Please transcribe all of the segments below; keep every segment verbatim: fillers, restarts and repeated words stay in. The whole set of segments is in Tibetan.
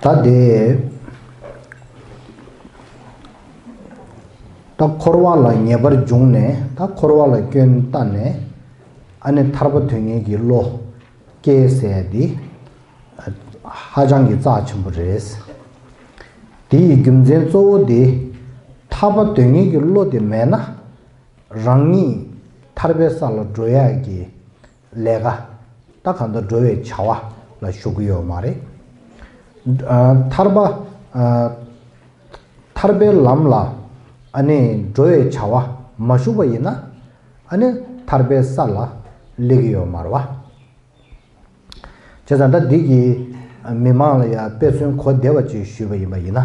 ད་དེ། ད་འཁོར་བ་ལ་ངེས་པར་བྱུང་ནས་ད་འཁོར་བ་ལ་སྐྱོན་བལྟས་ནས། ཨ་ནི་ཐར་པ་དོན་གཉེར་གྱི་བློ་སྐྱེ་ཟེར་ཡ་འདི་ཧ་ཅང་གི་རྩ་ཆེན་པོ་རེད། དེ་ཡི་རྒྱུ་མཚན་གཙོ་བོ་དེ་ཐར་པ་དོན་གཉེར་གྱི་བློ་དེ་མེད་ན། རང་ཉིད་ཐར་པའི་ས་ལ་འགྲོ་ཡག་གི་ལས་ཀ་ད་གང་ལྟར་འགྲོ་བའི་བྱ་བ་ལ་ཞུགས་ཀྱི་ཡོད་མ་རེད། ཨ། ཐར་པ། ཨ། ཐར་པའི་ལམ་ལ་ཨ་ནི་འགྲོ་བའི་བྱ་བ་མ་ཞུགས་པ་ཡིན་ན། ཨ་ནི་ཐར་པའི་ས་ལ་སླེབས་ཀྱི་ཡོད་མ་རེད་བ། བྱས་ཙང་ད་འདི་གི་མི་མང་ལ་ཡང་དཔེ་མཚོན་གོ་བདེ་བ་ཅིག་ཞུས་པ་ཡིན་པ་ཡིན་ན།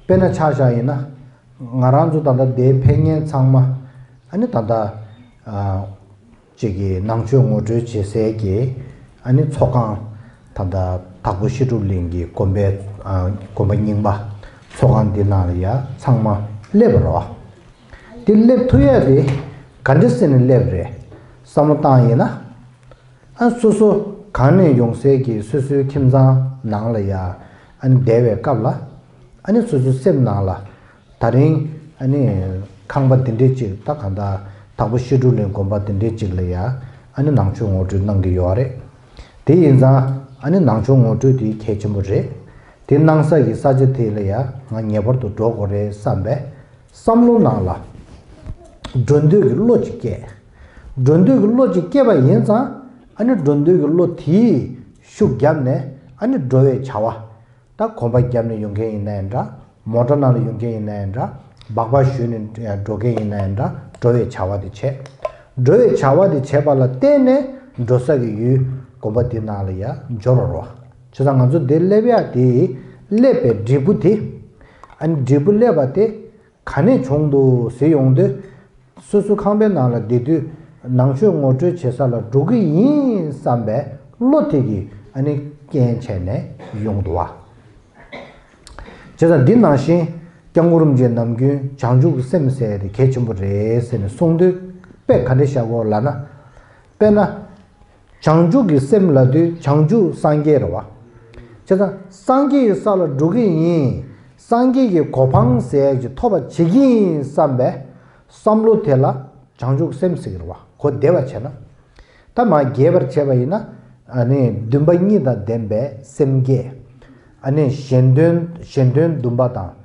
དཔེར་ན་ཆ་བཞག་ཡིན་ན། ང་རང་ཚོ་ད་ལྟ་འདིར་ཕེབས་མཁན་ཚང་མ་ཨ་ནི་ད་ལྟ་ཨ་ཅིག་གི་ནང་ཆོས་ངོ་སྤྲོད་བྱེད་སའི་གི་ཨ་ནི་ཚོགས་ཁང་། ད་ལྟ་དྭགས་པོ་བཤད་སྒྲུབ་གླིང་གི་དགོན་པའི་ཨ་དགོན་པ་རྙིང་པ་ཚོགས་ཁང་འདི་ནང་ལ་ཡང་ཚང་མ་སླེབས་པ་རེད་བ། འདི་སླེབས་ཐུབ་ཡ་དེ་ག་འདྲ་བྱས་ནས་སླེབས་རེད་བསམ་བློ་བཏང་ཡིན་ན། ཨ། སོ་སོ་གང་ནས་ཡོང་སའི་གི་སོ་སོའི་ཁྱིམ་ཚང་ནང་ལ་ཡ། ཨ་ནི་བསྡད་པའི་སྐབས་ལ། ཨ་ནི་སོ་སོའི་སེམས་ནང་ལ། ད་རིང་ཨ་ནི་ཁང་པ་འདི་འདྲས་ཅིག་ད་གང་ལྟར་དྭགས་པོ་བཤད་སྒྲུབ་གླིང་དགོན་པ་འདི་འདྲས་ཅིག་ལ་ཡ། ཨ་ནི་ནང་ཆོས་ངོ་སྤྲོད་གནང་གི་ཡོད་རེད། དེ་ཡིན་ཙང་ཨ་ནི་ནང་ཆོས་ངོ་སྤྲོད་དེ་གལ་ཆེན་པོ་རེད། དེ་གནང་ས་གི་ས་ཆ་དེ་ལ་ཡ་ང་ངེས་པར་དུ་འགྲོ་དགོས་རེད་བསམ་པའི་བསམ་བློ་ནང་ལ་འགྲོ་འདོད་ཀྱི་བློ་ཅིག་སྐྱེས། འགྲོ་འདོད་ཀྱི་བློ་ཅིག་སྐྱེས་པ་ཡིན་ཙང་། ཨ་ནི་འགྲོ་འདོད་ཀྱི་བློ་དེས་ཤུགས་བརྒྱབ་ནས་ཨ་ནི་འགྲོ་བའི་བྱ་བ། ད་གོམ་པ་བརྒྱབ་ནས་ཡོང་མཁན་ཡིན་ན་ཡང་འདྲ། མོ་ཊ་ནང་ལ་ཡོང་མཁན་ཡིན་ན་ཡང་འདྲ། སྦག་སྦག་གཞུས་ནས་འགྲོ་མཁན་ཡིན་ན་ཡང་འདྲ། འགྲོ་བའི་བྱ་བ་དེ་བྱས། འགྲོ་བའི་བྱ་བ་དེ་བྱས་པ་ལ་བརྟེན་ནས་འགྲོ་ས་གི་ཡུལ་དགོན་པ་དེ་ནང་ལ་ཡང་འབྱོར་བ་རེད་བ། བྱས་ཙང་ང་ཚོ་འདིར་སླེབས་ཡག་དེ། སླེབས་པའི་འབྲས་བུ་དེ། ཨ་ནི་འབྲས་བུ་སླེབས་པ་དེ་ག་ནས་བྱུང་འདུག་ཟེར་ཡོང་དུས། སོ་སོའི་ཁང་པའི་ནང་ལ་བསྡད་དུས་ནང་ཆོས་ངོ་སྤྲོད་བྱེད་ས་ལ་འགྲོ་གི་ཡིན་བསམ་པའི་བློ་དེ་གིས་ཨ་ནི་རྐྱེན་བྱས་ནས་ཡོང་འདུག་བ། བྱས་ཙང་འདི་ནང་བཞིན་སྐྱབས་མགོན་རིན་པོ་ཆེས་ནམ་རྒྱུན་བྱང་ཆུབ་ཀྱི་སེམས་ཟེར་ཡ་དེ་གལ་ཆེན་པོ་རེད་ཟེར་ནས་གསུངས་དུས། དཔེ་ག་འདྲ་བཞག་གོ་ལབ་ན། དཔེར་ན། བྱང་ཆུབ་ཀྱི་སེམས་ལབ་དུས་བྱང་ཆུབ་སངས་རྒྱས་རེད་བ། བྱས་ཙང་སངས་རྒྱས་ཀྱི་ས་ལ་འགྲོ་གི་ཡིན། སངས་རྒྱས་ཀྱི་གོ་འཕང་ཟེར་ཡ་ཅིག་ཐོབ་པ་བྱེད་ཀྱི་ཡིན་བསམ་པའི་བསམ་བློ་དེ་ལ་བྱང་ཆུབ་སེམས་ཟེར་གྱི་རེད་བ། གོ་བདེ་བ་བྱས་ན། ད་མར་རྒྱས་པར་བྱས་པ་ཡིན་ན། ཨ་ནི་འདུན་པ་གཉིས་དང་ལྡན་པའི་སེམས་བསྐྱེད། ཨ་ནི་གཞན་དོན་གཞན་དོན་འདུན་པ་དང་།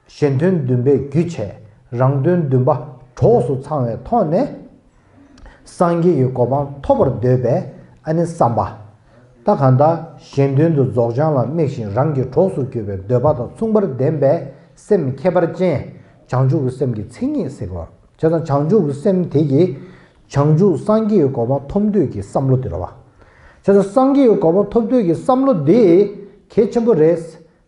གཞན་དོན་འདུན་པས་རྒྱུ་བྱས། རང་དོན་འདུན་པ་གྲོགས་སུ་ཚང་བའི་ཐོག་ནས། སངས་རྒྱས་ཀྱི་གོ་འཕང་ཐོབ་པར་འདོད་པའི་ཨ་ནི་བསམ་པ། ད་གང་ལྟར་གཞན་དོན་དུ་རྫོགས་བྱང་ལ་དམིགས་ཤིང་རང་གི་གྲོགས་སུ་གྱུར་པའི་འདོད་པ་དང་མཚུངས་པར་ལྡན་པའི་སེམས་ཁྱད་པར་ཅན། བྱང་ཆུབ་ཀྱི་སེམས་ཀྱི་མཚན་ཉིད་ཟེར་བ། བྱས་ཙང་བྱང་ཆུབ་ཀྱི་སེམས་དེ་གིས་བྱང་ཆུབ་སངས་རྒྱས་ཀྱི་གོ་འཕང་ཐོབ་འདོད་ཀྱི་བསམ་བློ་དེ་རེད་བ། བྱས་ཙང་སངས་རྒྱས་ཀྱི་གོ་འཕང་ཐོབ་འདོད་ཀྱི་བསམ་བློ་དེ་གལ་ཆེན་པོ་རེད།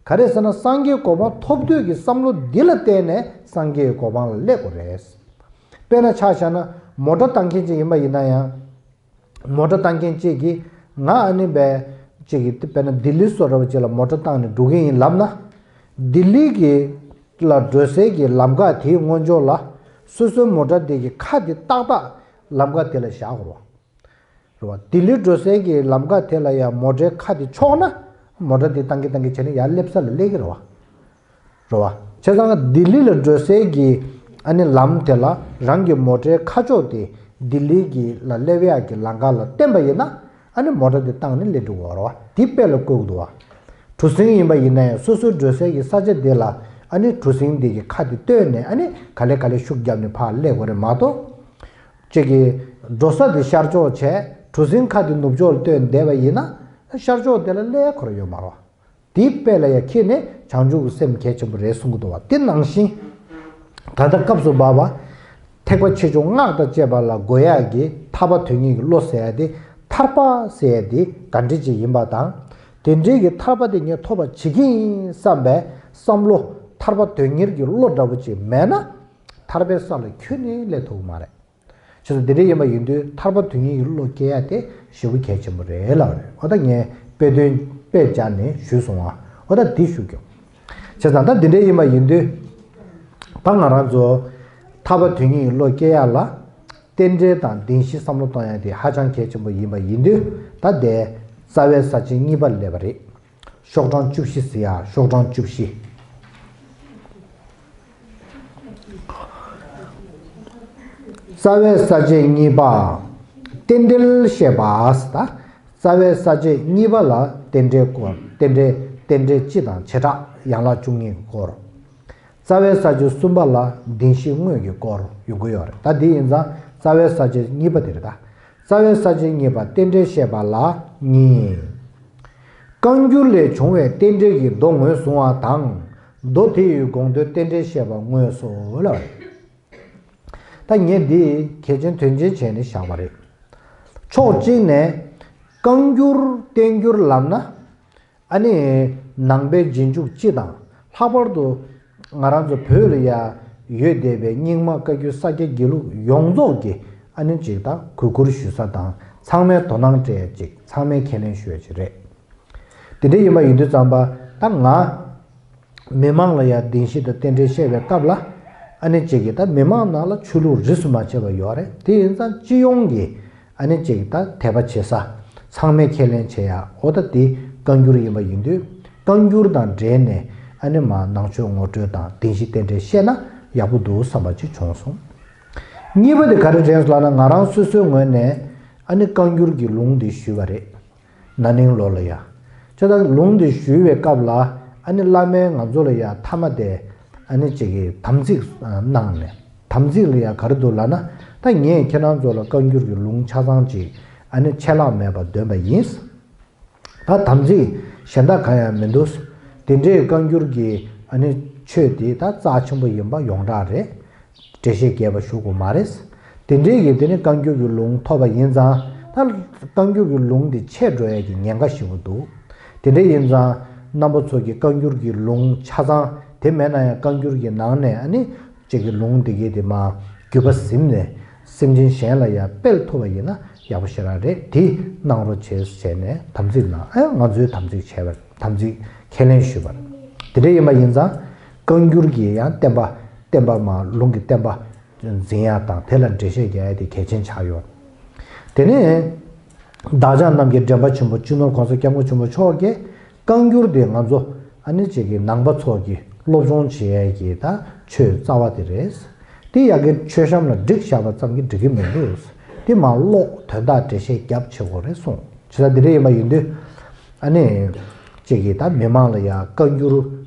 ག་རེ་ཟེར་ན་སངས་རྒྱས་གོ་འཕང་ཐོབ་འདོད་ཀྱི་བསམ་བློ་འདི་ལ་བརྟེན་ནས་སངས་རྒྱས་ཀྱི་གོ་འཕང་ལ་སླེབས་དགོས་རེད། དཔེར་ན་ཆ་བཞག་ན་མོ་ཊ་བཏང་མཁན་ཅིག་ཡིན་པ་ཡིན་ན་ཡང་། མོ་ཊ་བཏང་མཁན་ཅིག་གིས་ང་ཨ་ནི་བས་ཅིག་གིས་དཔེར་ན་ལྡི་ལི་བཟོ་འདྲ་བ་ཅིག་ལ་མོ་ཊ་བཏང་ནས་འགྲོ་གི་ཡིན་ལབ་ན། ལྡི་ལི་གི་ལ་འགྲོ་སའི་གི་ལམ་ཁ་དེའི་སྔོན་ཕྱོགས་ལ་སོ་སོའི་མོ་ཊ་དེ་གི་ཁ་དེ་ཏག་ཏག་ལམ་ཁ་དེ་ལ་བཞག་དགོས་རེད་བ། རེད་བ། ལྡི་ལི་འགྲོ་སའི་གི་ལམ་ཁ་དེ་ལ་ཡང་མོ་ཊའི་ཁ་དེ་ཕྱོགས་ན། མོ་ཊ་དེ་བཏང་གི་བཏང་གི་བྱས་ནས་ཡར་སླེབས་ས་ལ་སླེབས་ཀྱི་རེད་བ། རེད་བ། བྱས་ཙང་ལྡི་ལི་ལ་འགྲོ་སའི་གི་ཨ་ནི་ལམ་དེ་ལ་རང་གི་མོ་ཊའི་ཁ་ཕྱོགས་དེ་ལྡི་ལི་གི་ལ་སླེབས་ཡག་གི་ལམ་ཁ་ལ་བསྟན་པ་ཡིན་ན། ཨ་ནི་མོ་ཊ་དེ་བཏང་ནས་སླེབས་འགྲོ་གི་རེད་བ། དེ་དཔེ་ལ་བཀོད་ཀྱི་འདུག་བ། གྲུ་གཟིངས་ཡིན་པ་ཡིན་ན་ཡང་སོ་སོའི་འགྲོ་སའི་གི་ས་ཆ་དེ་ལ་ཨ་ནི་གྲུ་གཟིངས་དེ་གི་ཁ་དེ་གཏོད་ནས་ཨ་ནི་ག་ལེ་ག་ལེ་ཤུགས་བརྒྱབ་ནས་ཕར་སླེབས་དགོས་རེད་མ་གཏོགས། གཅིག་གིས་འགྲོ་ས་དེ་ཤར་ཕྱོགས་བྱས། གྲུ་གཟིངས་ཁ་དེ་ནུབ་ཕྱོགས་ལ་གཏོད་བསྡད་པ་ཡིན་ན། ཤར་ཕྱོགས་དེ་ལ་སླེབས་ཁོ་རང་ཡོད་མ་རེད། དེའི་དཔེ་ལ་ཡང་ཁྱེད་ནས་བྱང་ཆུབ་ཀྱི་སེམས་གལ་ཆེན་པོ་རེད་གསུང་གི་འདུག་བ། དེ་ནང་བཞིན། ད་ལྟ་སྐབས་སུ་བབ་པ། ཐེག་པ་ཆེ་ཆུང་སྔགས་དང་བཅས་པ་ལ་དགོས་ཡག་གི་ཐར་པ་དོན་གཉེར་གྱི་བློ་ཟེར་ཡ་དེ། ཐར་པ་ཟེར་ཡ་དེ་ག་འདྲ་ཅིག་ཡིན་པ་དང་། དེ་འདྲའི་གི་ཐར་པ་དེ་ངས་ཐོབ་པ་བྱེད་ཀྱི་ཡིན་བསམ་པའི་བསམ་བློ། ཐར་པ་དོན་གཉེར་གྱི་བློ་འདྲ་བོ་ཅིག་མེད་ན། ཐར་པའི་ས་ལ་ཁྱོན་ནས་སླེབས་ཐུབ་ཀྱི་མ་རེད། བྱས་ཙང་དེ་འདྲ་ཡིན་པ་ཡིན་དུས་ཐར་པ་དོན་གཉེར་གྱི་བློ་སྐྱེ་ཡ་དེ་ཞེ་པོ་གལ་ཆེན་པོ་རེད་ལབ་རེད། འོ་ད་ངས་དཔེ་དོན་དཔེ་སྦྱར་ནས་ཞུས་སོང་བ། འོ་ད་འདི་ཞུ་རྒྱུ། བྱས་ཙང་ད་འདི་འདྲ་ཡིན་པ་ཡིན་དུས། ད་ང་རང་ཚོ་ཐར་པ་དོན་གཉེར་གྱི་བློ་སྐྱེ་ཡ་ལ། རྟེན་འབྲེལ་དང་བདེན་བཞི་བསམ་བློ་གཏོང་ཡ་དེ་ཧ་ཅང་གལ་ཆེན་པོ་ཡིན་པ་ཡིན་དུས། ད་དེ་རྩ་བའི་ས་བཅད་གཉིས་པ་སླེབས་པ་རེད། ཤོག་གྲངས་བཅུ་བཞི་ཟེར་ཡ། ཤོག་གྲངས་བཅུ་བཞི། རྩ་བའི་ས་བཅད་གཉིས་པ། རྟེན་འབྲེལ་བཤད་པ་ཟེར་ད། རྩ་བའི་ས་བཅད་གཉིས་པ་ལ་རྟེན་འབྲེལ་སྐོར། རྟེན་འབྲེལ། རྟེན་འབྲེལ་སྤྱི་དང་བྱེ་བྲག་ཡན་ལག་བཅུ་གཉིས་ཀྱི་སྐོར། རྩ་བའི་ས་བཅད་གསུམ་པ་ལ་བདེན་བཞི་དངོས་ཀྱི་སྐོར་ཡོང་གི་ཡོད་རེད། ད་འདི་ཡིན་ཙང་རྩ་བའི་ས་བཅད་གཉིས་པ་དེ་རེད་ད། རྩ་བའི་ས་བཅད་གཉིས་པ་རྟེན་འབྲེལ་བཤད་པ་ལ་གཉིས། བཀའ་འགྱུར་ལས་བྱུང་བའི་རྟེན་འབྲེལ་གྱི་མདོ་ངོས་བཟུང་བ་དང་། མདོ་དེ་ཡི་དགོངས་དོན་རྟེན་འབྲེལ་བཤད་པ་དངོས་སོ་ལ། ད་ངས་འདི་གལ་ཆེན་དོན་ཆེན་བྱས་ནས་བཞག་པ་རེད། ཕྱོགས་གཅིག་ནས་བཀའ་འགྱུར་བསྟན་འགྱུར་ལབ་ན། ཨ་ནི་ནང་པའི་རྗེས་འཇུག་སྤྱི་དང་། ལྷག་པར་དུ་ང་རང་ཚོ་བོད་ལ་ཡ་ཡོད་བསྡད་པའི་རྙིང་མ་བཀའ་བརྒྱུད་ས་སྐྱ་དགེ་ལུགས་ཡོངས་རྫོགས་ཀྱི་ཨ་ནི་ཅིག་ད་གུས་བཀུར་ཞུ་ས་དང་། ཚང་མས་དོ་སྣང་སྤྲད་ཅིག། ཚང་མས་ཁས་ལེན་ཞུ་ཡ་ཅིག་རེད། དེ་འདྲ་ཡིན་པ་ཡིན་དུས་ཙམ་པ་ད་ང་མི་མང་ལ་ཡ་བདེན་བཞི་དང་རྟེན་འབྲེལ་བཤད་པའི་སྐབས་ལ། ཨ་ནི་ཅིག་གིས་ད་མི་མང་ནང་ལ་ཆོས་ལུགས་རིས་སུ་མ་ཆད་པ་ཡོད་རེད། དེ་ཡིན་ཙང་སྤྱི་ཡོངས་ཀྱི་ཨ་ནི་ཅིག་ད་དད་པ་བྱེད་ས། ཚང་མས་ཁས་ལེན་བྱེད་ཡ། འོ་ད་དེ་བཀའ་འགྱུར་ཡིན་པ་ཡིན་དུས། བཀའ་འགྱུར་དང་འབྲེལ་ནས་ཨ་ནི་མ་ནང་ཆོས་ངོ་སྤྲོད་དང་བདེན་བཞི་རྟེན་འབྲེལ་བཤད་ན་ཡག་པོ་འདུག་བསམ་པ་ཅིག་བྱུང་སོང་། གཉིས་པ་དེ་ག་རེ་དྲན་སོང་ལབ་ན། ང་རང་སོ་སོའི་ངོས་ནས་ཨ་ནི་བཀའ་འགྱུར་གྱི་ལུང་དེ་ཞུས་པ་རེད། ན་ནིང་ལོ་ལ་ཡ། ཅེས་དང་ལུང་དེ་ཞུས་པའི་སྐབས་ལ། ཨ་ནི་བླ་མས་ང་ཚོ་ལ་ཡ་མཐའ་མ་དེ་ཨ་ནི་ཅིག་གི་དམ་ཚིག་གནང་ནས། དམ་ཚིག་ལ་ཡ་ག་རེ་འདུག་ལབ་ན། ད་ངས་ཁྱེད་རང་ཚོ་ལ་བཀའ་འགྱུར་གྱི་ལུང་ཆ་ཚང་ཅིག་ཨ་ནི་ཆད་ལྷག་མེད་པར་འདོན་པ་ཡིན། ད་དམ་ཚིག་གཞན་དག་གང་ཡང་མི་འདུག། དེ་འདྲའི་བཀའ་འགྱུར་གྱི་ཨ་ནི་ཆོས་དེ་ད་རྩ་ཆེན་པོ་ཡིན་པ་ཡོངས་གྲགས་རེད། འགྲེལ་བཤད་རྒྱས་པ་ཞུ་དགོས་མ་རེད། དེ་འདྲའི་གི་དེ་ནི་བཀའ་འགྱུར་གྱི་ལུང་ཐོབ་པ་ཡིན་ཙང་། ད་བཀའ་འགྱུར་གྱི་ལུང་དེ་ཆད་འགྲོ་ཡ་གི་ཉེན་ཁ་ཞེ་པོ་འདུག། དེ་འདྲ་ཡིན་ཙང་རྣམ་པ་ཚོ་གི་བཀའ་འགྱུར་གྱི་ལུང་ཆ་ཚང་དེ་མེད་ན་ཡང་། བཀའ་འགྱུར་གྱི་ནང་ནས་ཨ་ནི་ཅིག་གི་ལུང་དེ་གའི་དེ་མ་བརྒྱུད་པ་ཟིན་ནས་སེམས་ཅན་གཞན་ལ་ཡང་སྤེལ་ཐུབ་པ་ཡིན་ན་ཡག་པོ་ཞེ་དྲག་རེད། དེ་གནང་རོགས་བྱེད་ཟེར་ནས་དམ་ཚིག་གནང་། ཨ་ང་ཚོའི་དམ་ཚིག་བྱས་པ། དམ་ཚིག་ཁས་ལེན་ཞུས་པ་རེད། དེ་འདྲ་ཡིན་པ་ཡིན་ཙང་བཀའ་འགྱུར་གྱི་ཡང་བསྟན་པ། བསྟན་པ་མ་ལུང་གི་བསྟན་པ་འཛིན་ཡ་དང་། དེ་ལ་འགྲེལ་བཤད་རྒྱག་ཡ་དེ་གལ་ཆེན་ཆགས་ཡོད། དེ་ནས་བདག་ཅག་རྣམས་ཀྱི་འདྲེན་པ་ཆེན་པོ་སྤྱི་ནོར་༸གོང་ས་༸སྐྱབས་མགོན་ཆེན་པོ་མཆོག་གིས་བཀའ་འགྱུར་དེ་ང་ཚོ་ཨ་ནི་ཅིག་གི་ནང་པ་ཚོ་གི་སློབ་སྦྱོང་བྱེད་ཡ་གི་ད་ཆོས་རྩ་བ་དེ་རེད། དེ་ཡ་གི་མཆོད་བཤམས་ལ་བསྒྲིགས་བཞག་པ་ཙམ་གྱིས་འགྲིག་གི་མི་འདུག། དེ་མ་ཀློག། དོན་དག་འགྲེལ་བཤད་རྒྱབ་བྱེད་དགོས་རེད་གསུངས། བྱས་ཙང་དེ་འདྲ་ཡིན་པ་ཡིན་དུས་ཨ་ནི་ཅིག་གི་ད་མི་མང་ལ་ཡ་བཀའ་འགྱུར་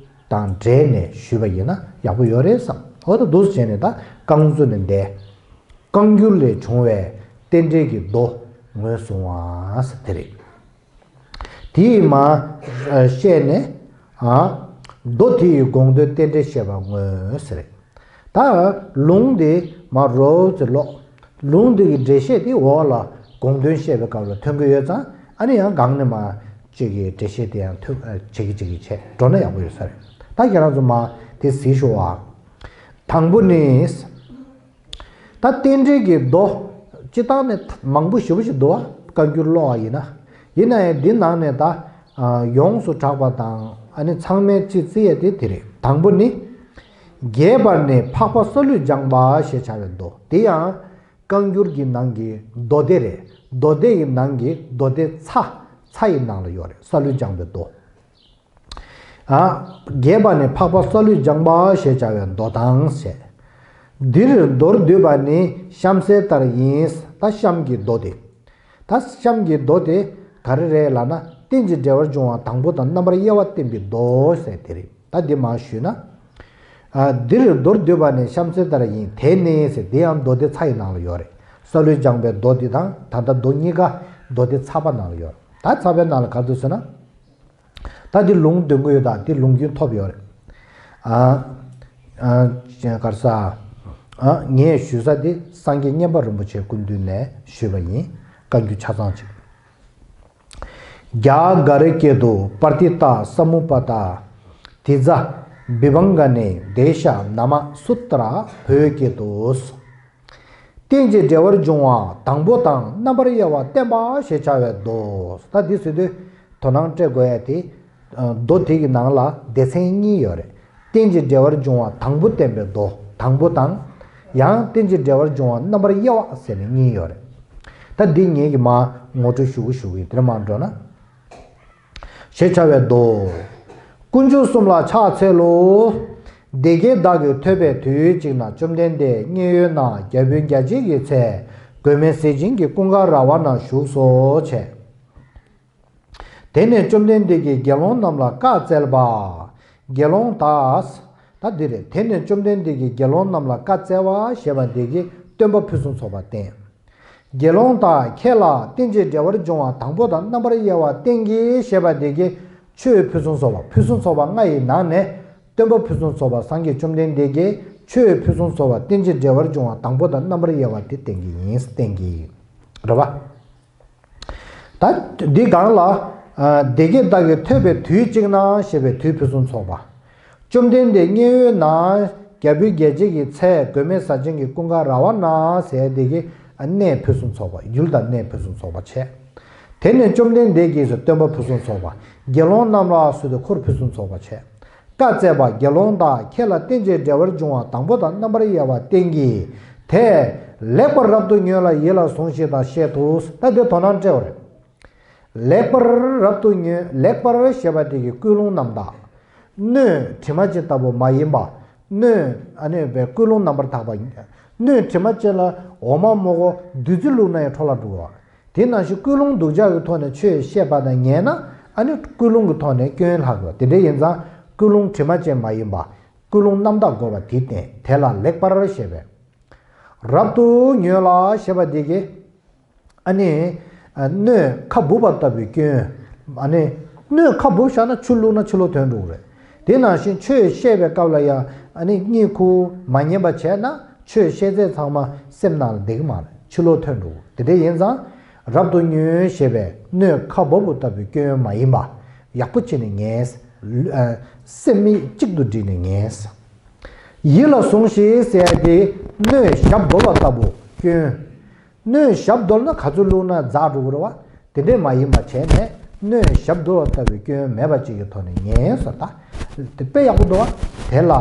དང་འབྲེལ་ནས་ཞུས་པ་ཡིན་ན་ཡག་པོ་ཡོད་རེད་བསམ། འོ་ད་འདུག་སེ་བྱས་ནས་ད་རྐང་བཙུགས་ནས་བསྡད། བཀའ་འགྱུར་ལས་བྱུང་བའི་རྟེན་འབྲེལ་གྱི་མདོ་ངོས་བཟུང་བ་ཟེར་དེ་རེད། དེས་མ་བཤད་ནས། ཨ། མདོ་དེ་ཡི་དགོངས་དོན་རྟེན་འབྲེལ་བཤད་པ་དངོས་ཟེར་རེད། ད་ལུང་དེ་མ་རོབ་ཙམ་ཀློག། ལུང་དེ་གི་འགྲེལ་བཤད་དེ་འོག་ལ་དགོངས་དོན་བཤད་པའི་སྐབས་ལ་ཐོན་གྱི་ཡོད་ཙང་། ཨ་ནི་ཡང་སྒང་ནས་མ་ཅིག་གི་འགྲེལ་བཤད་དེ་ཡང་ཐོན། ཨ། ཅིག་གི་ཅིག་གི་བྱས་འགྲོ་ན་ཡག་པོ་ཡོད་ས་རེད། ད་ཁྱེད་རང་ཚོ་མ་དེ་གཟིགས་ཤོག་ཨ། དང་པོ་ནི། ད་རྟེན་འབྲེལ་གྱི་མདོ་སྤྱིར་བཏང་ནས་མང་པོ་ཞེ་པོ་ཞིག་འདུག་བ། བཀའ་འགྱུར་ཀློག་པ་ཡིན་ན། ཡིན་ན་ཡང་འདི་ནང་ནས་ད། ཨ། ཡོངས་སུ་གྲགས་པ་དང་ཨ་ནི་ཚང་མས་ཅིག་བརྩི་ཡས་དེ་དེ་རེད། དང་པོ་ནི། རྒྱས་པར་ནི་འཕགས་པ་སཱ་ལུས་སྦྱངས་པ་ཞེས་བྱ་བའི་མདོ། དེ་ཡང་བཀའ་འགྱུར་གྱི་ནང་གི་མདོ་སྡེ་རེད། མདོ་སྡེ་ཡི་ནང་གི་མདོ་སྡེ་ཚ། ཚ་ཡི་ནང་ལ་ཡོད་རེད། སཱ་ལུས་སྦྱངས་པའི་མདོ། ཨ། རྒྱས་པར་ནི་འཕགས་པ་སཱ་ལུས་སྦྱངས་པ་ཞེས་བྱ་བའི་མདོ་དང་ཞེས། འདིར་མདོར་བསྡུས་པ་ནི་གཤམ་གསལ་ལྟར་ཡིན། ད་གཤམ་གྱི་མདོ་དེ། ད་གཤམ་གྱི་མདོ་དེ་ག་རེ་རེད་ལབ་ན། རྟེན་ཅིང་འབྲེལ་བར་འབྱུང་བ་དང་པོ་དང་རྣམ་པར་དབྱེ་བ་བསྟན་པའི་མདོ་ཟེར་དེ་རེད། ད་འདི་མར་ཞུས་ན། ཨ། འདིར་མདོར་བསྡུས་པ་ནི་གཤམ་གསལ་ལྟར་ཡིན། དེ་ནི་ཟེར་དེ་ཡང་མདོ་སྡེ་ཚ་ཡི་ནང་ལ་ཡོད་རེད། སཱ་ལུས་སྦྱངས་པའི་མདོ་འདི་དང་ད་ལྟ་མདོ་གཉིས་ཀ་མདོ་སྡེ་ཚ་པ་ནང་ལ་ཡོད་རེད། ད་ཚ་པའི་ནང་ལ་ག་རེ་འདུག་ཟེར་ན། ད་འདི་ལུང་འདོན་གྱི་ཡོད། ད་འདི་ལུང་རྒྱུན་ཐོབ་ཡོད་རེད། ཨ། ཨ། ག་རེ་ཟ། ཨ། ངས་ཞུ་ས་དེ་སངས་རྒྱས་མཉན་པ་རིན་པོ་ཆེའི་སྐུ་མདུན་ནས་ཞུས་པ་ཡིན། བཀའ་འགྱུར་ཆ་ཚང་ཅིག། རྒྱ་གར་སྐད་དུ་པར་ཏི་ཏ་ས་མུ་པ་ཏ་ཏི་ཛ་བི་བྷང་ག་ནི་དེ་ཤ་ན་མ་སུ་ཏྲ། བོད་སྐད་དུ། རྟེན་ཅིང་འབྲེལ་བར་འབྱུང་བ་དང་པོ་དང་རྣམ་པར་དབྱེ་བ་བསྟན་པ་ཞེས་བྱ་བའི་མདོ། ད་འདི་ཟེར་དུས་དོ་སྣང་སྤྲད་དགོས་ཡ་དེ། མདོ་དེ་གི་ནང་ལ་སྡེ་ཚན་གཉིས་ཡོད་རེད། རྟེན་ཅིང་འབྲེལ་བར་འབྱུང་བ་དང་པོ་བསྟན་པའི་མདོ། དང་པོ་དང་། ཡང་རྟེན་ཅིང་འབྲེལ་བར་འབྱུང་བ་རྣམ་པར་དབྱེ་བ་ཟེར་ནས་གཉིས་ཡོད་རེད། ད་འདི་ངེད་ཀྱིས་མར་ངོ་སྤྲོད་ཞུ་གི་ཞུ་གི་ཡིན། དེ་ནས་མར་འགྲོ་ན། ཞེས་བྱ་བའི་མདོ། དཀོན་མཆོག་གསུམ་ལ་ཕྱག་འཚལ་ལོ། སྡེ་བརྒྱད་བདག་གིས་ཐོས་པའི་དུས་གཅིག་ན། བཅོམ་ལྡན་འདས་མཉན་ཡོད་ན་རྒྱལ་པོའི་རྒྱལ་བྱེད་ཀྱི་ཚལ། མགོན་མེད་ཟས་སྦྱིན་གྱི་ཀུན་དགའ་ར་བ་ན་བཞུགས་སོ་བྱས། དེ་ནས་བཅོམ་ལྡན་འདས་ཀྱིས་དགེ་སློང་རྣམས་ལ་བཀའ་སྩལ་པ། དགེ་སློང་དག་ད་འདི་རེད། དེ་ནས་བཅོམ་ལྡན་འདས་ཀྱིས་དགེ་སློང་རྣམས་ལ་བཀའ་སྩལ་པ་ཞེས་པ་འདི་གིས་སྟོན་པ་ཕུན་སུམ་ཚོགས་པ་བསྟན། དགེ་སློང་དག་ཁྱེད་ལ་རྟེན་ཅིང་འབྲེལ་བར་འབྱུང་བ་དང་པོ་དང་རྣམ་པར་དབྱེ་བ་བསྟན་གྱི་ཞེས་པ་འདི་གིས་ཆོས་ཕུན་སུམ་ཚོགས་པ། ཕུན་སུམ་ཚོགས་པ་ལྔ་ཡི་ནང་ནས་སྟོན་པ་ཕུན་སུམ་ཚོགས་པ་སངས་རྒྱས་བཅོམ་ལྡན་འདས་ཀྱིས་ཆོས་ཕུན་སུམ་ཚོགས་པ་རྟེན་ཅིང་འབྲེལ་བར་འབྱུང་བ་དང་པོ་དང་རྣམ་པར་དབྱེ་བ་དེ་བསྟན་གྱི་ཡིན། བསྟན་གྱི་རེད་བ། ད་འདི་སྒང་ལ། ཨ། སྡེ་བརྒྱད་བདག་གིས་ཐོས་པའི་དུས་གཅིག་ན་ཞེས་པའི་དུས་ཕུན་སུམ་ཚོགས་པ། བཅོམ་ལྡན་འདས་མཉན་ཡོད་ན། རྒྱལ་པོའི་རྒྱལ་བྱེད་ཀྱི་ཚལ། མགོན་མེད་ཟས་སྦྱིན་གྱི་ཀུན་དགའ་ར་བ་ན་ཟེར་དེ་གི་གནས་ཕུན་སུམ་ཚོགས་པ། ཡུལ་དང་གནས་ཕུན་སུམ་ཚོགས་པ་བྱས། དེ་ནས་བཅོམ་ལྡན་འདས་ཀྱིས་སྟོན་པ་ཕུན་སུམ་ཚོགས་པ། དགེ་སློང་རྣམས་ལ་ཟེར་དུས་འཁོར་ཕུན་སུམ་ཚོགས་པ་བྱས། བཀའ་སྩལ་པ། དགེ་སློང་དག་ཁྱེད་ལ་རྟེན་ཅིང་འབྲེལ་བར་འབྱུང་བ་དང་པོ་དང་རྣམ་པར་དབྱེ་བ་བསྟན་གྱི། དེ་ལེགས་པར་རབ་ཏུ་ཉོན་ལ་ཡིད་ལ་ཟུངས་ཤིག་དང་བཤད་དོ། ད་འདི་དོ་སྣང་སྤྲད་པ་རེད། ལེགས་པར་རབ་ཏུ་ཉོན། ལེགས་པར་ཞེས་པ་དེ་གི་ཀུན་སློང་རྣམ་དག་སྣོད་དྲི་མ་ཅན་ལྟ་བུ་མ་ཡིན་པ། སྣོད་ཨ་ནི་བའི་ཀུན་སློང་རྣམ་པར་དག་པ། སྣོད་དྲི་མ་ཅན་ལ་འོ་མ་མོག་གོ་བདུད་རྩི་བླུགས་ན་ཡང་འཕྲོ་བརླག་འགྲོ་བ། དེ་ནང་བཞིན་ཀུན་སློང་སྡུག་ཅག་གི་ཐོག་ནས་ཆོས་བཤད་པ་དང་ཉན་ན། ཨ་ནི་ཀུན་སློང་གི་ཐོག་ནས་སྐྱོན་ལྷག་དགོས། དེ་འདྲ་ཡིན་ཙང་ཀུན་སློང་དྲི་མ་ཅན་མ་ཡིན་པ། ཀུན་སློང་རྣམ་དག་དགོས་པ་དེ་བསྟན། དེ་ལ་ལེགས་པར་ཞེས་པས། རབ་ཏུ་ཉོན་ལ་ཞེས་པ་འདི་གིས། ཨ་ནི། ཨ། སྣོད་ཁ་སྦུབ་པ་ལྟ་བུའི་སྐྱོན། ཨ་ནི། སྣོད་ཁ་སྦུབ་བཞག་ན་ཆུ་བླུགས་ན་ཕྱི་ལོགས་ཐོན་འགྲོ་གི་རེད། དེ་ནང་བཞིན་ཆོས་བཤད་པའི་སྐབས་ལ་ཡང་ཨ་ནི་གཉིད་ཁུག་མ་ཉན་པ་བྱས་ན། ཆོས་བཤད་ཚད་ཚང་མ་སེམས་ནང་ལ་བསྡད་ཀྱི་མ་རེད། ཕྱི་ལོགས་ཐོན་འགྲོ་གི། དེ་འདྲ་ཡིན་ཙང་། རབ་ཏུ་ཉོན་ཞེས་པས་སྣོད་ཁ་སྦུབ་པ་ལྟ་བུའི་སྐྱོན་མ་ཡིན་པ། ཡག་པོ་བྱས་ནས་ཉན། ཨ། སེམས་མིག་གཅིག་ཏུ་བསྒྲིལ་ནས་ཉན། ཡིད་ལ་ཟུངས་ཤིག་ཟེར་ཡ་དེ་སྣོད་ཞབས་རྡོལ་བ་ལྟ་བུ་སྐྱོན། སྣོད་ཞབས་རྡོལ་ན་ག་ཚོད་བླུགས་ན་འཛག་འགྲོ་གི་རེད་བ། དེ་འདྲས་མ་ཡིན་པ་བྱས་ནས་སྣོད་ཞབས་རྡོལ་བ་ལྟ་བུའི་སྐྱོན་མེད་པ་ཅིག་གི་ཐོག་ནས་ཉན་ཟེར། ད་དེ་དཔེ་ཡག་པོ་འདུག་བ། དེ་ལ་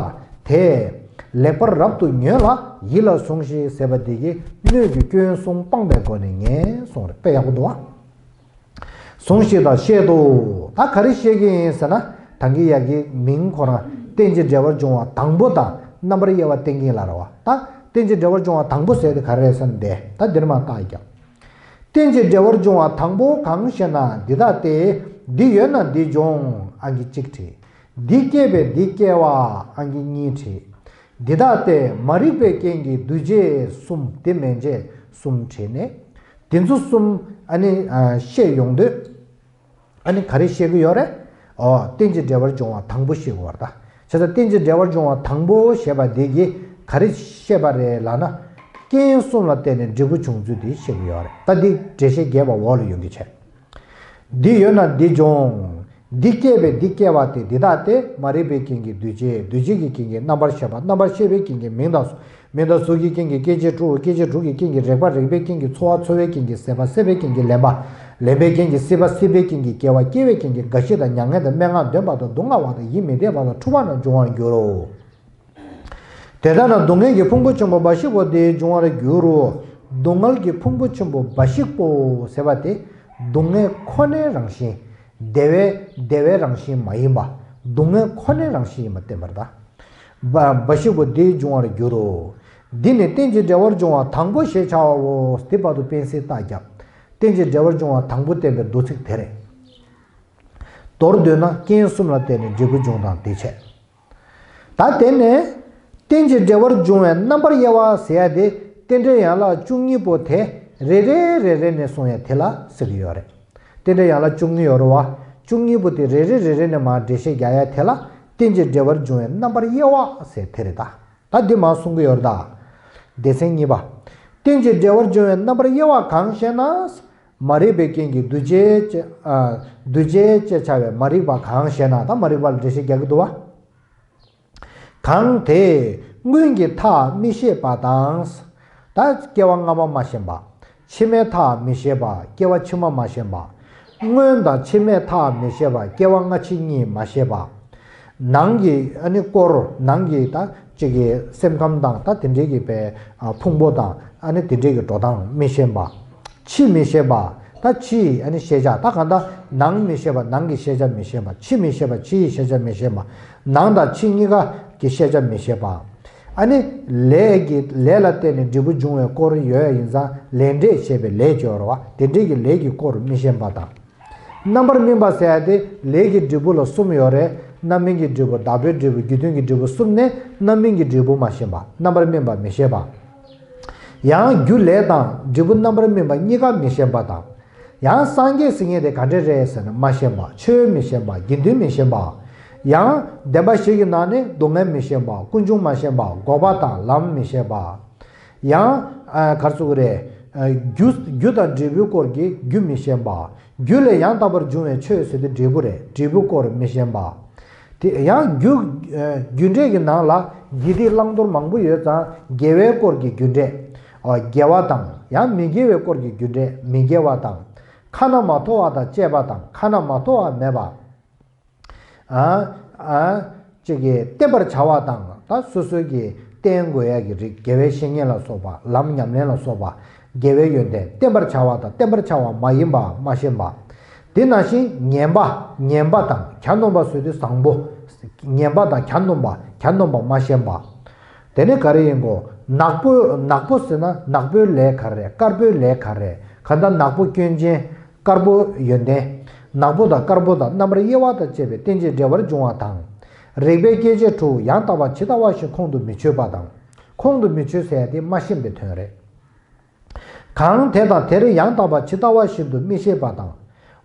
དེ་ལེགས་པར་རབ་ཏུ་ཉོན་ལ་ཡིད་ལ་ཟུངས་ཤིག་ཟེར་བ་དེ་གིས་སྣོད་ཀྱི་སྐྱོན་གསུམ་སྤངས་པའི་སྒོ་ནས་ཉན་གསུངས་རེད། དཔེ་ཡག་པོ་འདུག་བ། ཟུངས་ཤིག་དང་བཤད་དོ། ད་ག་རེ་བཤད་ཀྱི་ཡིན་ཟེར་ན། ད་གིན་ཡ་གི་མིང་ཁོ་རང་རྟེན་ཅིང་འབྲེལ་བར་འབྱུང་བ་དང་པོ་དང་རྣམ་པར་དབྱེ་བ་བསྟན་གྱི་ཡིན་ལབ་རེད་བ། ད་རྟེན་ཅིང་འབྲེལ་བར་འབྱུང་བ་དང་པོ་ཟེར་དེ་ག་རེ་རེད་ཟེར་ན། དེ་ད་འདིར་མར་བརྟག་རྒྱབ། རྟེན་ཅིང་འབྲེལ་བར་འབྱུང་བ་དང་པོ་གང་ཞེ་ན། འདི་ལྟ་སྟེ། འདི་ཡོད་ན་འདི་འབྱུང་། ཨང་ཀི་གཅིག་བྲིས། འདི་སྐྱེས་པས་འདི་སྐྱེ་བ། ཨང་ཀི་གཉིས་བྲིས། འདི་ལྟ་སྟེ་མ་རིག་པའི་རྐྱེན་གྱིས་འདུ་བྱེད་གསུམ། དེ་མན་ཆད་གསུམ་བྲིས་ནས། དེ་ཚོ་གསུམ་ཨ་ནི་ཨ་བཤད་ཡོང་དུས། ཨ་ནི་ག་རེ་བཤད་ཀྱི་ཡོད་རེད། ཨོ། རྟེན་ཅིང་འབྲེལ་བར་འབྱུང་བ་དང་པོ་བཤད་ཀྱི་ཡོད་རེད་ད། བྱས་ཙང་རྟེན་ཅིང་འབྲེལ་བར་འབྱུང་བ་དང་པོ་ཞེས་པ་འདི་གིས་ག་རེ་བཤད་པ་རེད་ལབ་ན། རྐྱེན་གསུམ་ལ་བརྟེན་ནས་འབྲས་བུ་བྱུང་ཚུལ་འདི་བཤད་ཀྱི་ཡོད་རེད། ད་འདི་འགྲེལ་བཤད་རྒྱས་པ་འོག་ལ་ཡོང་གི་བྱས། འདི་ཡོད་ན་འདི་འབྱུང་། འདི་སྐྱེས་པས་འདི་སྐྱེ་བ་སྟེ། འདི་ལྟ་སྟེ་མ་རིག་པའི་རྐྱེན་གྱིས་འདུ་བྱེད། འདུ་བྱེད་ཀྱི་རྐྱེན་གྱིས་རྣམ་པར་ཤེས་པ། རྣམ་པར་ཤེས་པའི་རྐྱེན་གྱིས་མིང་དང་གཟུགས། མིང་དང་གཟུགས་ཀྱི་རྐྱེན་གྱིས་སྐྱེ་མཆེད་དྲུག། སྐྱེ་མཆེད་དྲུག་གི་རྐྱེན་གྱིས་རེག་པ། རེག་པའི་རྐྱེན་གྱིས་ཚོར་བ། ཚོར་བའི་རྐྱེན་གྱིས་སྲེད་པ། སྲེད་པའི་རྐྱེན་གྱིས་ལེན་པ། ལེན་པའི་རྐྱེན་གྱིས་སྲིད་པ། སྲིད་པའི་རྐྱེན་གྱིས་སྐྱེ་བ། སྐྱེ་བའི་རྐྱེན་གྱིས་རྒ་ཤི་དང་མྱ་ངན་དང་སྨྲེ་སྔགས་འདོན་པ་དང་སྡུག་བསྔལ་བ་དང་ཡིད་མི་བདེ་བ་དང་འཁྲུལ་པ་རྣམས་འབྱུང་བར་འགྱུར་རོ། དེ་ལྟར་ན་སྡུག་བསྔལ་གྱི་ཕུང་པོ་ཆེན་པོ་འབའ་ཞིག་པོ་དེ་འབྱུང་བར་འགྱུར་རོ། སྡུག་བསྔལ་གྱི་ཕུང་པོ་ཆེན་པོ་འབའ་ཞིག་པོ་ཟེར་བ་དེ། སྡུག་བསྔལ་ཁོ་ནའི་རང་བཞིན། བདེ་བའི་བདེ་བའི་རང་བཞིན་མ་ཡིན་པ། སྡུག་བསྔལ་ཁོ་ནའི་རང་བཞིན་ཡིན་པ་བསྟན་པ་རེད་ད། འབའ་ཞིག་པོ་དེ་འབྱུང་བར་འགྱུར་རོ། འདི་ནི་རྟེན་ཅིང་འབྲེལ་བར་འབྱུང་བ་དང་པོ་ཞེས་བྱའོ། དེ་བར་དུ་སྤེལ་གསལ་རྟགས་བརྒྱབ། རྟེན་ཅིང་འབྲེལ་བར་འབྱུང་བ་དང་པོ་བསྟན་པའི་མདོ་ཚིག་དེ་རེད། མདོར་བསྡུས་ན་རྐྱེན་གསུམ་ལ་བརྟེན་ནས་འབྲས་བུ་འབྱུང་སྟངས་དེ་བྱས། ད་དེ་ནས་རྟེན་ཅིང་འབྲེལ་བར་འབྱུང་བའི་རྣམ་པར་དབྱེ་བ་ཟེར་ཡ་དེ། རྟེན་འབྲེལ་ཡན་ལག་བཅུ་གཉིས་པོ་དེ་རེ་རེ་རེ་རེ་ནས་གསུང་ཡ་དེ་ལ་ཟེར་གྱི་ཡོད་རེད། རྟེན་འབྲེལ་ཡན་ལག་བཅུ་གཉིས་ཡོད་རེད་བ། བཅུ་གཉིས་པོ་དེ་རེ་རེ་རེ་རེ་ནས་མར་འགྲེལ་བཤད་རྒྱག་ཡ་དེ་ལ་རྟེན་ཅིང་འབྲེལ་བར་འབྱུང་བའི་རྣམ་པར་དབྱེ་བ་ཟེར་དེ་རེད་ད། ད་འདི་མར་གསུང་གི་ཡོད་རེད་ད། སྡེ་ཚན་གཉིས་པ། རྟེན་ཅིང་འབྲེལ་བར་འབྱུང་བའི་རྣམ་པར་དབྱེ་བ་གང་ཞེ་ན། མ་རིག་པའི་རྐྱེན་གྱིས་འདུ་བྱེད་ཅེས། ཨ། འདུ་བྱེད་ཅེས་བྱ་བའི་མ་རིག་པ་གང་ཞེ་ན། ད་མ་རིག་པ་ལ་འགྲེལ་བཤད་རྒྱག་གི་འདུག་བ། གང་དེས་སྔོན་གྱི་མཐའ་མི་ཤེས་པ་དང་། ད་སྐྱེ་བ་སྔ་མ་མ་ཤེས་པ། ཕྱི་མའི་མཐའ་མི་ཤེས་པ། སྐྱེ་བ་ཕྱི་མ་མ་ཤེས་པ། སྔོན་དང་ཕྱི་མའི་མཐའ་མི་ཤེས་པ། སྐྱེ་བ་སྔ་ཕྱི་གཉིས་མ་ཤེས་པ། ནང་གི་ཨ་ནི་སྐོར། ནང་གི་ད་གཅིག་གི་སེམས་ཁམས་དང་ད་དེ་འདྲའི་གི་པའི་ཕུང་པོ་དང་ཨ་ནི་དེ་འདྲའི་གི་འགྲོ་སྟངས་མི་ཤེས་པ། ཕྱི་མི་ཤེས་པ། ད་ཕྱི་ཡི་ཨ་ནི་ཤེས་བྱ། ད་གང་ལྟར་ནང་མི་ཤེས་པ་ནང་གི་ཤེས་བྱ་མི་ཤེས་པ། ཕྱི་མི་ཤེས་པ་ཕྱི་ཡི་ཤེས་བྱ་མི་ཤེས་པ། ནང་དང་ཕྱི་གཉིས་ཀ་གི་ཤེས་བྱ་མི་ཤེས་པ། ཨ་ནི་ལས་ཀྱི་ལས་ལ་བརྟེན་ནས་འབྲས་བུ་འབྱུང་བའི་སྐོར་ཡོད་ཡིན་ཙང་ལས་འབྲས་བྱས་པའི་ལས་སྦྱོར་བ་དེ་འདྲས་ཀྱི་ལས་ཀྱི་སྐོར་མི་ཤེས་པ་དང་། རྣམ་པར་སྨིན་པ་ཟེར་ཡ་དེ་ལས་ཀྱི་འབྲས་བུ་ལ་གསུམ་ཡོད་རེད། རྣམ་སྨིན་གྱི་འབྲས་བུ། བདག་པོའི་འབྲས་བུ། རྒྱུ་མཐུན་གྱི་འབྲས་བུ་གསུམ་ནས་རྣམ་སྨིན་གྱི་འབྲས་བུ་མ་ཤེས་པ། རྣམ་པར་སྨིན་པ་མི་ཤེས་པ། ཡང་རྒྱུ་ལས་དང་འབྲས་བུ་རྣམ་པར་སྨིན་པ་གཉིས་ཀ་མི་ཤེས་པ་དང་། ཡང་སངས་རྒྱས་ཟེར་མཁན་དེ་ག་འདྲ་རེད་ཟེར་ན་མ་ཤེས་པ། ཆོས་མི་ཤེས་པ། དགེ་འདུན་མི་ཤེས་པ། ཡང་བདེན་པ་བཞི་གི་ནང་ནས་སྡུག་བསྔལ་མི་ཤེས་པ། ཀུན་འབྱུང་མ་ཤེས་པ། འགོག་པ་དང་ལམ་མི་ཤེས་པ། ཡང་ཨ་ག་རེ་ཟེར་དགོས་རེད། ཨ་རྒྱུ་རྒྱུ་དང་འབྲས་བུའི་སྐོར་གྱི་རྒྱུ་མི་ཤེས་པ། རྒྱུ་ལས་ཡང་དག་པར་འབྱུང་བའི་ཆོས་ཟེར་དུས་འབྲས་བུ་རེད། འབྲས་བུའི་སྐོར་མི་ཤེས་པ། དེ་ཡང་རྒྱུ་ཨ་རྒྱུ་འབྲས་ཀྱི་ནང་ལ་དགེ་སྡིག་བླང་དོར་མང་པོ་ཡོད་ཙང་དགེ་བའི་སྐོར་གྱི་རྒྱུ་འབྲས། ཨ་དགེ་བ་དང་། ཡང་མི་དགེ་བའི་སྐོར་གྱི་རྒྱུ་འབྲས་མི་དགེ་བ་དང་། ཁ་ན་མ་ཐོ་བ་དང་བཅས་པ་དང་ཁ་ན་མ་ཐོ་བ་མེད་པ། ཨ་ཨ་ཅིག་གིས་བསྟེན་པར་བྱ་བ་དང་། ད་སོ་སོ་གིས་བསྟེན་དགོས་ཡ་གི་རིགས། དགེ་བའི་བཤེས་གཉེན་ལ་སོགས་པ། ལམ་ཉམས་ལེན་ལ་སོགས་པ། དགེ་བའི་ཡོན་ཏན། བསྟེན་པར་བྱ་བ་དང་བསྟེན་པར་བྱ་བ་མ་ཡིན་པ་མ་ཤེས་པ། དེ་ནང་བཞིན་ངན་པ། ངན་པ་དང་གྱ་ནོམ་པ་ཟེར་དུས་བཟང་པོ། ངན་པ་དང་གྱ་ནོམ་པ། གྱ་ནོམ་པ་མ་ཤེས་པ། དེ་ནས་ག་རེ་ཡིན་གོ། ནག་པོ། ནག་པོ་ཟེར་ན་ནག་པོའི་ལས་ག་རེ། དཀར་པོའི་ལས་ག་རེ། གང་ལྟར་ནག་པོ་སྐྱོན་ཅན། དཀར་པོ་ཡོན་ཏན། ནག་པོ་དང་དཀར་པོ་དང་རྣམ་པར་དབྱེ་བ་དང་བཅས་པའི་རྟེན་ཅིང་འབྲེལ་བར་འབྱུང་བ་དང་། རེག་པའི་སྐྱེ་མཆེད་དྲུག་ཡང་དག་པ་ཇི་ལྟ་བ་བཞིན་ཁོང་དུ་མི་ཆུད་པ་དང་། ཁོང་དུ་མི་ཆུད་ཟེར་ཡ་དེ་མ་ཤེས་པའི་དོན་རེད། གང་དེ་དང་དེར་ཡང་དག་པ་ཇི་ལྟ་བ་བཞིན་དུ་མི་ཤེས་པ་དང་།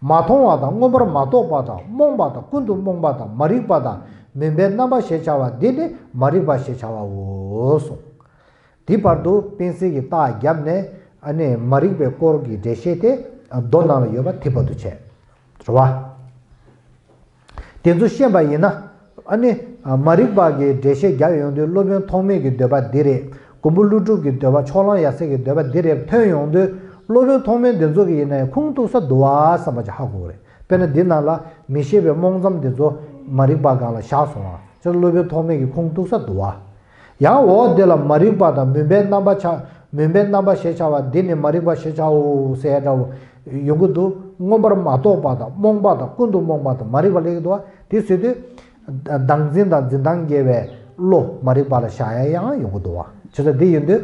མ་མཐོང་བ་དང་མངོན་པར་མ་རྟོགས་པ་དང་རྨོངས་པ་དང་ཀུན་ཏུ་རྨོངས་པ་དང་མ་རིག་པ་དང་མུན་པའི་རྣམ་པ་ཞེས་བྱ་བ་འདི་ནི་མ་རིག་པ་ཞེས་བྱ་བའོ་གསུངས། དེ་བར་དུ་པཎ་ཟེར་གྱི་རྟགས་བརྒྱབ་ནས་ཨ་ནི་མ་རིག་པའི་སྐོར་གྱི་འགྲེལ་བཤད་དེ་མདོ་ནང་ལ་ཡོད་པ་དེ་བར་དུ་བྱས། རེད་བ། དེ་ཚོ་ཤེས་པ་ཡིན་ན། ཨ་ནི་མ་རིག་པ་གི་འགྲེལ་བཤད་རྒྱག་ཡོང་དུས་སློབ་དཔོན་ཐོགས་མེད་ཀྱི་འདོད་པ་འདི་རེད། མགོན་པོ་ཀླུ་སྒྲུབ་ཀྱི་འདོད་པ། ཕྱོགས་གླང་ཡབ་སྲས་ཀྱི་འདོད་པ་འདི་རེད་ཐོན་ཡོང་དུས་སློབ་དཔོན་ཐོགས་མེད་འདི་ཚོ་གི་ཡིན་ན་ཡང་ཁུངས་གཏུགས་ས་འདུག་བ་བསམ་པ་ཅིག་ཧ་གོ་གི་རེད། དཔེར་ན་འདི་ནང་ལ་མི་ཤེས་པའི་རྨོངས་ཙམ་འདི་ཚོ་མ་རིག་པ་སྒང་ལ་བཞག་སོང་བ། ཅིག་སློབ་དཔོན་ཐོགས་མེད་ཀྱི་ཁུངས་གཏུགས་ས་འདུག་བ། ཡང་འོག་འདི་ལ་མ་རིག་པ་དང་མུན་པའི་རྣམ་པ་ཆ། མུན་པའི་རྣམ་པ་ཞེས་བྱ་བ་འདི་ནི་མ་རིག་པ་ཞེས་བྱའོ་ཟེར་འདྲ་བོ་ཡོང་གི་འདུག་མངོན་པར་མ་རྟོགས་པ་དང་རྨོངས་པ་དང་ཀུན་ཏུ་རྨོངས་པ་དང་མ་རིག་པ་སླེབས་ཀྱི་འདུག་བ། དེ་ཟེར་དུས་བདག་འཛིན་དང་འཛིན་སྟངས་དགེ་བའི་བློ་མ་རིག་པ་ལ་བཞག་ཡ་ཡང་ཡོང་གི་འདུག་བ། བྱས་ཙང་འདི་ཡིན་དུས།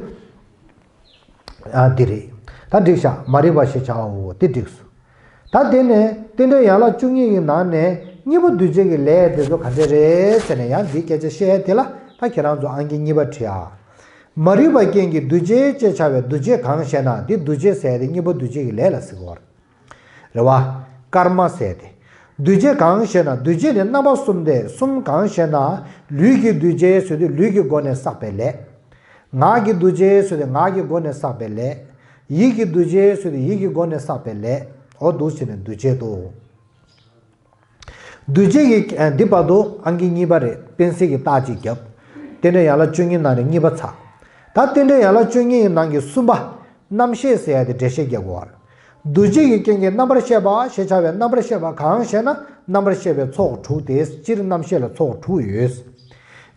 ཨ་འདི་རེད། ད་འགྲིག་ཤག་མ་རིག་པ་ཞེས་བྱའོ་དེ་འགྲིག་སོང་། ད་དེ་ནས་རྟེན་འབྲེལ་ཡན་ལག་བཅུ་གཉིས་ཀྱི་ནང་ནས་གཉིས་པོ་འདུས་བྱས་ཀྱི་ལས་དེ་ཚོ་ག་འདྲ་རེད་ཟེར་ནས་ཡང་འདིའི་སྐད་ཆ་བཤད་དེ་ལ་ད་ཁྱེད་རང་ཚོ་ཨང་ཀི་གཉིས་པ་བྲིས་ཨ། མ་རིག་པའི་རྐྱེན་གྱིས་འདུས་བྱས་ཅེས་བྱ་བའི་འདུས་བྱས་གང་ཞེ་ན། འདི་འདུས་བྱས་ཟེར་ཡ་དེ་གཉིས་པོ་འདུས་བྱས་ཀྱི་ལས་ལ་ཟེར་གྱི་ཡོད་རེད། རེད་བ། ཀརྨ་ཟེར་ཏེ། འདུས་བྱས་གང་ཞེ་ན། འདུས་བྱས་ནི་རྣམ་པ་གསུམ་སྟེ། གསུམ་གང་ཞེ་ན། ལུས་ཀྱི་འདུས་བྱས་ཟེར་དུས་ལུས་ཀྱི་སྒོ་ནས་བསགས་པའི་ལས། ངག་གི་འདུས་བྱས་ཟེར་དུས་ངག་གི་སྒོ་ནས་བསགས་པའི་ལས། ཡིད་ཀྱི་འདུས་བྱས་ཟེར་དུས་ཡིད་ཀྱི་སྒོ་ནས་བསགས་པའི་ལས། འོ་འདུ་བྱས་ནས་འདུས་བྱས་དོ། འདུས་བྱས་ཀྱི་ཨ་འདི་བར་དུ་ཨང་ཀི་གཉིས་པ་རེད། པཎ་ཟེར་གྱི་རྟགས་གཅིག་བརྒྱབ། རྟེན་འབྲེལ་ཡན་ལག་བཅུ་གཉིས་ནང་ནས་གཉིས་པ་ཚར། ད་རྟེན་འབྲེལ་ཡན་ལག་བཅུ་གཉིས་ཀྱི་ནང་གི་གསུམ་པ། རྣམ་ཤེས་ཟེར་ཡ་དེ་འགྲེལ་བཤད་རྒྱག་དགོས་པ་རེད། འདུས་བྱས་ཀྱི་རྐྱེན་གྱིས་རྣམ་པར་ཤེས་པ་ཞེས་བྱ་བའི་རྣམ་པར་ཤེས་པ་གང་ཞེ་ན། རྣམ་པར་ཤེས་པའི་ཚོགས་དྲུག་སྟེ། སྤྱིར་རྣམ་ཤེས་ལ་ཚོགས་དྲུག་ཡོད།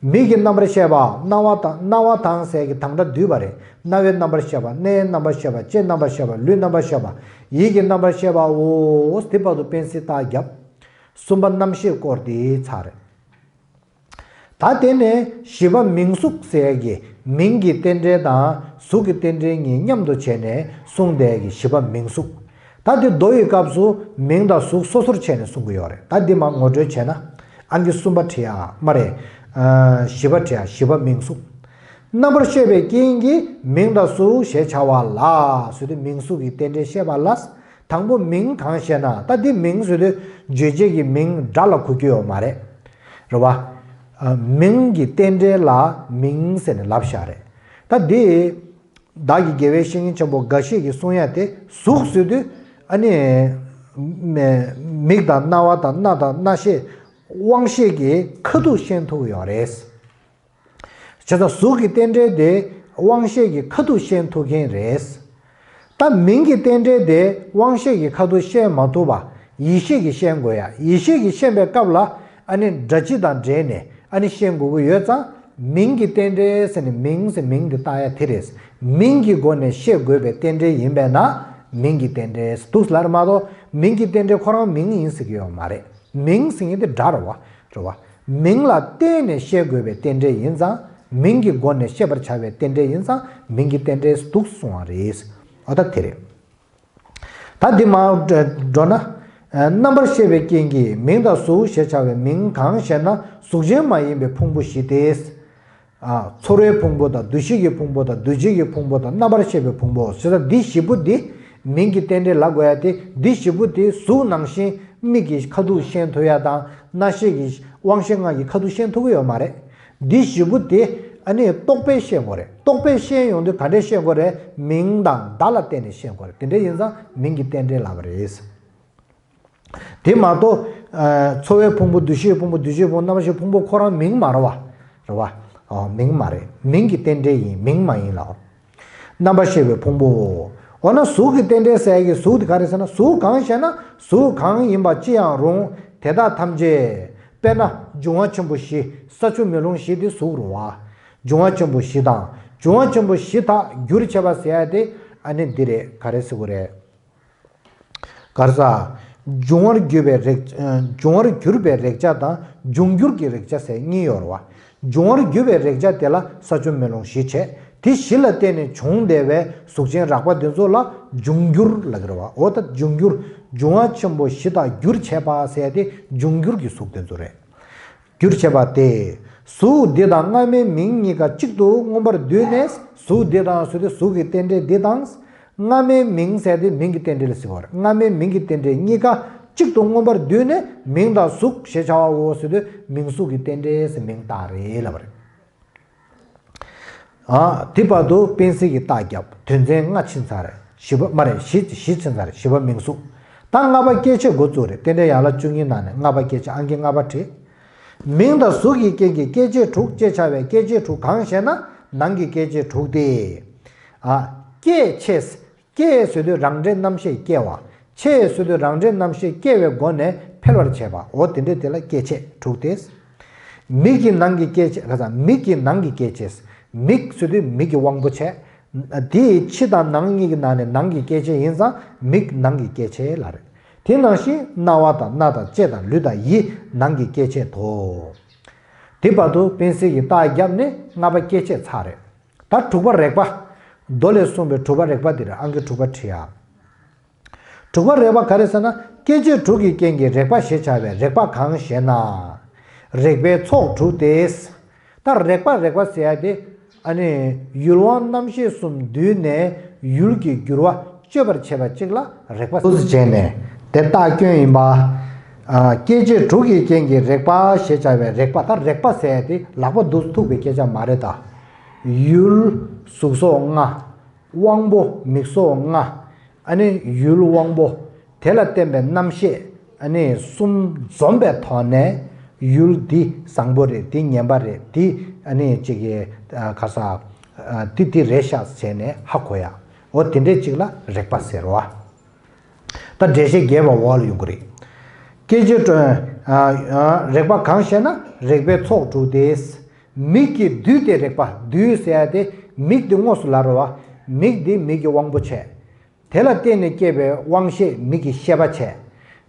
མིག་གི་རྣམ་པར་ཤེས་པ། རྣ་བ་དང་རྣ་བ་དང་ཟེར་གྱི་དང་སྒྲ་བསྡུས་པ་རེད། རྣ་བའི་རྣམ་པར་ཤེས་པ། སྣའི་རྣམ་པར་ཤེས་པ། ལྕེའི་རྣམ་པར་ཤེས་པ། ལུས་རྣམ་པར་ཤེས་པ། ཡིད་ཀྱི་རྣམ་པར་ཤེས་པའོ། དེ་བར་དུ་པཎ་ཟེར་རྟགས་བརྒྱབ། གསུམ་པ་རྣམ་ཤེས་སྐོར་དེ་ཚར་རེད། ད་དེ་ནས་བཞི་པ་མིང་གཟུགས་ཟེར་ཡ་གི་མིང་གི་རྟེན་འབྲེལ་དང་གཟུགས་ཀྱི་རྟེན་འབྲེལ་གཉིས་མཉམ་དུ་བྱས་ནས་གསུངས་བསྡད་ཡ་གི་བཞི་པ་མིང་གཟུགས། ད་དེ་མདོ་ཡི་སྐབས་སུ་མིང་དང་གཟུགས་སོ་སོར་ཕྱེ་ནས་གསུང་གི་ཡོད་རེད། ད་འདི་མར་ངོ་སྤྲོད་བྱས་ན་ཨང་ཀི་གསུམ་པ་བྲིས་ཡ་མ་རེད། ཨ་བཞི་པ་བྲིས་ཡ། བཞི་པ་མིང་གཟུགས། རྣམ་པར་ཤེས་པའི་རྐྱེན་གྱིས་མིང་དང་གཟུགས་ཞེས་བྱ་བ་ལ་ཟེར་དུས་མིང་གཟུགས་ཀྱི་རྟེན་འབྲེལ་བཤད་པ་ལ། དང་པོ་མིང་གང་ཞེ་ན། ད་འདི་མིང་ཟེར་དུས་བརྗོད་བྱེད་ཀྱི་མིང་སྒྲ་ལ་གོ་རྒྱུ་ཡོད་མ་རེད། རེད་བ། ཨ་མིང་གི་རྟེན་འབྲེལ་ལ་མིང་ཟེར་ནས་ལབ་བཞག་རེད། ད་འདི་བདག་གི་དགེ་བའི་བཤེས་གཉེན་ཆེན་པོ་འགའ་ཞིག་གིས་གསུང་ཡ་དེ་གཟུགས་ཟེར་དུས་ཨ་ནི་མི་མིག་དང་རྣ་བ་དང་སྣ་དང་རྣ་ཤེས་དབང་ཤེས་ཀྱི་ཁ་ཐུག་ཤེས་ཐུབ་ཀྱི་ཡོད་རེད། བྱས་ཙང་གཟུགས་ཀྱི་རྟེན་འབྲེལ་དེ་དབང་ཤེས་ཀྱི་ཁ་ཐུག་ཤེས་ཐུབ་མཁན་རེད། ད་མིང་གི་རྟེན་འབྲེལ་དེ་དབང་ཤེས་ཀྱི་ཁ་ཐུག་ཤེས་མ་ཐུབ་པ་ཡིད་ཤེས་ཀྱིས་ཤེས་དགོས་ཡ། ཡིད་ཤེས་ཀྱིས་ཤེས་པའི་སྐབས་ལ་ཨ་ནི་སྒྲ་སྤྱི་དང་འབྲེལ་ནས་ཨ་ནི་ཤེས་དགོས་ཀྱི་ཡོད་ཙང་མིང་གི་རྟེན་འབྲེལ་ཟེར་ནས་མིང་ཟེར་མིང་དེ་བཏགས་ཡ་དེ་རེད། མིང་གི་སྒོ་ནས་ཤེས་དགོས་པའི་རྟེན་འབྲེལ་ཡིན་པས་ན་ མིང་གི་རྟེན་འབྲེལ་འདུག་ལབ་རེད་མ་གཏོགས། མིང་གི་རྟེན་འབྲེལ་ཁོ་རང་མིང་ཡིན་ཟེར་གྱི་ཡོད་མ་རེད། མིང་ཟེར་མཁན་དེ་སྒྲ་རེད་བ། རེད་བ། མིང་ལ་བརྟེན་ནས་བཤད་དགོས་པའི་རྟེན་འབྲེལ་ཡིན་ཙང་། མིང་གི་སྒོ་ནས་བཤད་པར་བྱ་བའི་རྟེན་འབྲེལ་ཡིན་ཙང་། མིང་གི་རྟེན་འབྲེལ་འདུག་གསུང་བ་རེད། འོ་ད་དེ་རེད། ད་འདི་མར་འགྲོ་ན། རྣམ་པར་ཤེས་པའི་རྐྱེན་གྱིས་མིང་དང་གཟུགས་ཞེས་བྱ་བའི་མིང་གང་ཞེ་ན། གཟུགས་ཅན་མ་ཡིན་པའི་ཕུང་པོ་བཞི་སྟེ། ཚོར་བའི་ཕུང་པོ་དང་། འདུ་ཤེས་ཀྱི་ཕུང་པོ་དང་། འདུ་བྱེད་ཀྱི་ཕུང་པོ་དང་། རྣམ་པར་ཤེས་པའི་ཕུང་པོ་ཞེས་པ་འདི་བཞི་པོ་འདི། མིང་གི་རྟེན་འབྲེལ་ལབ་དགོས་ཡ་དེ། འདི་བཞི་པོ་དེ་གཟུགས་ནང་བཞིན་མིག་གིས་ཁ་ཐུག་ཤེས་ཐུབ་ཡ་དང་། རྣ་ཤེས་ཀྱིས་དབང་ཤེས་ལྔ་གིས་ཁ་ཐུག་ཤེས་ཐུབ་ཀྱི་ཡོད་མ་རེད། འདི་བཞི་པོ་དེ་ཨ་ནི་རྟོག་པས་ཤེས་དགོས་རེད། རྟོག་པས་ཤེས་ཡོང་དུས་ག་འདྲས་ཤེས་དགོས་རེད། མིང་དང་བརྡ་ལ་བརྟེན་ནས་ཤེས་དགོས་རེད། དེ་འདྲས་ཡིན་ཙང་མིང་གི་རྟེན་འབྲེལ་ལབ་པ་རེད། དེ་མ་གཏོགས། ཚོར་བའི་ཕུང་པོ། འདུ་ཤེས་ཕུང་པོ། འདུ་བྱེད་ཕུང་པོ། རྣམ་པར་ཤེས་ཕུང་པོ་ཁོ་རང་མིང་མ་རེད་བ། རེད་བ། མིང་མ་རེད། མིང་གི་རྟེན་འབྲེལ་ཡིན། མིང་མ་ཡིན་ལ། རྣམ་པར་ཤེས་པའི་ཕུང་པོའོ། འོ་ན་གཟུགས་ཀྱི་རྟེན་འབྲེལ་ཟེར་ཡ་གི་གཟུགས་དེ་ག་རེ་ཟེར་ན། གཟུགས་གང་ཞེ་ན། གཟུགས་གང་ཡིན་པ་ཅི་ཡང་རུང་། དེ་དག་ཐམས་ཅད། དཔེར་ན་འབྱུང་བ་ཆེན་པོ་བཞི། ས་ཆུ་མེ་རླུང་བཞི་དེ་གཟུགས་རེད་བ། འབྱུང་བ་ཆེན་པོ་བཞི་དང་། འབྱུང་བ་ཆེན་པོ་བཞི་དག་འགྱུར་བྱེད་པ་ཟེར་ཡ་དེ་ཨ་ནི་འདི་རེད། ག་རེ་ཟེར་དགོས་རེད། ག་རེ་ཟ། འབྱུང་བར་གྱུར་པའི་རེག་འབྱུང་བར་གྱུར་པའི་རེག་བྱ་དང་། འབྱུང་འགྱུར་གྱི་རེག་བྱ་ཟེར་གཉིས་ཡོད་རེད་བ། འབྱུང་བར་གྱུར་པའི་རེག་བྱ་དེ་ལ་ས་ཆུ་མེ་རླུང་བཞི་བྱས། དེ་བཞི་ལ་བརྟེན་ནས་བྱུང་བསྡད་པའི་གཟུགས་ཅན་རགས་པ་དེ་ཚོ་ལ་འབྱུང་འགྱུར་ལབ་ཀྱི་རེད་བ། འོ་ད་འབྱུང་འགྱུར། འབྱུང་བ་ཆེན་པོ་བཞི་དག་འགྱུར་བྱེད་པ་ཟེར་ཡ་དེ་འབྱུང་འགྱུར་གྱི་གཟུགས་དེ་ཚོ་རེད། འགྱུར་བྱེད་པ་སྟེ། གཟུགས་འདི་དང་སྔ་མའི་མིང་གཉིས་ཀ་གཅིག་ཏུ་མངོན་པར་བསྡུས་ནས། གཟུགས་འདི་དང་ཟེར་དུས་གཟུགས་ཀྱི་རྟེན་འབྲེལ་འདི་དང་། སྔ་མའི་མིང་ཟེར་དུས་མིང་གི་རྟེན་འབྲེལ་ལ་ཟེར་བ་རེད། སྔ་མའི་མིང་གི་རྟེན་འབྲེལ་གཉིས་ཀ་གཅིག་ཏུ་མངོན་པར་བསྡུས་ནས། མིང་དང་གཟུགས་ཞེས་བྱ་བའོ་ཟེར་དུས་མིང་གཟུགས་ཀྱི་རྟེན་འབྲེལ་ཟེར་མིང་བཏགས་རེད་ལབ་པ་རེད། ཨ། དེ་བར་དུ་སྤེན་སྲིད་ཀྱིས་རྟགས་བརྒྱབ། དོན་ཚན་ལྔ་ཕྱིན་ཚར་རེད། བཞི་པ་མ་རེད། བཞི་བཞི་ཕྱིན་ཚར་རེད། བཞི་པ་མིང་གཟུགས། ད་ལྔ་པ་སྐྱེ་མཆེད་འགོ་བཙུགས་རེད། རྟེན་འབྲེལ་ཡན་ལག་བཅུ་གཉིས་ནང་ནས་ལྔ་པ་སྐྱེ་མཆེད། ཨང་ཀི་ལྔ་པ་བྲིས། མིང་དང་གཟུགས་ཀྱི་རྐྱེན་གྱིས་སྐྱེ་མཆེད་དྲུག་ཅེས་བྱ་བའི་སྐྱེ་མཆེད་དྲུག་གང་ཞེ་ན། ནང་གི་སྐྱེ་མཆེད་དྲུག་སྟེ། ཨ། སྐྱེད་མཆེད། སྐྱེ་ཟེར་དུས་རང་འབྲས་རྣམ་ཤེས་སྐྱེ་བ། མཆེད་ཟེར་དུས་རང་འབྲས་རྣམ་ཤེས་སྐྱེ་བའི་སྒོ་ནས་འཕེལ་བར་བྱེད་པ། འོ་དེ་འདྲས་དེ་ལ་སྐྱེ་མཆེད་དྲུག་སྟེ། མིག་གི་ནང་གི་སྐྱེ་མཆེད། ག་ས། མིག་གི་ནང་གི་སྐྱེ་མཆེད། མིག་ཟེར་དུས་མིག་གི་དབང་པོ་བྱས། དེའི་ཕྱི་དང་ནང་གཉིས་ཀྱི་ནང་ནས་ནང་གི་སྐྱེ་མཆེད་ཡིན་ཙང་མིག་ནང་གི་སྐྱེ་མཆེད་ལ་རེད། དེ་ནང་བཞིན་རྣ་བ་དང་སྣ་དང་ལྕེ་དང་ལུས་དང་ཡིད་ནང་གི་སྐྱེ་མཆེད་དོ། དེ་བར་དུ་སྤེན་སྲིད་ཀྱིས་རྟགས་བརྒྱབ་ནས་ལྔ་པ་སྐྱེ་མཆེད་ཚར་རེད། ད་དྲུག་པ་རེག་པ། མདོ་ལས་གསུངས་པའི་དྲུག་པ་རེག་པ་འདི་རེད། ཨང་ཀི་དྲུག་པ་བྲིས་ཨ། དྲུག་པ་རེག་པ་ག་རེ་ཟེར་ན། སྐྱེ་མཆེད་དྲུག་གི་རྐྱེན་གྱིས་རེག་པ་ཞེས་བྱ་བའི་རེག་པ་གང་ཞེ་ན། རེག་པའི་ཚོགས་དྲུག་སྟེ། ད་རེག་པ་རེག་པ་ཟེར་ཡ་དེ། ཨ་ནི་ཡུལ་དབང་རྣམ་ཤེས་གསུམ་འདུས་ནས་ཡུལ་གྱི་འགྱུར་བ་གཅོད་པར་བྱེད་པ་གཅིག་ལ་རེག་པ། འདུག་སེ་བྱས་ནས་དེ་རྟགས་སྐྱོན་ཡིན་པ། ཨ། སྐྱེ་མཆེད་དྲུག་གི་རྐྱེན་གྱིས་རེག་པ་ཞེས་བྱ་བའི་རེག་པ། ད་རེག་པ་ཟེར་ཡ་དེ་ལག་པ་འདུག་ཐུག་པའི་སྐད་ཆ་མ་རེད་ད། ཡུལ་གཟུགས་སོགས་ལྔ། དབང་པོ་མིག་སོགས་ལྔ། ཨ་ནི་ཡུལ་དབང་པོ། དེ་ལ་བརྟེན་པའི་རྣམ་ཤེས། ཨ་ནི་གསུམ་འཛོམས་པའི་ཐོག་ནས་ཡུལ་འདི་བཟང་པོ་རེད། འདི་ངན་པ་རེད། འདི་ཨ་ནི་ཅིག་གི་ཨ། ག་ས། ཨ། འདི་འདི་རེད་ཤག་ཟེར་ནས་ཧ་གོ་ཡ། འོ་དེ་འདྲས་ཅིག་ལ་རེག་པ་ཟེར་བ། ད་འགྲེལ་བཤད་རྒྱས་པ་འོག་ལ་ཡོང་གི་རེད། སྐད་ཅིག་ཨ། ཨ། རེག་པ་གང་ཞེ་ན། རེག་པའི་ཚོགས་དྲུག་སྟེ། མིག་གིས་བསྡུས་ཏེ་རེག་པ། བསྡུས་ཟེར་ཡ་དེ་མིག་དེ་དངོས་སུ་ལབ་རེད་བ། མིག་དེ་མིག་གི་དབང་པོ་བྱས། དེ་ལ་བརྟེན་ནས་སྐྱེས་པའི་དབང་ཤེས་མིག་གི་ཤེས་པ་བྱས།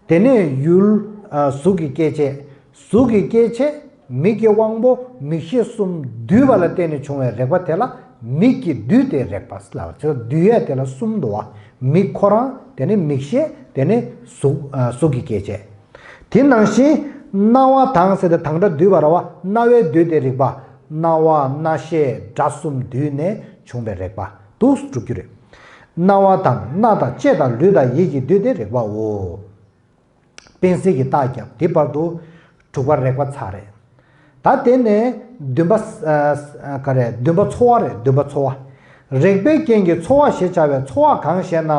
དེ་ནས་ཡུལ། ཨ། གཟུགས་ཀྱི་སྐྱེ་མཆེད། གཟུགས་ཀྱི་སྐྱེ་མཆེད། མིག་གི་དབང་པོ། མིག་ཤེས་གསུམ་འདུས་པ་ལ་བརྟེན་ནས་བྱུང་བའི་རེག་པ་དེ་ལ་མིག་གིས་བསྡུས་ཏེ་རེག་པ་ལབ། བྱས་ཙང་བསྡུས་ཡས་དེ་ལ་གསུམ་འདུག་བ། མིག་ཁོ་རང་། དེ་ནས་མིག་ཤེས། དེ་ནས་གཟུགས། ཨ། གཟུགས་ཀྱི་སྐྱེ་མཆེད། དེ་ནང་བཞིན་རྣ་བ་དང་ཟེར་ཏེ་དང་སྒྲ་བསྡུས་པ་རེད་བ། རྣ་བས་བསྡུས་ཏེ་རེག་པ། རྣ་བ། རྣ་ཤེས། སྒྲ་གསུམ་འདུས་ནས་བྱུང་བའི་རེག་པ་འདུག་སེ་གྲུབ་རྒྱུ་རེད། རྣ་བ་དང་སྣ་དང་ལྕེ་དང་ལུས་དང་ཡིད་ཀྱིས་བསྡུས་ཏེ་རེག་པའོ། སྤེན་སྲིད་ཀྱིས་རྟགས་བརྒྱབ། དེ་བར་དུ་དྲུག་པ་རེག་པ་ཚར་རེད། ད་དེ་ནས་བདུན་པ། ཨ། ག་རེ། བདུན་པ་ཚོར་བ་རེད། བདུན་པ་ཚོར་བ། རེག་པའི་རྐྱེན་གྱིས་ཚོར་བ་ཞེས་བྱ་བའི་ཚོར་བ་གང་ཞེ་ན།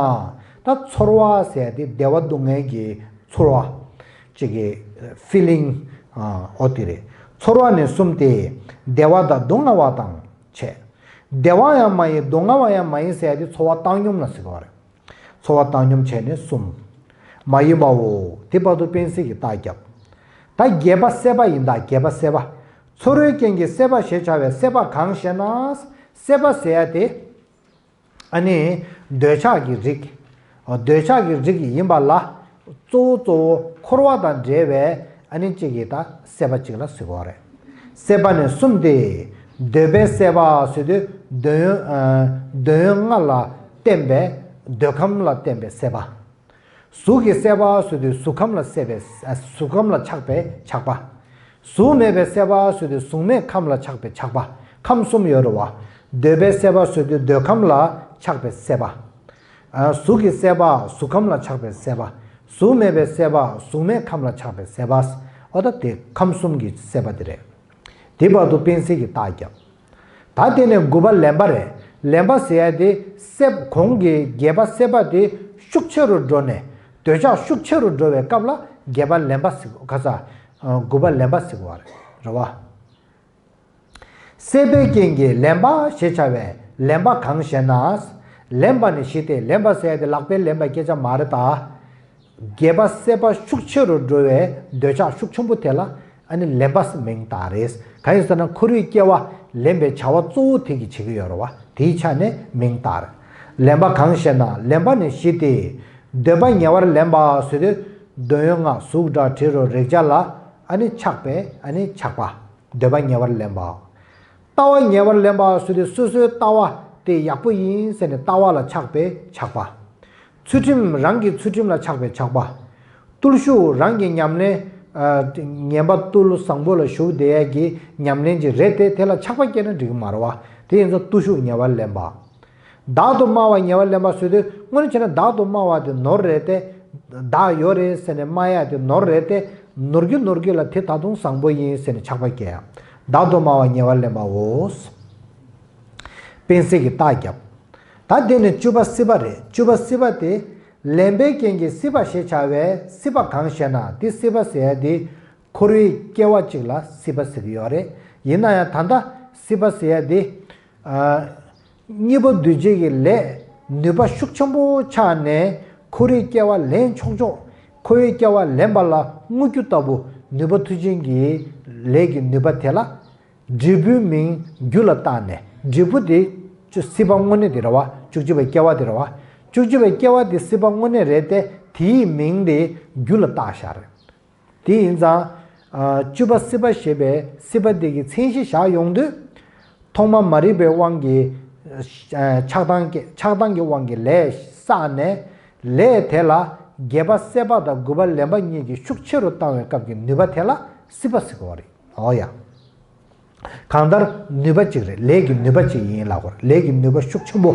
ད་ཚོར་བ་ཟེར་ཡ་དེ་བདེ་བ་སྡུག་བསྔལ་གྱི་ཚོར་བ། གཅིག་གི་ཕི་ལིང་། ཨ། འོ་དེ་རེད། ཚོར་བ་ནི་གསུམ་སྟེ། བདེ་བ་དང་སྡུག་བསྔལ་བ་དང་བཅས། བདེ་བ་ཡང་མ་ཡིན་སྡུག་བསྔལ་བ་ཡང་མ་ཡིན་ཟེར་ཡ་དེ་ཚོར་བ་བཏང་སྙོམས་ལ་ཟེར་གྱི་ཡོད་རེད། ཚོར་བ་བཏང་སྙོམས་བྱས་ནས་གསུམ། མ་ཡིན་པའོ། དེ་བར་དུ་སྤེན་སྲིད་ཀྱིས་རྟགས་བརྒྱབ། ད་བརྒྱད་པ་སྲེད་པ་ཡིན་ད། བརྒྱད་པ་སྲེད་པ། ཚོར་བའི་རྐྱེན་གྱིས་སྲེད་པ་ཞེས་བྱ་བའི་སྲེད་པ་གང་ཞེ་ན། སྲེད་པ་ཟེར་ཡ་དེ། ཨ་ནི་འདོད་ཆགས་ཀྱི་རིགས། འདོད་ཆགས་ཀྱི་རིགས་ཡིན་པ་ལ། གཙོ་བོ་གཙོ་བོ་འཁོར་བ་དང་འབྲེལ་བའི་ཨ་ནི་གཅིག་གི་ད་སྲེད་པ་གཅིག་ལ་ཟེར་གོ་རེད། སྲེད་པ་ནི་གསུམ་སྟེ། འདོད་པའི་སྲེད་པ་ཟེར་དུས་འདོད་ཡོན་ཨ་འདོད་ཡོན་ལྔ་ལ་བརྟེན་པའི་འདོད་ཁམས་ལ་བརྟེན་པའི་སྲེད་པ། གཟུགས་ཀྱི་སྲེད་པ་ཟེར་དུས་གཟུགས་ཁམས་ལ་སྲེད་པའི་ཨ་གཟུགས་ཁམས་ལ་ཆགས་པའི་ཆགས་པ། གཟུགས་མེད་པའི་སྲེད་པ་ཟེར་དུས་གཟུགས་མེད་ཁམས་ལ་ཆགས་པའི་ཆགས་པ། ཁམས་གསུམ་ཡོད་རེད་བ། འདོད་པའི་སྲེད་པ་ཟེར་དུས་འདོད་ཁམས་ལ་ཆགས་པའི་སྲེད་པ། ཨ་གཟུགས་ཀྱི་སྲེད་པ་གཟུགས་ཁམས་ལ་ཆགས་པའི་སྲེད་པ། གཟུགས་མེད་པའི་སྲེད་པ་གཟུགས་མེད་ཁམས་ལ་ཆགས་པའི་སྲེད་པ། འོ་ད་དེ་ཁམས་གསུམ་གྱི་སྲེད་པ་དེ་རེད། དེ་བར་དུ་སྤེལ་གསལ་གྱི་རྟགས་བརྒྱབ། ད་དེ་ནས་དགུ་པ་ལེན་པ་རེད། ལེན་པ་ཟེར་ཡ་དེ་སྲེད་གོང་གི་བརྒྱད་པ་སྲེད་པ་དེ་ཤུགས་ཆེ་རུ་འགྲོ་ནས་འདོད་ཆགས་ཤུགས་ཆེ་རུ་འགྲོ་བའི་སྐབས་ལ་བརྒྱད་པ་ལེན་པ་ཟེར་ག་ས། དགུ་པ་ལེན་པ་ཟེར་གོ་བ་རེད་རེད་བ། སྲེད་པའི་རྐྱེན་གྱིས་ལེན་པ་ཞེས་བྱ་བའི་ལེན་པ་གང་ཞེ་ན། ལེན་པ་ནི་བཞི་སྟེ། ལེན་པ་ཟེར་ཡ་དེ་ལག་པས་ལེན་པའི་སྐད་ཆ་མ་རེད་ད། བརྒྱད་པ་སྲེད་པ་ཤུགས་ཆེ་རུ་འགྲོ་བའི་འདོད་ཆགས་ཤུགས་ཆེན་པོ་དེ་ལ་ཨ་ནི་ལེན་པ་མིང་བཏགས་རེད། གང་ཡིན་ཟེར་ན་འཁོར་བའི་སྐྱེ་བ་ལེན་པའི་བྱ་བ་གཙོ་བོ་དེ་གིས་བྱེད་ཀྱི་ཡོད་རེད་བ། དེའི་ཆ་ནས་མིང་བཏགས་རེད། ལེན་པ་གང་ཞེ་ན། ལེན་པ་ནི་བཞི་སྟེ། འདོད་པ་ཉེ་བར་ལེན་པ་ཟེར་དུས་འདོད་ཡོན་ལྔ་གཟུགས་སྒྲ་དྲི་རོ་རེག་བྱ་ལ་ཨ་ནི་ཆགས་པའི་ཨ་ནི་ཆགས་པ། འདོད་པ་ཉེ་བར་ལེན་པའོ། ལྟ་བ་ཉེ་བར་ལེན་པ་ཟེར་དུས་སོ་སོའི་ལྟ་བ་དེ་ཡག་པོ་ཡིན་ཟེར་ནས་ལྟ་བ་ལ་ཆགས་པའི་ཆགས་པ། ཚུལ་ཁྲིམས་རང་གི་ཚུལ་ཁྲིམས་ལ་ཆགས་པའི་ཆགས་པ། བརྟུལ་ཞུགས་རང་གི་ཉམས་ལེན་ཨ་ངན་པ་བརྟུལ་བཟང་པོ་ལ་ཞུགས་བསྡད་ཡས་ཀྱི་ཉམས་ལེན་ཅིག་རེད་དེ་དེ་ལ་ཆགས་པ་སྐྱེས་ན་འགྲིག་གི་མ་རེད་བ། དེ་ཡིན་ཙང་བརྟུལ་ཞུགས་ཉེ་བར་ལེན་པ། བདག་ཏུ་སྨྲ་བ་ཉེ་བར་ལེན་པ་ཟེར་དུས་དངོས་གནས་བྱས་ན་བདག་ཏུ་སྨྲ་བ་དེ་ནོར་རེད་དེ། བདག་ཡོད་རེད་ཟེར་ནས་སྨྲ་ཡ་དེ་ནོར་རེད་དེ། ནོར་གྱི་ནོར་གྱི་ལ་དེ་ད་དུང་བཟང་པོ་ཡིན་ཟེར་ནས་ཆགས་པ་སྐྱེ་ཡ། བདག་ཏུ་སྨྲ་བ་ཉེ་བར་ལེན་པའོ། སྤེལ་གསལ་གྱི་རྟགས་བརྒྱབ། ད་དེ་ནས་བཅུ་པ་སྲིད་པ་རེད། བཅུ་པ་སྲིད་པ་དེ། ལེན་པའི་རྐྱེན་གྱིས་སྲིད་པ་ཞེས་བྱ་བའི་སྲིད་པ་གང་ཞེ་ན། དེ་སྲིད་པ་ཟེར་ཡ་དེ། འཁོར་བའི་སྐྱེ་བ་གཅིག་ལ་སྲིད་པ་ཟེར་གྱི་ཡོད་རེད། ཡིན་ན་ཡང་ད་ལྟ་སྲིད་པ་ཟེར་ཡ་དེ། ཨ། གཉིས་པ་འདུས་བྱས་ཀྱི་ལས་ནུས་པ་ཤུགས་ཆེན་པོ་ཆགས་ནས་འཁོར་བའི་སྐྱེ་བ་ལེན་ཆོག་ཆོག་འཁོར་བའི་སྐྱེ་བ་ལེན་པ་ལ་བསྔོ་རྒྱུ་ལྟ་བུ་ནུས་པ་མཐུ་ཆེན་གྱི་ལས་ཀྱི་ནུས་པ་དེ་ལ་འབྲས་བུའི་མིང་རྒྱུ་ལ་བཏགས་ནས་འབྲས་བུ་དེ་སྲིད་པ་དངོས་གནས་དེ་རེད་བ། བཅུ་གཅིག་པའི་སྐྱེ་བ་དེ་རེད་བ། བཅུ་གཅིག་པའི་སྐྱེ་བ་དེ་སྲིད་པ་དངོས་གནས་རེད་དེ་དེའི་མིང་དེ་རྒྱུ་ལ་བཏགས་བཞག་རེད། དེ་ཡིན་ཙང་། ཨ། བཅུ་པ་སྲིད་པ་ཞེས་པའི་སྲིད་པ་འདི་གི་མཚན་གཞི་བཞག་ཡོང་དུས། ཐོག་མ་མ་རིག་པའི་དབང་གིས། ཨ། ཆགས་སྡང་གི་ཆགས་སྡང་གི་དབང་གིས་ལས་བསགས་ནས། ལས་དེ་ལ་བརྒྱད་པ་སྲེད་པ་དང་དགུ་པ་ལེན་པ་གཉིས་ཀྱིས་ཤུགས་ཆེ་རུ་བཏང་བའི་སྐབས་ཀྱི་ནུས་པ་དེ་ལ་སྲིད་པ་ཟེར་གྱི་ཡོད་རེད། འོ་ཡ། གང་ལྟར་ནུས་པ་གཅིག་རེད། ལས་ཀྱི་ནུས་པ་གཅིག་ཡིན་ལབ་དགོས་རེད། ལས་ཀྱི་ནུས་པ་ཤུགས་ཆེན་པོ།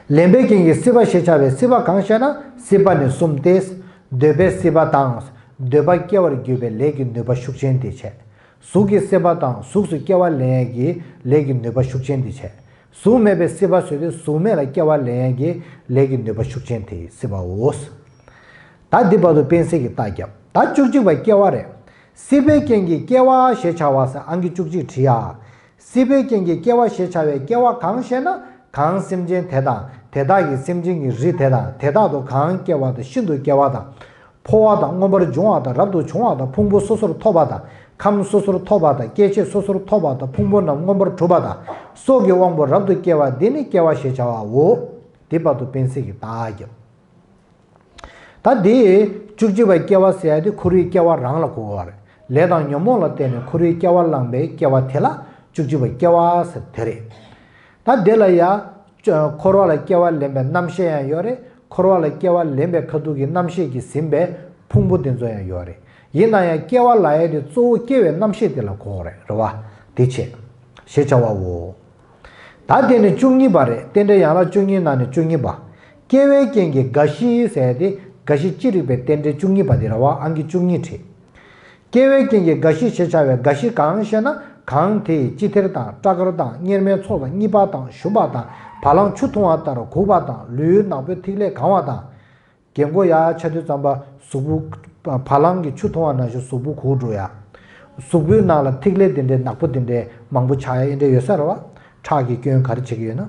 ལེན་པའི་རྐྱེན་གྱིས་སྲིད་པ་ཞེས་བྱ་བའི་སྲིད་པ་གང་ཞེ་ན། སྲིད་པ་ནི་གསུམ་སྟེ། འདོད་པའི་སྲིད་པ་དང་། འདོད་པ་སྐྱེ་བར་འགྱུར་བའི་ལས་ཀྱི་ནུས་པ་ཤུགས་ཅན་དེ་བྱས། གཟུགས་ཀྱི་སྲིད་པ་དང་གཟུགས་སུ་སྐྱེ་བ་ལེན་ཡས་ཀྱི་ལས་ཀྱི་ནུས་པ་ཤུགས་ཅན་དེ་བྱས། གཟུགས་མེད་པའི་སྲིད་པ་ཟེར་དུས་གཟུགས་མེད་ལ་སྐྱེ་བ་ལེན་ཡས་ཀྱི་ལས་ཀྱི་ནུས་པ་ཤུགས་ཅན་དེ་སྲིད་པའོ། ད་འདི་བར་དུ་སྤེལ་གསལ་གྱི་རྟགས་བརྒྱབ། ད་བཅུ་གཅིག་པ་སྐྱེ་བ་རེད། སྲིད་པའི་རྐྱེན་གྱིས་སྐྱེ་བ་ཞེས་བྱ་བ་ཟེར་ཨང་ཀི་བཅུ་གཅིག་བྲིས་ཡ། སྲིད་པའི་རྐྱེན་གྱིས་སྐྱེ་བ་ཞེས་བྱ་བའི་སྐྱེ་བ་གང་ཞེ་ན། གང་སེམས་ཅན་དེ་དང་དེ་དག་གི་སེམས་ཅན་གྱི་རིགས་དེ་དང་དེ་དག་ཏུ་གང་སྐྱེ་བ་དང་ཤིན་ཏུ་སྐྱེ་བ་དང་། འཕོ་བ་དང་མངོན་པར་འབྱུང་བ་དང་རབ་ཏུ་བྱུང་བ་དང་ཕུང་པོ་སོ་སོར་ཐོབ་པ་དང་ཁམས་སོ་སོར་ཐོབ་པ་དང་སྐྱེ་མཆེད་སོ་སོར་ཐོབ་པ་དང་ཕུང་པོ་རྣམས་མངོན་པར་གྲུབ་པ་དང་སྲོག་གི་དབང་པོ་རབ་ཏུ་སྐྱེ་བ་འདི་ནི་སྐྱེ་བ་ཞེས་བྱ་བའོ། དེ་བར་དུ་སྤེལ་གསལ་གྱི་རྟགས་བརྒྱབ། ད་འདི་བཅུ་གཅིག་པ་སྐྱེ་བ་ཟེར་ཡ་དེ་འཁོར་བའི་སྐྱེ་བ་རང་ལ་གོ་དགོས་པ་རེད། ལས་དང་ཉོན་མོངས་ལ་བརྟེན་ནས་འཁོར་བའི་སྐྱེ་བ་བླངས་པའི་སྐྱེ་བ་དེ་ལ་བཅུ་གཅིག་པ་སྐྱེ་བ་ཟེར་དེ་རེད། ད་འདི་ལ་ཡ། འཁོར་བ་ལ་སྐྱེ་བ་ལེན་པའི་རྣམ་ཤེས་ཡང་ཡོད་རེད། འཁོར་བ་ལ་སྐྱེ་བ་ལེན་པའི་ཁ་ཐུག་གི་རྣམ་ཤེས་ཀྱིས་ཟིན་པའི་ཕུང་པོ་དེ་ཚོ་ཡང་ཡོད་རེད། ཡིན་ན་ཡང་སྐྱེ་བ་ལབ་ཡ་དེ་གཙོ་བོ་སྐྱེ་བའི་རྣམ་ཤེས་དེ་ལ་གོ་དགོས་རེད། རེད་བ། དེ་བྱས། ཞེས་བྱ་བའོ། ད་དེ་ནི་བཅུ་གཉིས་པ་རེད། རྟེན་འབྲེལ་ཡན་ལག་བཅུ་གཉིས་ནང་ནས་བཅུ་གཉིས་པ། སྐྱེ་བའི་རྐྱེན་གྱིས་རྒ་ཤི་ཟེར་ཏེ་རྒ་ཤི་ཅི་རིགས་པའི་རྟེན་འབྲེལ་བཅུ་གཉིས་པ་དེ་རེད་བ། ཨང་ཀི་བཅུ་གཉིས་བྲིས། སྐྱེ་བའི་རྐྱེན་གྱིས་རྒ་ཤི་ཞེས་བྱ་བའི་རྒ་ཤི་གང་ཞེ་ན། གང་དེ་ཡི་ཅི་ཐེར་དང་སྐྲ་དཀར་དང་གཉེར་མའི་ཚོགས་དང་གཉིས་པ་དང་ཞུམ་པ་དང་བ་ལང་ཆུ་འཐུང་བ་ལྟར་གུག་པ་དང་ལུས་ནག་པོའི་ཐིག་ལེ་གང་བ་དང་། རྒན་གོག་ཡར་ཆགས་དུས་ཙམ་པ་གཟུགས་པོ། བ་ལང་གི་ཆུ་འཐུང་བ་ནང་བཞིན་གཟུགས་པོ་གུག་འགྲོ་ཡ། གཟུགས་པོའི་ནང་ལ་ཐིག་ལེ་དེ་འདྲའི་ནག་པོ་དེ་འདྲའི་མང་པོ་ཆགས་ཡ་ཨེ་འདྲ་ཡོད་ས་རེད་བ། ཁྲག་གི་སྐྱོན་ག་རེ་བྱེད་ཀྱི་ཡོད་ན།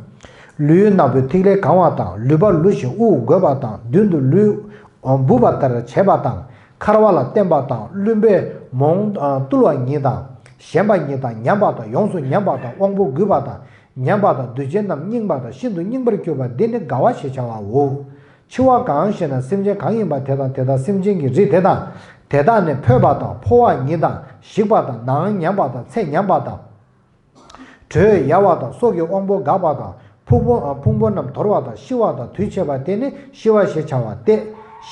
ལུས་ནག་པོའི་ཐིག་ལེ་གང་བ་དང་ལུད་པ་ལུ་ཞིང་དབུགས་རྒོད་པ་དང་མདུན་དུ་ལུས། འབུབ་པ་ལྟར་བྱེད་པ་དང་ཁར་བ་ལ་བརྟེན་པ་དང་བླུན་པོས་མོངས་བཏུལ་བ་ཉིད་དང་ཞེན་པ་ཉིད་དང་ཉམས་པ་དང་ཡོངས་སུ་ཉམས་པ་དང་དབང་པོ་རྒུད་པ་དང་ཉམས་པ་དང་འདུས་བྱས་རྣམས་རྙིང་པ་དང་ཤིན་ཏུ་རྙིང་པར་གྱུར་པ་འདི་ནི་རྒ་བ་ཞེས་བྱ་བའོ། འཆི་བ་གང་ཞེ་ན། སེམས་ཅན་གང་ཡིན་པ་དེ་དང་། དེ་དག་སེམས་ཅན་གྱི་རིགས་དེ་དང་། དེ་དག་ནི་འཕོས་པ་དང་། འཕོ་བ་ཉིད་དང་། ཞིག་པ་དང་། ནང་ཉམས་པ་དང་། ཚེ་ཉམས་པ་དང་། དྲོད་ཡལ་བ་དང་། སྲོག་གི་དབང་པོ་འགག་པ་དང་། ཕུང་པོ་ཕུང་པོ་རྣམས་དོར་བ་དང་། ཤི་བ་དང་། དུས་ཆད་པ་དེ་ནི་ཤི་བ་ཞེས་བྱ་བ་སྟེ།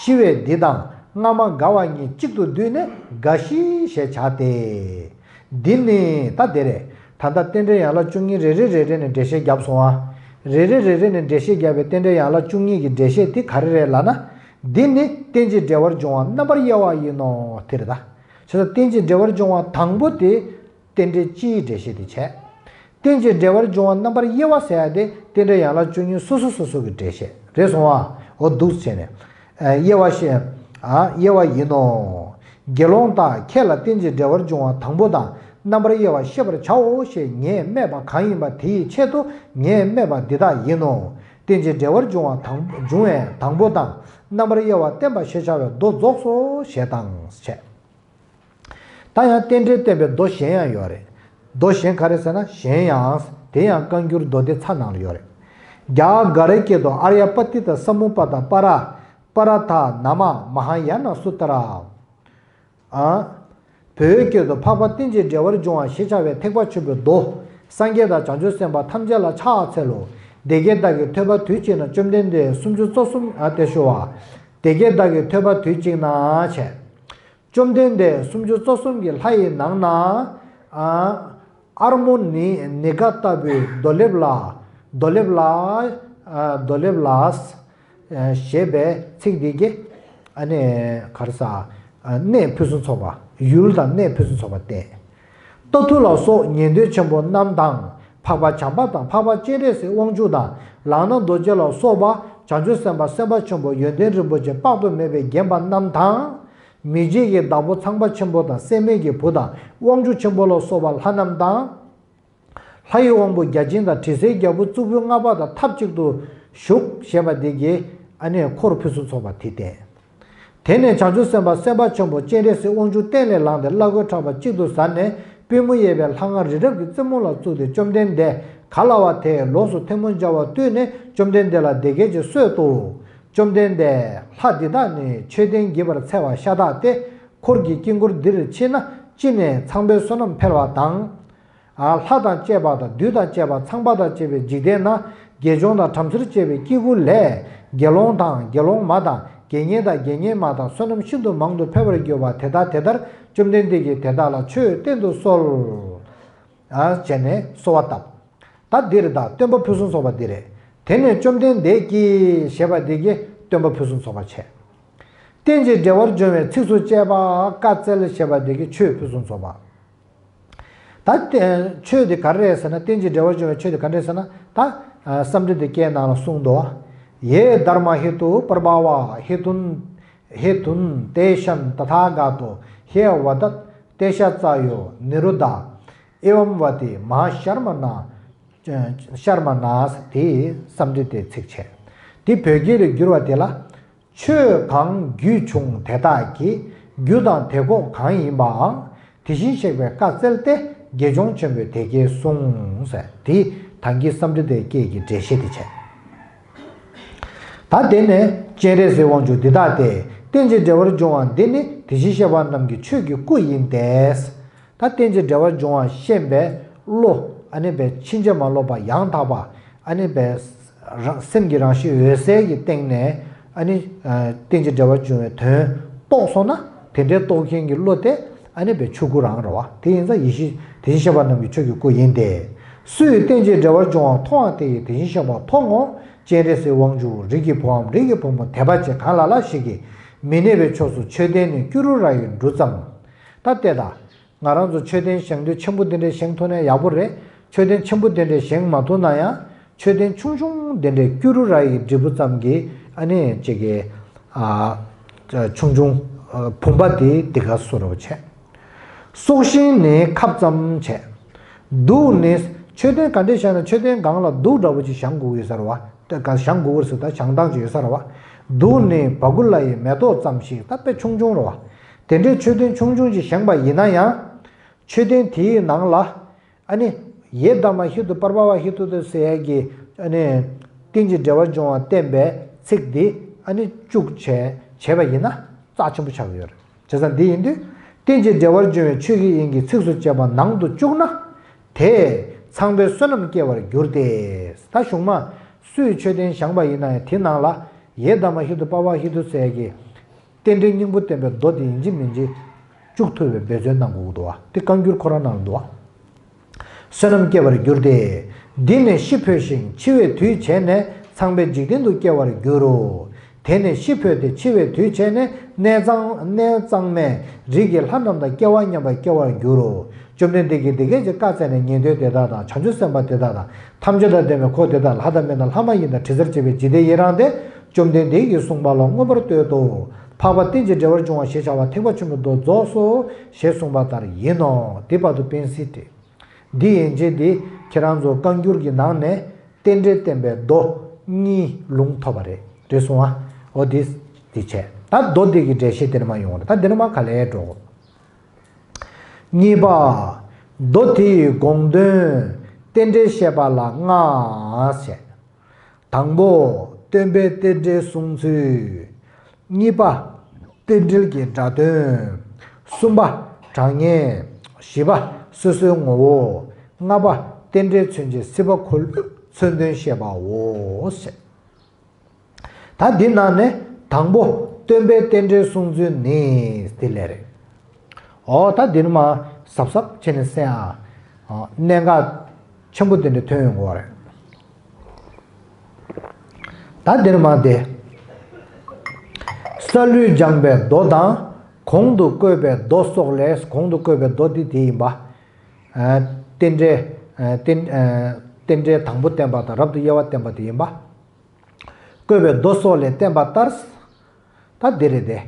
ཤི་བས་འདི་དང་སྔ་མ་འགག་པ་གཉིས་གཅིག་ཏུ་བསྡུས་ནས་རྒ་ཤི་ཞེས་བྱ་སྟེ། འདི་ནི་ད་དེ་རེད། ད་ལྟ་རྟེན་འབྲེལ་ཡན་ལག་བཅུ་གཉིས་རེ་རེ་རེ་རེ་ནས་འགྲེལ་བཤད་བརྒྱབ་སོང་ཨ། རེ་རེ་རེ་རེ་ནས་འགྲེལ་བཤད་བརྒྱབ་པའི་རྟེན་འབྲེལ་ཡན་ལག་བཅུ་གཉིས་ཀྱི་འགྲེལ་བཤད་དེ་ག་རེ་རེད་ལབ་ན། འདི་ནི་རྟེན་ཅིང་འབྲེལ་བར་འབྱུང་བ་རྣམ་པར་དབྱེ་བ་ཡིན་ནོ། དེ་རེད་ད། བྱས་ཙང་རྟེན་ཅིང་འབྲེལ་བར་འབྱུང་བ་དང་པོ་དེ། རྟེན་འབྲེལ་སྤྱིའི་འགྲེལ་བཤད་དེ་བྱས། རྟེན་ཅིང་འབྲེལ་བར་འབྱུང་བ་རྣམ་པར་དབྱེ་བ་ཟེར་ཡ་དེ་རྟེན་འབྲེལ་ཡན་ལག་བཅུ་གཉིས་སོ་སོ་སོ་སོ་གི་འགྲེལ་བཤད་རེད་སོང་ཨ། འོ་འདུག་བྱས་ནས། དབྱེ་བ་ཤེས། དབྱེ་བ་ཡིན་ནོ། དགེ་སློང་དག་ཁྱེད་ལ་རྟེན་ཅིང་འབྲེལ་བར་འབྱུང་བ་དང་པོ་དང་རྣམ་པར་དབྱེ་བ་ཤེས་པར་བྱའོ་ཞེས་ངས་སྨྲས་པ་གང་ཡིན་པ་དེ་ཡི་ཆེད་དུ་ངས་སྨྲས་པ་འདི་དག་ཡིན་ནོ། རྟེན་ཅིང་འབྲེལ་བར་འབྱུང་བ་དང་འབྱུང་བའི་དང་པོ་དང་རྣམ་པར་དབྱེ་བ་བསྟན་པ་ཞེས་བྱ་བའི་མདོ་རྫོགས་སོ་ཞེས་དང་བྱས། ད་ཡང་རྟེན་འབྲེལ་བསྟན་པའི་མདོ་གཞན་ཡང་ཡོད་རེད། མདོ་གཞན་ག་རེ་ཟེར་ན། གཞན་ཡང་དེ་ཡང་བཀའ་འགྱུར་མདོ་སྡེ་ཚ་ནང་ལ་ཡོད་རེད། རྒྱ་གར་སྐད་དུ་ཨཱརྱ་པ་ཏི་ཏ་ས་མུ་པ་ཏ་པ་ར་པ་ར་ཐ་ན་མ་མ་ཧཱ་ཡ་ན་སུ་ཏ་ར། ཨ། བོད་སྐད་དུ་འཕགས་པ་རྟེན་ཅིང་འབྲེལ་བར་འབྱུང་བ་ཞེས་བྱ་བའི་ཐེག་པ་ཆེན་པོའི་མདོ། སངས་རྒྱས་དང་བྱང་ཆུབ་སེམས་དཔའ་ཐམས་ཅད་ལ་ཕྱག་འཚལ་ལོ། སྡེ་བརྒྱད་བདག་གིས་ཐོས་པ་དུས་གཅིག་ན། བཅོམ་ལྡན་འདས་སུམ་ཅུ་རྩ་གསུམ། ཨ་དེ་ཞུ་བ། སྡེ་བརྒྱད་བདག་གིས་ཐོས་པ་དུས་གཅིག་ན་བྱས། བཅོམ་ལྡན་འདས་སུམ་ཅུ་རྩ་གསུམ་གྱི་ལྷ་ཡི་ནང་ན། ཨ། ཨར་མོ་ནི་ནི་ཀ་ལྟ་བུའི་རྡོ་ལེབ་ལ། རྡོ་ལེབ་ལ། ཨ། རྡོ་ལེབ་ལ། ཞེས་པའི་ཚིག་འདི་གིས། ཨ་ནི་ག་རེ་ཟ། གནས་ཕུན་སུམ་ཚོགས་པ། ཡུལ་དང་གནས་ཕུན་སུམ་ཚོགས་པ་བསྟན། རྟ་ཐུལ་ལ་སོགས་ཉན་ཐོས་ཆེན་པོ་རྣམས་དང་། འཕགས་པ་བྱམས་པ་དང་། འཕགས་པ་སྤྱན་རས་གཟིགས་དབང་ཕྱུག་དང་། ལག་ན་རྡོ་རྗེ་ལ་སོགས་པ་བྱང་ཆུབ་སེམས་དཔའ་སེམས་དཔའ་ཆེན་པོ་ཡོན་ཏན་རིན་པོ་ཆེ་དཔག་ཏུ་མེད་པས་བརྒྱན་པ་རྣམས་དང་། མི་མཇེད་ཀྱི་བདག་པོ་ཚངས་པ་ཆེན་པོ་དང་། སྲེད་མེད་ཀྱི་བུ་དང་། དབང་ཕྱུག་ཆེན་པོ་ལ་སོགས་པ་ལྷ་རྣམས་དང་། ལྷ་ཡི་དབང་པོ་བརྒྱ་བྱིན་དང་། དྲི་ཟའི་རྒྱལ་པོ་གཙུག་ཕུད་ལྔ་པ་དང་ཐབས་གཅིག་ཏུ་བཞུགས་ཞེས་པ་འདི་གིས། ཨ་ནི་འཁོར་ཕུན་སུམ་ཚོགས་པ་དེ་བསྟན། དེ་ནས་བྱང་ཆུབ་སེམས་དཔའ་སེམས་དཔའ་ཆེན་པོ་སྤྱན་རས་གཟིགས་དབང་ཕྱུག་སྟན་ལས་ལངས་ཏེ་བླ་གོས་ཕྲག་པ་གཅིག་ཏུ་གཟར་ནས། པུས་མོ་གཡས་པའི་ལྷ་ང་རི་རབ་ཀྱི་རྩེ་མོ་ལ་བཙུགས་ཏེ། བཅོམ་ལྡན་འདས་ག་ལ་བ་དེས་ལོགས་སུ་ཐལ་མོ་སྦྱར་བ་བཏུད་ནས་བཅོམ་ལྡན་འདས་ལ་འདི་སྐད་ཅེས་གསོལ་ཏོ། བཅོམ་ལྡན་འདས། ལྷ་འདི་དག་ནི་མཆོད་རྟེན་བགྱིས་པར་འཚལ་བ་ཤ་སྟག་སྟེ། འཁོར་གྱི་དཀྱིལ་འཁོར་འདིར་མཆིས་ན་ཅི་ནས་ཚངས་པའི་བསོད་ནམས་འཕེལ་བ་དང་། ལྷ་དང་བཅས་པ་དང་། བདུད་དང་བཅས་པ། ཚངས་པ་དང་བཅས་པའི་འཇིག་རྟེན་ན། དགེ་སྦྱོང་དང་བྲམ་ཟེར་བཅས་པའི་སྐྱེ་དགུ་ལས། དགེ་སློང་དང་། དགེ་སློང་མ་དང་། དགེ་བསྙེན་དང་། དགེ་བསྙེན་མ་དང་། བསོད་ནམས་ཤིན་ཏུ་མང་དུ་འཕེལ་བར་འགྱུར་བ་དེ་དག་དེ་ལྟར་བཅོམ་ལྡན་འདས་ཀྱིས་དེ་དག་ལ་ཆོས་བསྟན་དུ་གསོལ། ཨ། བྱས་ནས་གསོལ་བ་བཏབ། ད་འདི་རེད། ད་སྟོན་པ་ཕུན་སུམ་ཚོགས་པ་འདི་རེད། དེ་ནས་བཅོམ་ལྡན་འདས་ཀྱིས་ཞེས་པ་འདི་གིས་སྟོན་པ་ཕུན་སུམ་ཚོགས་པ་བྱས། རྟེན་ཅིང་འབྲེལ་བར་འབྱུང་བའི་ཚིགས་སུ་བཅད་པ་བཀའ་སྩལ་ཞེས་པ་འདི་གིས་ཆོས་ཕུན་སུམ་ཚོགས་པ། ད་ཆོས་དེ་ག་རེ་རེད་ཟེར་ན། རྟེན་ཅིང་འབྲེལ་བར་འབྱུང་བའི་ཆོས་དེ་ག་རེ་རེད་ཟེར་ན། ད་བསམ་འགྲེལ་དེ་སྐད་ནང་ལ་གསུངས་འདུག། ཡེ་དྷརྨ་ཧེ་ཏུ་པྲ་བྷ་ཝ་ཧེ་ཏུན་ཧེ་ཏུན་ཏེ་ཤཱན་ཏ་ཐཱ་ག་ཏོ་ཧེ་ཝ་དད་ཏེ་ཤཱ་ཙཱ་ཡོ་ནི་རུ་དྷ། ཨེ་ཝམ་ཝ་ཏི་མ་ཧཱ་ཤརྨ་ན། ཤརྨ་ན། དེ་བསམ་འགྲེལ་དེ་ཚིག་བྱས། དེ་བོད་སྐད་ལ་བསྒྱུར་བ་དེ་ལ། ཆོས་གང་རྒྱུད་བྱུང་དེ་དག་གི། རྒྱུ་དང་དེ་འགོག་གང་ཡིན་པའང་། དེ་བཞིན་གཤེགས་པས་བཀའ་སྩལ་ཏེ། དགེ་སྦྱོང་ཆེན་པོས་དེ་སྐད་གསུངས། ཟེར་དེ་ཐང་གི་བསམ་འགྲེལ་དེ་སྐད་ཀྱི་འགྲེལ་བཤད་དེ་བྱས། ད་དེ་ནས་སྤྱན་རས་གཟིགས་དབང་ཕྱུག་འདི་དག་སྟེ། རྟེན་ཅིང་འབྲེལ་བར་འབྱུང་བ་འདི་ནི་དེ་བཞིན་གཤེགས་པ་རྣམས་ཀྱི་ཆོས་ཀྱི་སྐུ་ཡིན་ཏེ། ད་རྟེན་ཅིང་འབྲེལ་བར་འབྱུང་བ་ཤེས་པའི་བློ། ཨ་ནི་བའི་ཕྱིན་ཅི་མ་ལོག་པ་ཡང་དག་པ། ཨ་ནི་བའི་རང་སེམས་ཀྱི་རང་བཞིན་འོད་གསལ་གྱི་སྟེང་ནས། ཨ་ནི་རྟེན་ཅིང་འབྲེལ་བར་འབྱུང་བའི་དོན་རྟོགས་སོང་ན། དེ་འདྲའི་རྟོགས་མཁན་གྱི་བློ་དེ་ཨ་ནི་བའི་ཆོས་སྐུ་རང་རེད་བ། དེ་ཡིན་ཙང་ཡེ་ཤེས་དེ་བཞིན་གཤེགས་པ་རྣམས་ཀྱི་ཆོས་ཀྱི་སྐུ་ཡིན་ཏེ། སུ་ཡིས་རྟེན་ཅིང་འབྲེལ་བར་འབྱུང་བ་མཐོང་བ་དེ་ཡིས་དེ་བཞིན་གཤེགས་པ་མཐོང་ངོ་། སྤྱན་རས་གཟིགས་དབང་ཕྱུག་རིགས་ཀྱི་བུའམ་རིགས་ཀྱི་བུ་མོ་དད་པ་ཅན་གང་ལ་ལ་ཞིག་གིས་མི་གནས་པའི་ཕྱོགས་སུ་མཆོད་རྟེན་ནི་ཀུ་རུ་ར་ཡིས་འབྲུ་ཙམ། ད་ལྟོས་དང་། ང་རང་ཚོ་མཆོད་རྟེན་བཞེངས་དུས་ཆེན་པོ་དེ་འདྲས་བཞེངས་ཐུབ་ན་ཡག་པོ་རེད། མཆོད་རྟེན་ཆེན་པོ་དེ་འདྲས་བཞེངས་མ་ཐུབ་ན་ཡང་། མཆོད་རྟེན་ཆུང་ཆུང་དེ་འདྲས་ཀུ་རུ་ར་ཡི་འབྲས་བུ་ཙམ་གྱི་ཨ་ནི་ཅིག་གི། ཨ། ཆུང་ཆུང་། ཨ། བུམ་པ་དེ་འདི་ག་བཟོ་འདྲ་བོ་བྱས། སྲོག་ཤིང་ནི་ཁབ་ཙམ་བྱས། གདུགས་ནི། མཆོད་རྟེན་ག་འདྲས་བཞེངས་ན་མཆོད་རྟེན་སྒང་ལ་གདུགས་འདྲ་བོ་ཅིག་བཞེངས་དགོས་ཀྱི་ཡོད་ས་རེད་བ། ད་ག་བཞེངས་དགོས་ཀྱི་རེད་ཟེར། ད་བཞེངས་སྟངས་ཅིག་ཡོད་ས་རེད་བ། གདུགས་ནི་བ་གུ་ལ་ཡི་མེ་ཏོག་ཙམ་ཞིག་ད་དཔེ་ཆུང་ཆུང་རེད་བ། དེ་འདྲའི་མཆོད་རྟེན་ཆུང་ཆུང་ཅིག་བཞེངས་པ་ཡིན་ན་ཡང་། མཆོད་རྟེན་དེའི་ནང་ལ། ཨ་ནི། ཡེ་དྷརྨ་ཧེ་ཏུ་པྲ་བྷ་ཝ་ཧེ་ཏུ་ཏེ་ཟེར་ཡ་གི། ཨ་ནི། རྟེན་ཅིང་འབྲེལ་བར་འབྱུང་བ་བསྟན་པའི་ཚིག་འདི། ཨ་ནི་བཅུག་བྱས་བྱས་པ་ཡིན་ན་རྩ་ཆེན་པོ་ཆགས་ཀྱི་ཡོད་རེད། བྱས་ཙང་འདི་ཡིན་དུས་རྟེན་ཅིང་འབྲེལ་བར་འབྱུང་བའི་ཆོས་ཀྱི་དབྱིངས་ཀྱི་ཚིགས་སུ་བཅད་པ་ནང་དུ་བཅུག་ན། དེས་ཚངས་པའི་བསོད་ནམས་སྐྱེ་བར་འགྱུར་ཏེ། ད་གཞུང་མ་སུས་མཆོད་རྟེན་བཞེངས་པ་ཡིན་ན་ཡང་དེ་ནང་ལ་ཡེ་དྷརྨཱ་ཧེ་ཏུ་པ་བ་ཧེ་ཏུ་ཟེར་གྱི་རྟེན་འབྲེལ་སྙིང་པོ་བསྟན་པའི་མདོ་དེ་ཡིན་གཅིག་མིན་གཅིག་བཅུག་ཐུབ་པའི་འབད་བརྩོན་གནང་དགོས་ཀྱི་འདུག་བ། དེ་བཀའ་འགྱུར་ཁོ་རང་ནང་ལ་འདུག་བ། བསོད་ནམས་སྐྱེ་བར་འགྱུར་ཏེ། འདི་ནས་ཤི་འཕོས་ཤིང་འཆི་བའི་དུས་བྱས་ནས་ཚངས་པའི་འཇིག་རྟེན་དུ་སྐྱེ་བར་འགྱུར་རོ། དེ་ནས་ཤི་འཕོས་ཏེ་འཆི་བའི་དུས་བྱས་ནས་གནས་གཙང་གནས་གཙང་མའི་རིས་ཀྱི་ལྷ་རྣམས་དང་སྐལ་བ་མཉམ་པར་སྐྱེ་བར་འགྱུར་རོ། བཅོམ་ལྡན་འདས་ཀྱིས་འདི་སྐད་ཅེས་བཀའ་སྩལ་ནས་ཉན་ཐོས་དེ་དག་དང་བྱང་ཆུབ་སེམས་དཔའ་དེ་དག་དང་ཐམས་ཅད་དང་ལྡན་པའི་འཁོར་དེ་དག་ལྷ་དང་མི་དང་ལྷ་མ་ཡིན་དང་དྲི་ཟར་བཅས་པའི་འཇིག་རྟེན་ཡི་རངས་ཏེ། བཅོམ་ལྡན་འདས་ཀྱིས་གསུངས་པ་ལ་མངོན་པར་བསྟོད་དོ། འཕགས་པ་རྟེན་ཅིང་འབྲེལ་བར་འབྱུང་བ་ཞེས་བྱ་བ་ཐེག་པ་ཆེན་པོའི་མདོ་རྫོགས་སོ། ཞེས་གསུངས་པ་ལྟར་ཡིན་ནོ། དེ་བར་དུ་བསྟན་ཚིག་སྟེ། འདི་ཡན་ཆད་དེ་ཁྱེད་རང་ཚོ་བཀའ་འགྱུར་གྱི་ནང་ནས་རྟེན་འབྲེལ་བསྟན་པའི་མདོ་གཉིས་ལུང་ཐོབ་པ་རེད། རེད་སོང་ཨ། འོ་དེ་དེ་བྱས། ད་མདོ་འདི་གི་འགྲེལ་བཤད་དེ་ནས་མར་ཡོང་བ་རེད། ད་འདི་ནས་མར་ག་ལེར་འགྲོ། གཉིས་པ། མདོ་དེ་ཡི་དགོངས་དོན་རྟེན་འབྲེལ་བཤད་པ་ལ་ལྔ་བྱས། དང་པོ། སྟོན་པའི་རྟེན་འབྲེལ་གསུང་ཚུལ། གཉིས་པ། རྟེན་འབྲེལ་གྱི་སྒྲ་དོན། གསུམ་པ། གྲངས་ངེས། བཞི་པ། སོ་སོའི་ངོ་བོ། ལྔ་པ། རྟེན་འབྲེལ་མཚོན་བྱེད་སྲིད་པ་འཁོར་ལོའི་མཚོན་དོན་བཤད་པའོ། ཞེས། ད་འདི་ནང་ནས་དང་པོ་སྟོན་པའི་རྟེན་འབྲེལ་གསུང་ཚུལ་ནི་དེ་ལས་རེད། འོ་ད་འདི་ནི་མ་གཟབ་གཟབ་བྱས་ནས་གསན་ཨ། གནད་འགག་ཆེན་པོ་དེ་འདྲ་ཐོན་ཡོང་གི་རེད། ད་འདིར་མ་དེ། སཱ་ལུས་སྦྱངས་པའི་མདོ་དང་གོང་དུ་བཀོད་པའི་མདོ་སོགས་ལས། གོང་དུ་བཀོད་པའི་མདོ་འདི་དེ་ཡིན་པ། ཨ། རྟེན་འབྲེལ། ཨ། རྟེན། ཨ། རྟེན་འབྲེལ་དང་པོ་བསྟན་པ་དང་རབ་ཏུ་དབྱེ་བ་བསྟན་པ་དེ་ཡིན་པ། བཀོད་པའི་མདོ་སོགས་ལས་བསྟན་པ་ལྟར། ད་འདི་རེད་དེ།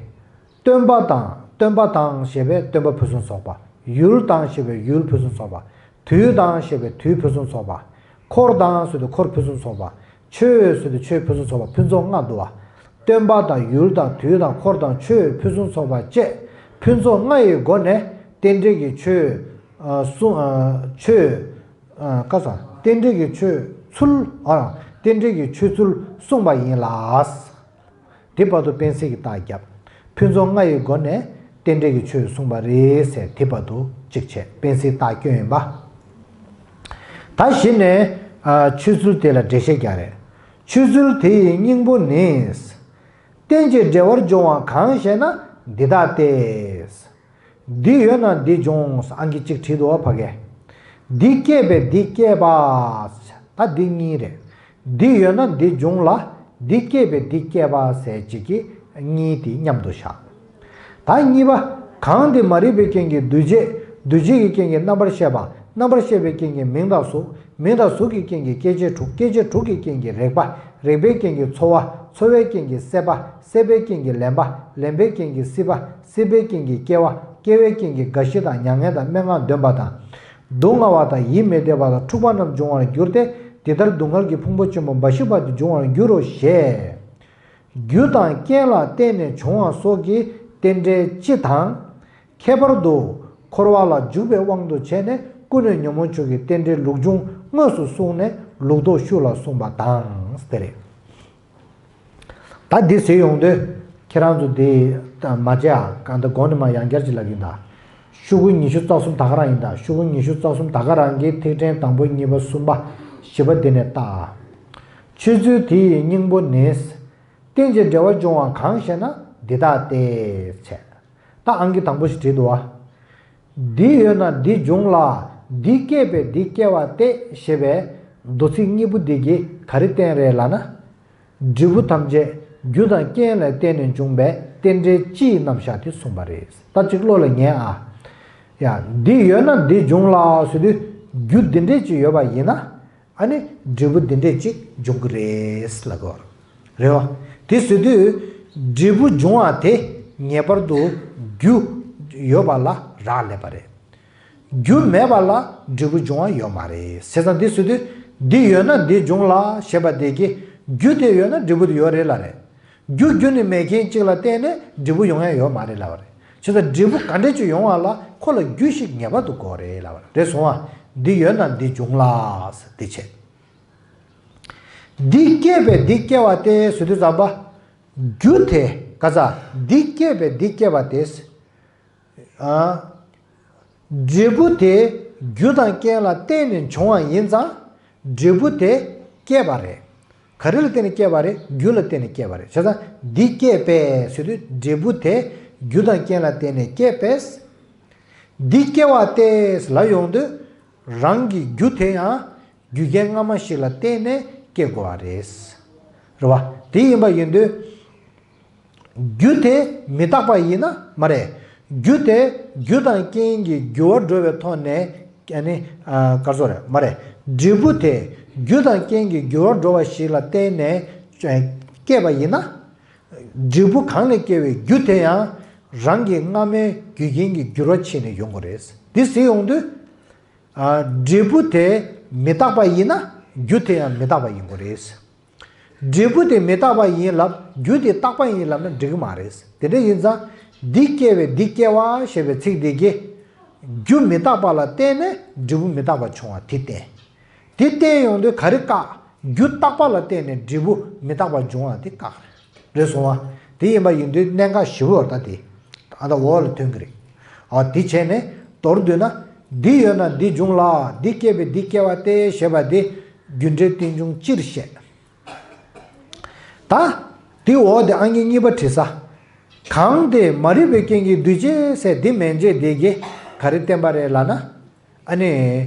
སྟོན་པ་དང་། སྟོན་པ་དང་ཞེས་པས་སྟོན་པ་ཕུན་སུམ་ཚོགས་པ། ཡུལ་དང་ཞེས་པས་ཡུལ་ཕུན་སུམ་ཚོགས་པ། དུས་དང་ཞེས་པས་དུས་ཕུན་སུམ་ཚོགས་པ། འཁོར་དང་ཟེར་དུས་འཁོར་ཕུན་སུམ་ཚོགས་པ། ཆོས་ཟེར་དུས་ཆོས་ཕུན་སུམ་ཚོགས་པ། ཕུན་ཚོགས་ལྔ་འདུ་བ། སྟོན་པ་དང་ཡུལ་དང་དུས་དང་འཁོར་དང་ཆོས་ཕུན་སུམ་ཚོགས་པ་བཅས་ཕུན་ཚོགས་ལྔ་ཡི་སྒོ་ནས་རྟེན་འབྲེལ་གྱི་ཆོས། ཨ། གསུང་། ཨ། ཆོས། ཨ། ཁ་སང་རྟེན་འབྲེལ་གྱི་ཆོས་ཚུལ། ཨ། རྟེན་འབྲེལ་གྱི་ཆོས་ཚུལ་གསུངས་པ་ཡིན་ལ། དེ་བར་དུ་སྤེན་སྲིད་ཀྱིས་རྟགས་བརྒྱབ། ཕུན་ཚོགས་ལྔ་ཡི་སྒོ་ནས་རྟེན་འབྲེལ་གྱི་ཆོས་གསུངས་པ་རེད་ཟེར། དེ་བར་དུ་གཅིག་བྱས། སྤེན་སྲིད་རྟགས་བསྐྱོན་ཡིན་པ། ད་གཞི་ནས། ཨ། ཆོས་ཚུལ་དེ་ལ་འགྲེལ་བཤད་རྒྱག་རེད། ཆོས་ཚུལ་དེ་ཡི་སྙིང་པོ་ནི། རྟེན་ཅིང་འབྲེལ་བར་འབྱུང་བ་གང་ཞེ་ན་འདི་ལྟ་སྟེ། འདི་ཡོད་ན་འདི་འབྱུང་། ཨང་ཀི་གཅིག་བྲིས་འདུག་བ་ཕ་གས། འདི་སྐྱེས་པས་འདི་སྐྱེས་པ། ད་འདི་གཉིས་རེད། འདི་ཡོད་ན་འདི་འབྱུང་ལ། འདི་སྐྱེས་པས་འདི་སྐྱེས་པ་ཟེར་གཅིག་གིས་གཉིས་དེ་མཉམ་དུ་བཞག། ད་གཉིས་པ། གང་འདི་མ་རིག་པའི་རྐྱེན་གྱིས་འདུ་བྱེད། འདུ་བྱེད་ཀྱི་རྐྱེན་གྱིས་རྣམ་པར་ཤེས་པ། རྣམ་པར་ཤེས་པའི་རྐྱེན་གྱིས་མིང་དང་གཟུགས། མིང་དང་གཟུགས་ཀྱི་རྐྱེན་གྱིས་སྐྱེ་མཆེད་དྲུག། སྐྱེ་མཆེད་དྲུག་གི་རྐྱེན་གྱིས་རེག་པ། རེག་པའི་རྐྱེན་གྱིས་ཚོར་བ། ཚོར་བའི་རྐྱེན་གྱིས་སྲེད་པ། སྲེད་པའི་རྐྱེན་གྱིས་ལེན་པ། ལེན་པའི་རྐྱེན་གྱིས་སྲིད་པ། སྲིད་པའི་རྐྱེན་གྱིས་སྐྱེ་བ། སྐྱེ་བའི་རྐྱེན་གྱིས་རྒ་ཤི་དང་མྱ་ངན་དང་སྨྲེ་སྔགས་འདོན་པ་དང་། སྡུག་བསྔལ་བ་དང་ཡིད་མི་བདེ་བ་དང་འཁྲུགས་པ་རྣམས་འབྱུང་བར་འགྱུར་ཏེ། འདི་ལྟར་སྡུག་བསྔལ་གྱི་ཕུང་པོ་ཆེན་པོ་འབའ་ཞིག་པ་དེ་འབྱུང་བར་འགྱུར་རོ་ཞེས། རྒྱུ་དང་རྐྱེན་ལ་བརྟེན་ནས་བྱུང་བ་སོགས་ཀྱི་རྟེན་འབྲེལ་སྤྱི་དང་། ཁྱད་པར་དུ་འཁོར་བ་ལ་འཇུག་པའི་དབང་དུ་བྱས་ནས་ཀུན་ནས་ཉོན་མོངས་ཕྱོགས་ཀྱི་རྟེན་འབྲེལ་ལུགས་འབྱུང་དངོས་སུ་གསུངས་ནས་ལུགས་ལྡོག་ཤུགས་ལ་གསུངས་པ་དང་། དེ་རེད། ད་འདི་ཟེར་ཡོང་དུས་ཁྱེད་རང་ཚོ་འདི་མ་བྱེད་ཨ། གང་ལྟར་གོང་ནས་མར་ཡང་བསྐྱར་ཅིག་ལབ་ཀྱིན་གདའ། ཤོག་གུ་ཉི་ཤུ་རྩ་གསུམ་ད་ག་རང་ཡིན་གདའ། ཤོག་གུ་ཉི་ཤུ་རྩ་གསུམ་ད་ག་རང་གི་ཐིག་ཕྲེང་དང་པོ་གཉིས་པ་གསུམ་པ་བཞི་པ་འདི་ནས་བལྟ། ཆོས་ཚུལ་དེ་ཡི་སྙིང་པོ་ནི། རྟེན་ཅིང་འབྲེལ་བར་འབྱུང་བ་གང་ཞེ་ན་འདི་ལྟ་སྟེ། བྱས། ད་ཨང་ཀི་དང་པོ་ཞིག་བྲིས་འདུག་བ། འདི་ཡོད་ན་འདི་འབྱུང་ལ། འདི་སྐྱེས་པས་འདི་སྐྱེ་བ་སྟེ་ཞེས་པའི་མདོ་ཚིག་གཉིས་པོ་འདི་གིས་ག་རེ་བསྟན་རེད་ལབ་ན། འབྲས་བུ་ཐམས་ཅད་རྒྱུ་དང་རྐྱེན་ལ་བརྟེན་ནས་འབྱུང་བའི་རྟེན་འབྲེལ་སྤྱིའི་རྣམ་གཞག་དེ་གསུངས་པ་རེད། ད་ཅིག་བློ་ལ་ངེས་ཨ། ཡ། འདི་ཡོད་ན་འདི་འབྱུང་ལ་ཟེར་དུས་རྒྱུ་འདི་འདྲས་ཅིག་ཡོད་པ་ཡིན་ན། ཨ་ནི་འབྲས་བུ་འདི་འདྲས་ཅིག་འབྱུང་གི་རེད་ལབ་དགོས་རེད་བ། དེ་ཟེར་དུས་འབྲས་བུ་འབྱུང་བ་དེ་ངེས་པར་དུ་རྒྱུ་ཡོད་པ་ལ་རག་ལས་པ་རེད། རྒྱུ་མེད་པ་ལ་འབྲས་བུ་འབྱུང་བ་ཡོད་མ་རེད། བྱས་ཙང་འདི་ཟེར་དུས་འདི་ཡོད་ན་འདི་འབྱུང་ལ་ཞེས་པ་དེ་གི་རྒྱུ་དེ་ཡོད་ན་འབྲས་བུ་དེ་ཡོད་རེད་ལབ་རེད། རྒྱུ་རྒྱུ་ནི་མེད་མཁན་གཅིག་ལ་བརྟེན་ནས་འབྲས་བུ་ཡོང་ཡ་ཡོད་མ་རེད་ལབ་པ་རེད། བྱས་ཙང་འབྲས་བུ་ག་འདྲས་ཅིག་ཡོང་བ་ལ་ཁོ་ལ་རྒྱུ་ཞིག་ངེས་པར་དུ་དགོས་རེད་ལབ་པ་རེད། སོང་བ། འདི་ཡོད་ན་འདི་འབྱུང་ལ་འདི་བྱས། འདི་སྐྱེས་པས་འདི་སྐྱེ་བ་སྟེ་ཟེར་དུས་ཙམ་པ། རྒྱུ་དེ་ག་ས་འདི་སྐྱེས་པས་འདི་སྐྱེ་བ་དེ། ཨ། འབྲས་བུ་དེ་རྒྱུ་དང་རྐྱེན་ལ་བརྟེན་ནས་འབྱུང་བ་ཡིན་ཙང་འབྲས་བུ་དེ་སྐྱེས་པ་རེད། ག་རེ་ལ་བརྟེན་ནས་སྐྱེས་པ་རེད། རྒྱུ་ལ་བརྟེན་ནས་སྐྱེས་པ་རེད། བྱས་ཙང་འདི་སྐྱེས་པས་ཟེར་དུས་འབྲས་བུ་དེ་རྒྱུ་དང་རྐྱེན་ལ་བརྟེན་ནས་སྐྱེས་པས། འདི་སྐྱེ་བ་སྟེ་ལབ་ཡོང་དུས་རང་གི་རྒྱུ་དེ་ཡང་རྒྱུ་རྐྱེན་སྔ་མ་ཞིག་ལ་བརྟེན་ནས་སྐྱེ་དགོས་པ་རེད། རེད་བ། དེ་ཡིན་པ་ཡིན་དུས། རྒྱུ་དེ་མི་རྟག་པ་ཡིན་ན་མ་རེད། རྒྱུ་དེ་རྒྱུ་དང་རྐྱེན་གྱི་འགྱུར་བ་འགྲོ་བའི་ཐོག་ནས་ཨ་ནི་ཨ་ག་རེ་ཟེར་དགོས་རེད། མ་རེད། འབྲས་བུ་དེ་རྒྱུ་དང་རྐྱེན་གྱི་འགྱུར་བ་འགྲོ་བ་ཞིག་ལ་བརྟེན་ནས་སྐྱེས་པ་ཡིན་ན། འབྲས་བུ་གང་ལས་སྐྱེ་བའི་རྒྱུ་དེ་ཡང་རང་གི་སྔ་མའི་རྒྱུ་རྐྱེན་གྱི་འགྱུར་བ་ཕྱིན་ནས་ཡོང་དགོས་རེད། འདི་ཟེར་ཡོང་དུས། ཨ། འབྲས་བུ་དེ་མི་རྟག་པ་ཡིན་ན་རྒྱུ་དེ་ཡང་མི་རྟག་པ་ཡིན་དགོས་རེད། འབྲས་བུ་དེ་མི་རྟག་པ་ཡིན་ལབ་རྒྱུ་དེ་རྟག་པ་ཡིན་ལབ་ན་འགྲིག་གི་མ་རེད། དེ་འདྲ་ཡིན་ཙང་འདི་སྐྱེ་བས་འདི་སྐྱེ་བ་ཞེས་པའི་ཚིག་འདི་གིས་རྒྱུ་མི་རྟག་པ་ལ་བརྟེན་ནས་འབྲས་བུ་མི་རྟག་པ་བྱུང་བ་དེ་བསྟན། དེ་བསྟན་ཡོང་དུས་ག་རེ་བཀག་རྒྱུ་རྟག་པ་ལ་བརྟེན་ནས་འབྲས་བུ་མི་རྟག་པ་འབྱུང་བ་དེ་བཀག་རེད། རེད་སོང་བ། དེ་ཡིན་པ་ཡིན་དུས་གནད་འགག་ཞེ་པོ་ཡོད་ད་དེ། ཨ་ད་འོག་ལ་ཐོན་གི་རེད། ཨ་དེ་བྱས་ནས་མདོར་བསྡུས་ན། འདི་ཡོད་ན་འདི་འབྱུང་ལ། འདི་སྐྱེས་པས་འདི་སྐྱེ་བ་སྟེ་ཞེས་པ་དེ་རྒྱུ་འབྲས་རྟེན་འབྱུང་སྤྱིར་བཤད། ད་དེའི་འོག་དེ་ཨང་ཀི་གཉིས་པ་བྲིས་ས། གང་དེ་མ་རིག་པའི་རྐྱེན་གྱིས་འདུས་བྱས་ཟེར་དེ་མན་ཆད་དེ་གིས་ག་རེ་བསྟན་པ་རེད་ལབ་ན། ཨ་ནི།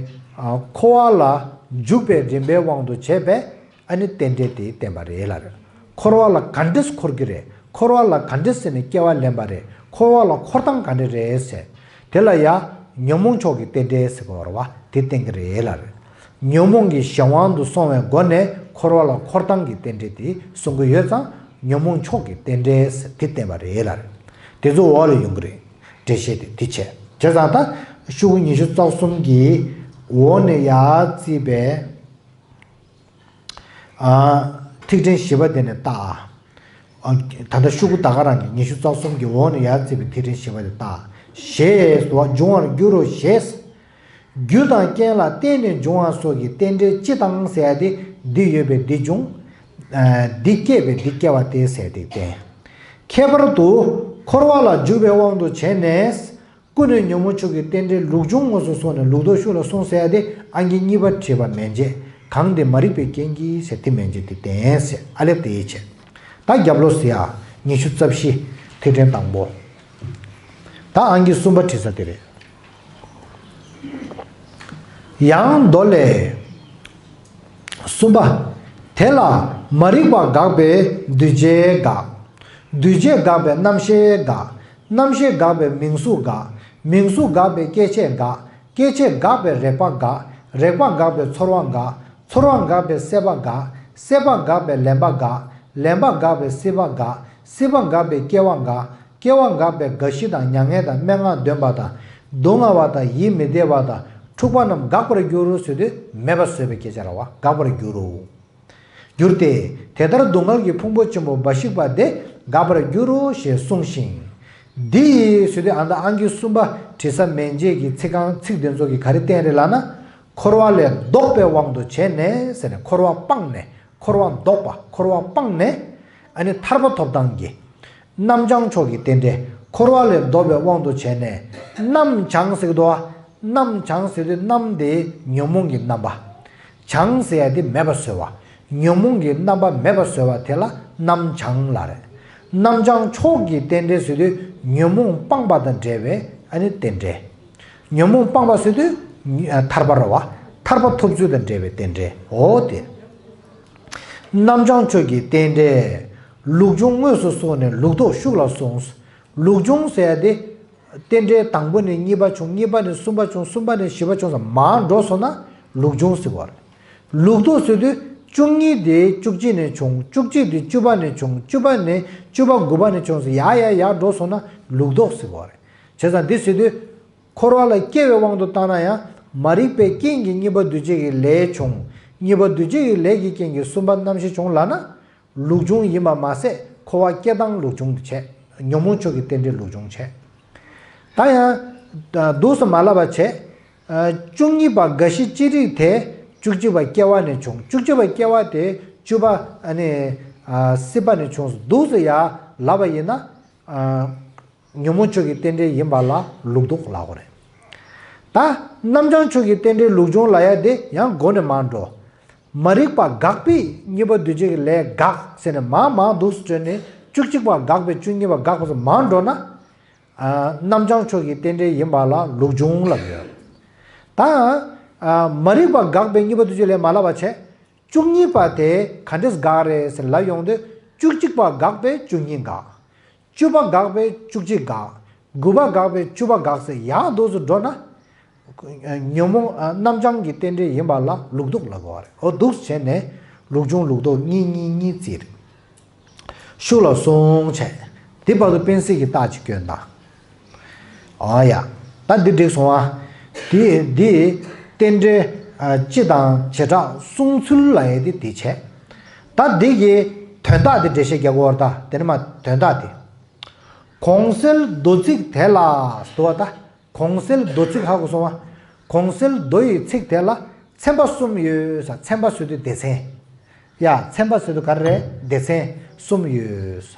ཨ། འཁོར་བ་ལ་འཇུག་པའི་རིམ་པའི་དབང་དུ་བྱས་པས་ཨ་ནི་རྟེན་འབྲེལ་དེ་བསྟན་པ་རེད་ལབ་རེད། འཁོར་བ་ལ་ག་འདྲས་འཁོར་གྱི་རེད། འཁོར་བ་ལ་ག་འདྲས་ཟེར་ནས་སྐྱེ་བ་ལེན་པ་རེད། འཁོར་བ་ལ་འཁོར་སྟངས་ག་འདྲས་རེད་ཟེར། དེ་ལ་ཡང་ཉོན་མོངས་ཕྱོགས་ཀྱི་རྟེན་འབྲེལ་ཟེར་གྱི་ཡོད་རེད་བ། དེ་བསྟན་གྱི་རེད་ལབ་རེད། ཉོན་མོངས་ཀྱི་གཞན་དབང་དུ་སོང་བའི་སྒོ་ནས་འཁོར་བ་ལ་འཁོར་སྟངས་ཀྱི་རྟེན་འབྲེལ་དེ་གསུང་གི་ཡོད་ཙང་ཉོན་མོངས་ཕྱོགས་ཀྱི་རྟེན་འབྲེལ་ཟེར་དེ་བསྟན་པ་རེད་ལབ་རེད། དེ་ཚོ་འོག་ལ་ཡོང་གི་རེད། འགྲེལ་བཤད་དེ་དེ་བྱས། བྱས་ཙང་ད་ཤོག་གུ་ཉི་ཤུ་རྩ་གསུམ་གྱི་འོག་ནས་ཡར་བརྩིས་པའི། ཨ། ཐིག་ཕྲེང་བཞི་པ་དེ་ནས་བལྟ། ཨ། ད་ལྟ་ཤོག་གུ་ད་ག་རང་གི་ཉི་ཤུ་རྩ་གསུམ་གྱི་འོག་ནས་ཡར་བརྩིས་པའི་ཐིག་ཕྲེང་བཞི་པ་དེ་བལྟ། ཞེས་སོགས་འབྱུང་བར་འགྱུར་རོ་ཞེས། རྒྱུ་དང་རྐྱེན་ལ་བརྟེན་ནས་འབྱུང་བ་སོགས་ཀྱི་རྟེན་འབྲེལ་སྤྱི་དང་ཟེར་ཡ་དེ་འདི་ཡོད་པས་འདི་འབྱུང་། ཨ། འདི་སྐྱེས་པས་འདི་སྐྱེ་བ་སྟེ་ཟེར་ཏེ་བསྟན། ཁྱད་པར་དུ་འཁོར་བ་ལ་འཇུག་པའི་དབང་དུ་བྱས་ནས། ཀུན་ནས་ཉོན་མོངས་ཕྱོགས་ཀྱི་རྟེན་འབྲེལ་ལུགས་འབྱུང་དངོས་སུ་གསུངས་ནས་ལུགས་ལྡོག་ཤུགས་ལ་གསུངས་ཟེར་ཡ་དེ་ཨང་ཀི་གཉིས་པ་བྲིས་པ་མན་ཆད། གང་དེ་མ་རིག་པའི་རྐྱེན་གྱིས་ཟེར་དེ་མན་ཆད་དེ་བསྟན་ཟེར། ཨ་ལེབ་དེ་ཡིས་བྱས། ད་རྒྱབ་ལོགས་ཟེར་ཡ་ཉི་ཤུ་རྩ་བཞི། ཐིག་ཕྲེང་དང་པོ། ད་ཨང་ཀི་གསུམ་པ་བྲིས་ས་དེ་རེད། ཡང་མདོ་ལས། གསུམ་པ། དེ་ལ་མ་རིག་པ་དགག་པས་འདུས་བྱས་དགག་འདུས་བྱས་དགག་པས་རྣམ་ཤེས་དགག་རྣམ་ཤེས་དགག་པས་མིང་གཟུགས་དགག་མིང་གཟུགས་དགག་པས་སྐྱེ་མཆེད་དགག་སྐྱེ་མཆེད་དགག་པས་རེག་པ་དགག་རེག་པ་དགག་པས་ཚོར་བ་དགག་ཚོར་བ་དགག་པས་སྲེད་པ་དགག་སྲེད་པ་དགག་པས་ལེན་པ་དགག་ལེན་པ་དགག་པས་སྲིད་པ་དགག་སྲིད་པ་དགག་པས་སྐྱེ་བ་དགག་སྐྱེ་བ་དགག་པས་རྒ་ཤི་དང་མྱ་ངན་དང་སྨྲེ་སྔགས་འདོན་པ་དང་། སྡུག་བསྔལ་བ་དང་ཡིད་མི་བདེ་བ་དང་འཁྲུག་པ་རྣམས་དགག་པར་འགྱུར་ཟེར་དུས་མེད་པ་བཟོས་པའི་སྐད་ཆ་རེད་བ། དགག་པར་འགྱུར་རོ། འགྱུར་ཏེ། དེ་ལྟར་སྡུག་བསྔལ་གྱི་ཕུང་པོ་ཆེན་པོ་འབའ་ཞིག་པ་དེ་དགག་པར་འགྱུར་རོ་ཞེས་གསུངས་ཤིང་། འདི་ཡིས་ཟེར་དུས་ཨ་ད་ཨང་ཀི་གསུམ་པ་བྲིས་ས་མན་ཆད་ཀྱི་ཚིག་རྐང་ཚིག་དེ་ཚོ་གིས་ག་རེ་བསྟན་རེད་ལབ་ན། འཁོར་བ་ལས་ལྡོག་པའི་དབང་དུ་བྱས་ནས་ཟེར་ནས་འཁོར་བ་སྤངས་ནས། འཁོར་བ་ལྡོག་པ། འཁོར་བ་སྤངས་ནས། ཨ་ནི་ཐར་པ་ཐོབ་སྟངས་ཀྱི། རྣམ་བྱང་ཕྱོགས་ཀྱི་རྟེན་འབྲེལ། འཁོར་བ་ལས་ལྡོག་པའི་དབང་དུ་བྱས་ནས། རྣམ་བྱང་ཟེར་གི་འདུག་བ། རྣམ་བྱང་ཟེར་དུས་རྣམ་དེ་ཉོན་མོངས་ཀྱི་རྣམ་པ། བྱང་ཟེར་ཡ་དེ་མེད་པ་བཟོ་བ། ཉོན་མོངས་ཀྱི་རྣམ་པ་མེད་པ་བཟོ་བ་དེ་ལ་རྣམ་བྱང་ལབ་རེད། རྣམ་བྱང་ཕྱོགས་ཀྱི་རྟེན་འབྲེལ་ཟེར་དུས་ཉོན་མོངས་སྤངས་པ་དང་འབྲེལ་བའི་ཨ་ནི་རྟེན་འབྲེལ། ཉོན་མོངས་སྤངས་པ་ཟེར་དུས་ཐར་པ་རེད་བ། ཐར་པ་ཐོབ་ཚུལ་དང་འབྲེལ་བའི་རྟེན་འབྲེལ་འོ་དེ། རྣམ་བྱང་ཕྱོགས་ཀྱི་རྟེན་འབྲེལ། ལུགས་འབྱུང་དངོས་སུ་གསུངས་ནས་ལུགས་ལྡོག་ཤུགས་ལ་གསུངས། ལུགས་འབྱུང་ཟེར་ཡ་དེ། རྟེན་འབྲེལ་དང་པོ་ནས་གཉིས་པ་བྱུང་། གཉིས་པ་ནས་གསུམ་པ་བྱུང་། གསུམ་པ་ནས་བཞི་པ་བྱུང་ཙང་མར་འགྲོ་སོང་ན་ལུགས་འབྱུང་ཟེར་བ་རེད། ལུགས་ལྡོག་ཟེར་དུས་བཅུ་གཉིས་དེ་བཅུ་གཅིག་ནས་བྱུང་། བཅུ་གཅིག་དེ་བཅུ་པ་ནས་བྱུང་། བཅུ་པ་ནས་བཅུ་པ་དགུ་པ་ནས་བྱུང་ཟེར་ཡར་ཡར་ཡར་འགྲོ་སོང་ན་ལུགས་ལྡོག་ཟེར་བ་རེད། བྱས་ཙང་འདི་ཟེར་དུས། འཁོར་བ་ལ་སྐྱེ་བའི་དབང་དུ་བཏང་ན་ཡང་མ་རིག་པའི་རྐྱེན་གྱིས་གཉིས་པ་འདུས་བྱས་ཀྱི་ལས་བྱུང་། གཉིས་པ་འདུས་བྱས་ཀྱི་ལས་ཀྱི་རྐྱེན་གྱིས་གསུམ་པ་རྣམ་ཤེས་བྱུང་ལབ་ན། ལུགས་འབྱུང་ཡིན་པ་མ་ཟད་འཁོར་བ་སྐྱེ་སྟངས་ལུགས་འབྱུང་དུ་བྱས། ཉོན་མོངས་ཕྱོགས་ཀྱི་རྟེན་འབྲེལ་ལུགས་འབྱུང་བྱས། ད་ཡང་འདུག་སེ་མ་ལབ་པ་བྱས། བཅུ་གཉིས་པ་རྒ་ཤི་ཅི་རིགས་དེ་བཅུ་གཅིག་པ་སྐྱེ་བ་ནས་བྱུང་། བཅུ་གཅིག་པ་སྐྱེ་བ་དེ་བཅུ་པ་ཨ་ནི་ ཨ་སྲིད་པ་ནས་བྱུང་སོང་འདུག་ཟེར་ཡ་ལབ་པ་ཡིན་ན། ཨ་ཉོན་མོངས་ཆོས་ཀྱི་རྟེན་འབྲེལ་ཡིན་པ་ལ་ལུགས་ལྡོག་ལབ་དགོས་རེད། ད་རྣམ་བྱང་ཆོས་ཀྱི་རྟེན་འབྲེལ་ལུགས་འབྱུང་ལབ་ཡ་དེ་ཡང་མགོ་ནས་མར་འགྲོ། མ་རིག་པ་འགགས་པས་གཉིས་པ་འདུས་བྱས་ཀྱི་ལས་འགགས་ཟེར་ནས་མར་མར་འདུག་སེ་བརྗོད་ནས་བཅུ་གཅིག་པ་འགགས་པས་བཅུ་གཉིས་པ་འགགས་པ་ཟེར་མར་འགྲོ་ན། ཨ་རྣམ་བྱང་ཆོས་ཀྱི་རྟེན་འབྲེལ་ཡིན་པ་ལ་ལུགས་འབྱུང་ལབ་ཡོད། ད་ཨ་མ་རིག་པ་འགགས་པས་གཉིས་པ་འདུས་བྱས་ལས་མ་ལབ་པ་བྱས། བཅུ་གཉིས་པ་དེ་ག་འདྲས་འགག་རེད་ཟེར་ལབ་ཡོང་དུས་བཅུ་གཅིག་པ་འགགས་པས་བཅུ་གཉིས་འགག་བཅུ་པ་འགགས་པས་བཅུ་གཅིག་འགག་དགུ་པ་འགགས་པས་བཅུ་པ་འགག་ཟེར་ཡག་འདུག་སེ་འགྲོ་ན། ཉོན་མོངས་ཨ་རྣམ་བྱང་གི་རྟེན་འབྲེལ་ཡིན་པ་ལ་ལུགས་ལྡོག་ལབ་དགོས་པ་རེད། འོ་འདུག་སེ་བྱས་ནས་ལུགས་འབྱུང་ལུགས་ལྡོག་གཉིས་གཉིས་གཉིས་བརྩིས་རེད། ཤུགས་ལ་སོང་བྱས། དེ་བར་དུ་སྤེན་སྲིད་ཀྱི་རྟགས་ཅིག་སྐྱོན་དང་། ཨ་ཡ། ད་འདི་འགྲིག་སོང་ཨ། དེ་འདི་རྟེན་འབྲེལ་ཨ་སྤྱི་དང་བྱེ་བྲག་གསུང་ཚུལ་ལབ་ཡས་དེ་དེ་བྱས། ད་འདི་གི་དོན་དག་དེ་འགྲེལ་བཤད་རྒྱག་དགོས་པ་རེད་ད། དེ་ནི་མ་དོན་དག་དེ། གོང་གསལ་མདོ་ཚིག་དེ་ལ་ཟེར་བ་ད། གོང་གསལ་མདོ་ཚིག་ཧ་གོ་སོང་བ། གོང་གསལ་མདོ་ཡི་ཚིག་དེ་ལ་ཚན་པ་གསུམ་ཡོད་ས། ཚན་པ་ཟེར་དུས་སྡེ་ཚན། ཡ་ཚན་པ་ཟེར་དུས་ག་རེ་རེད། སྡེ་ཚན་གསུམ་ཡོད་ས།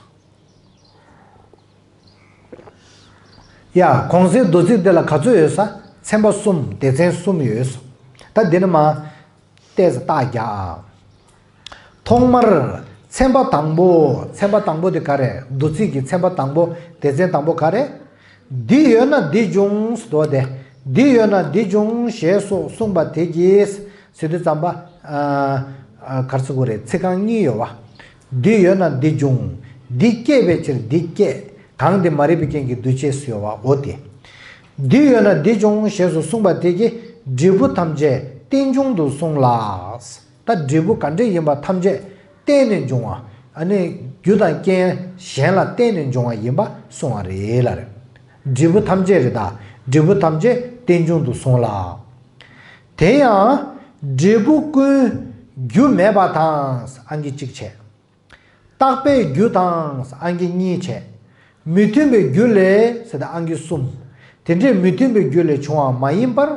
ཡ་གོང་གསལ་མདོ་ཚིག་དེ་ལ་ག་ཚོད་ཡོད་ས། ཚན་པ་གསུམ། སྡེ་ཚན་གསུམ་ཡོད་ས། ད་འདི་ནི་མ། ཏོག་ཙམ་རྟགས་རྒྱག་ཐོག་མར་ཚན་པ་དང་པོ། ཚན་པ་དང་པོ་དེ་ག་རེ། མདོ་ཚིག་གི་ཚན་པ་དང་པོ། སྡེ་ཚན་དང་པོ་ག་རེ། འདི་ཡོད་ན་འདི་འབྱུང་ཟེར་དོ་དེ། འདི་ཡོད་ན་འདི་འབྱུང་ཞེས་སོགས་གསུངས་པ་དེ་གིས་ཟེར་དུས་ཙམ་པ། ཨ་ཨ་ག་རེ་ཟེར་དགོས་རེད། ཚིག་རྐང་གཉིས་ཡོད་པ། འདི་ཡོད་ན་འདི་འབྱུང་། འདི་སྐྱེས་པའི་ཕྱིར་འདི་སྐྱེ། གང་དེ་མ་རིག་པའི་རྐྱེན་གྱིས་འདུས་བྱས་ཟེར་བ་འོ་དེ། འདི་ཡོད་ན་འདི་འབྱུང་ཞེས་སུ་གསུངས་པ་དེ་གིས་འབྲས་བུ་ཐམས་ཅད་རྟེན་འབྱུང་དུ་གསུངས་ལ། ད་འབྲས་བུ་ག་འདྲ་ཡིན་པ་ཐམས་ཅད་བརྟེན་ནས་འབྱུང་བ། ཨ་ནི་རྒྱུ་དང་རྐྱེན་གཞན་ལ་བརྟེན་ནས་འབྱུང་བ་ཡིན་པ་གསུངས་པ་རེད་ལ་རེད། འབྲས་བུ་ཐམས་ཅད་རེད་ད། འབྲས་བུ་ཐམས་ཅད་རྟེན་འབྱུང་དུ་གསུངས་ལ། དེ་ཡང་འབྲས་བུ་ཀུན་རྒྱུ་མེད་པ་དང་ཨང་ཀི་གཅིག་བྱས། རྟག་པའི་རྒྱུ་དང་ཨང་ཀི་གཉིས་བྱས། མི་མཐུན་པའི་རྒྱུ་ལས་ཟེར་ཏེ་ཨང་ཀི་གསུམ། དེ་འདྲའི་མི་མཐུན་པའི་རྒྱུ་ལས་བྱུང་བ་མ་ཡིན་པར།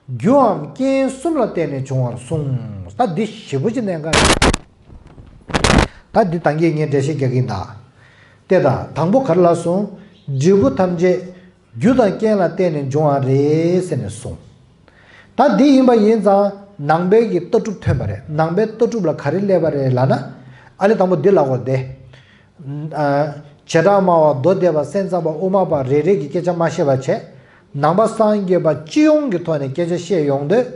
རྒྱུའམ་རྐྱེན་གསུམ་ལ་བརྟེན་ནས་བྱུང་བར་གསུངས། ད་འདི་ཞེ་པོ་ཅིག་གནད་འགག་རེད། ད་འདི་ད་གིན་ངས་འགྲེལ་བཤད་རྒྱག་གིན་ད། དེ་ད་དང་པོ་ག་རེ་ལབ་སོང་། འབྲས་བུ་ཐམས་ཅད་རྒྱུ་དང་རྐྱེན་ལ་བརྟེན་ནས་འབྱུང་བ་རེད་ཟེར་ནས་གསུངས། ད་འདི་ཡིན་པ་ཡིན་ཙང་ནང་པའི་གི་ལྟ་གྲུབ་ཐོན་པ་རེད། ནང་པའི་ལྟ་གྲུབ་ལ་ག་རེ་སླེབས་པ་རེད་ལབ་ན། ཨ་ནི་དང་པོ་འདི་ལབ་དགོས་ཏེ། ཨ་བྱེ་བྲག་སྨྲ་བ་མདོ་སྡེ་པ་སེམས་ཙམ་པ་དབུ་མ་པ་རེ་རེ་གི་སྐད་ཆ་མ་བཤད་པ་བྱས། ནང་པ་སངས་རྒྱས་པ་སྤྱི་ཡོངས་ཀྱི་ཐོག་ནས་སྐད་ཆ་བཤད་ཡོང་དུས།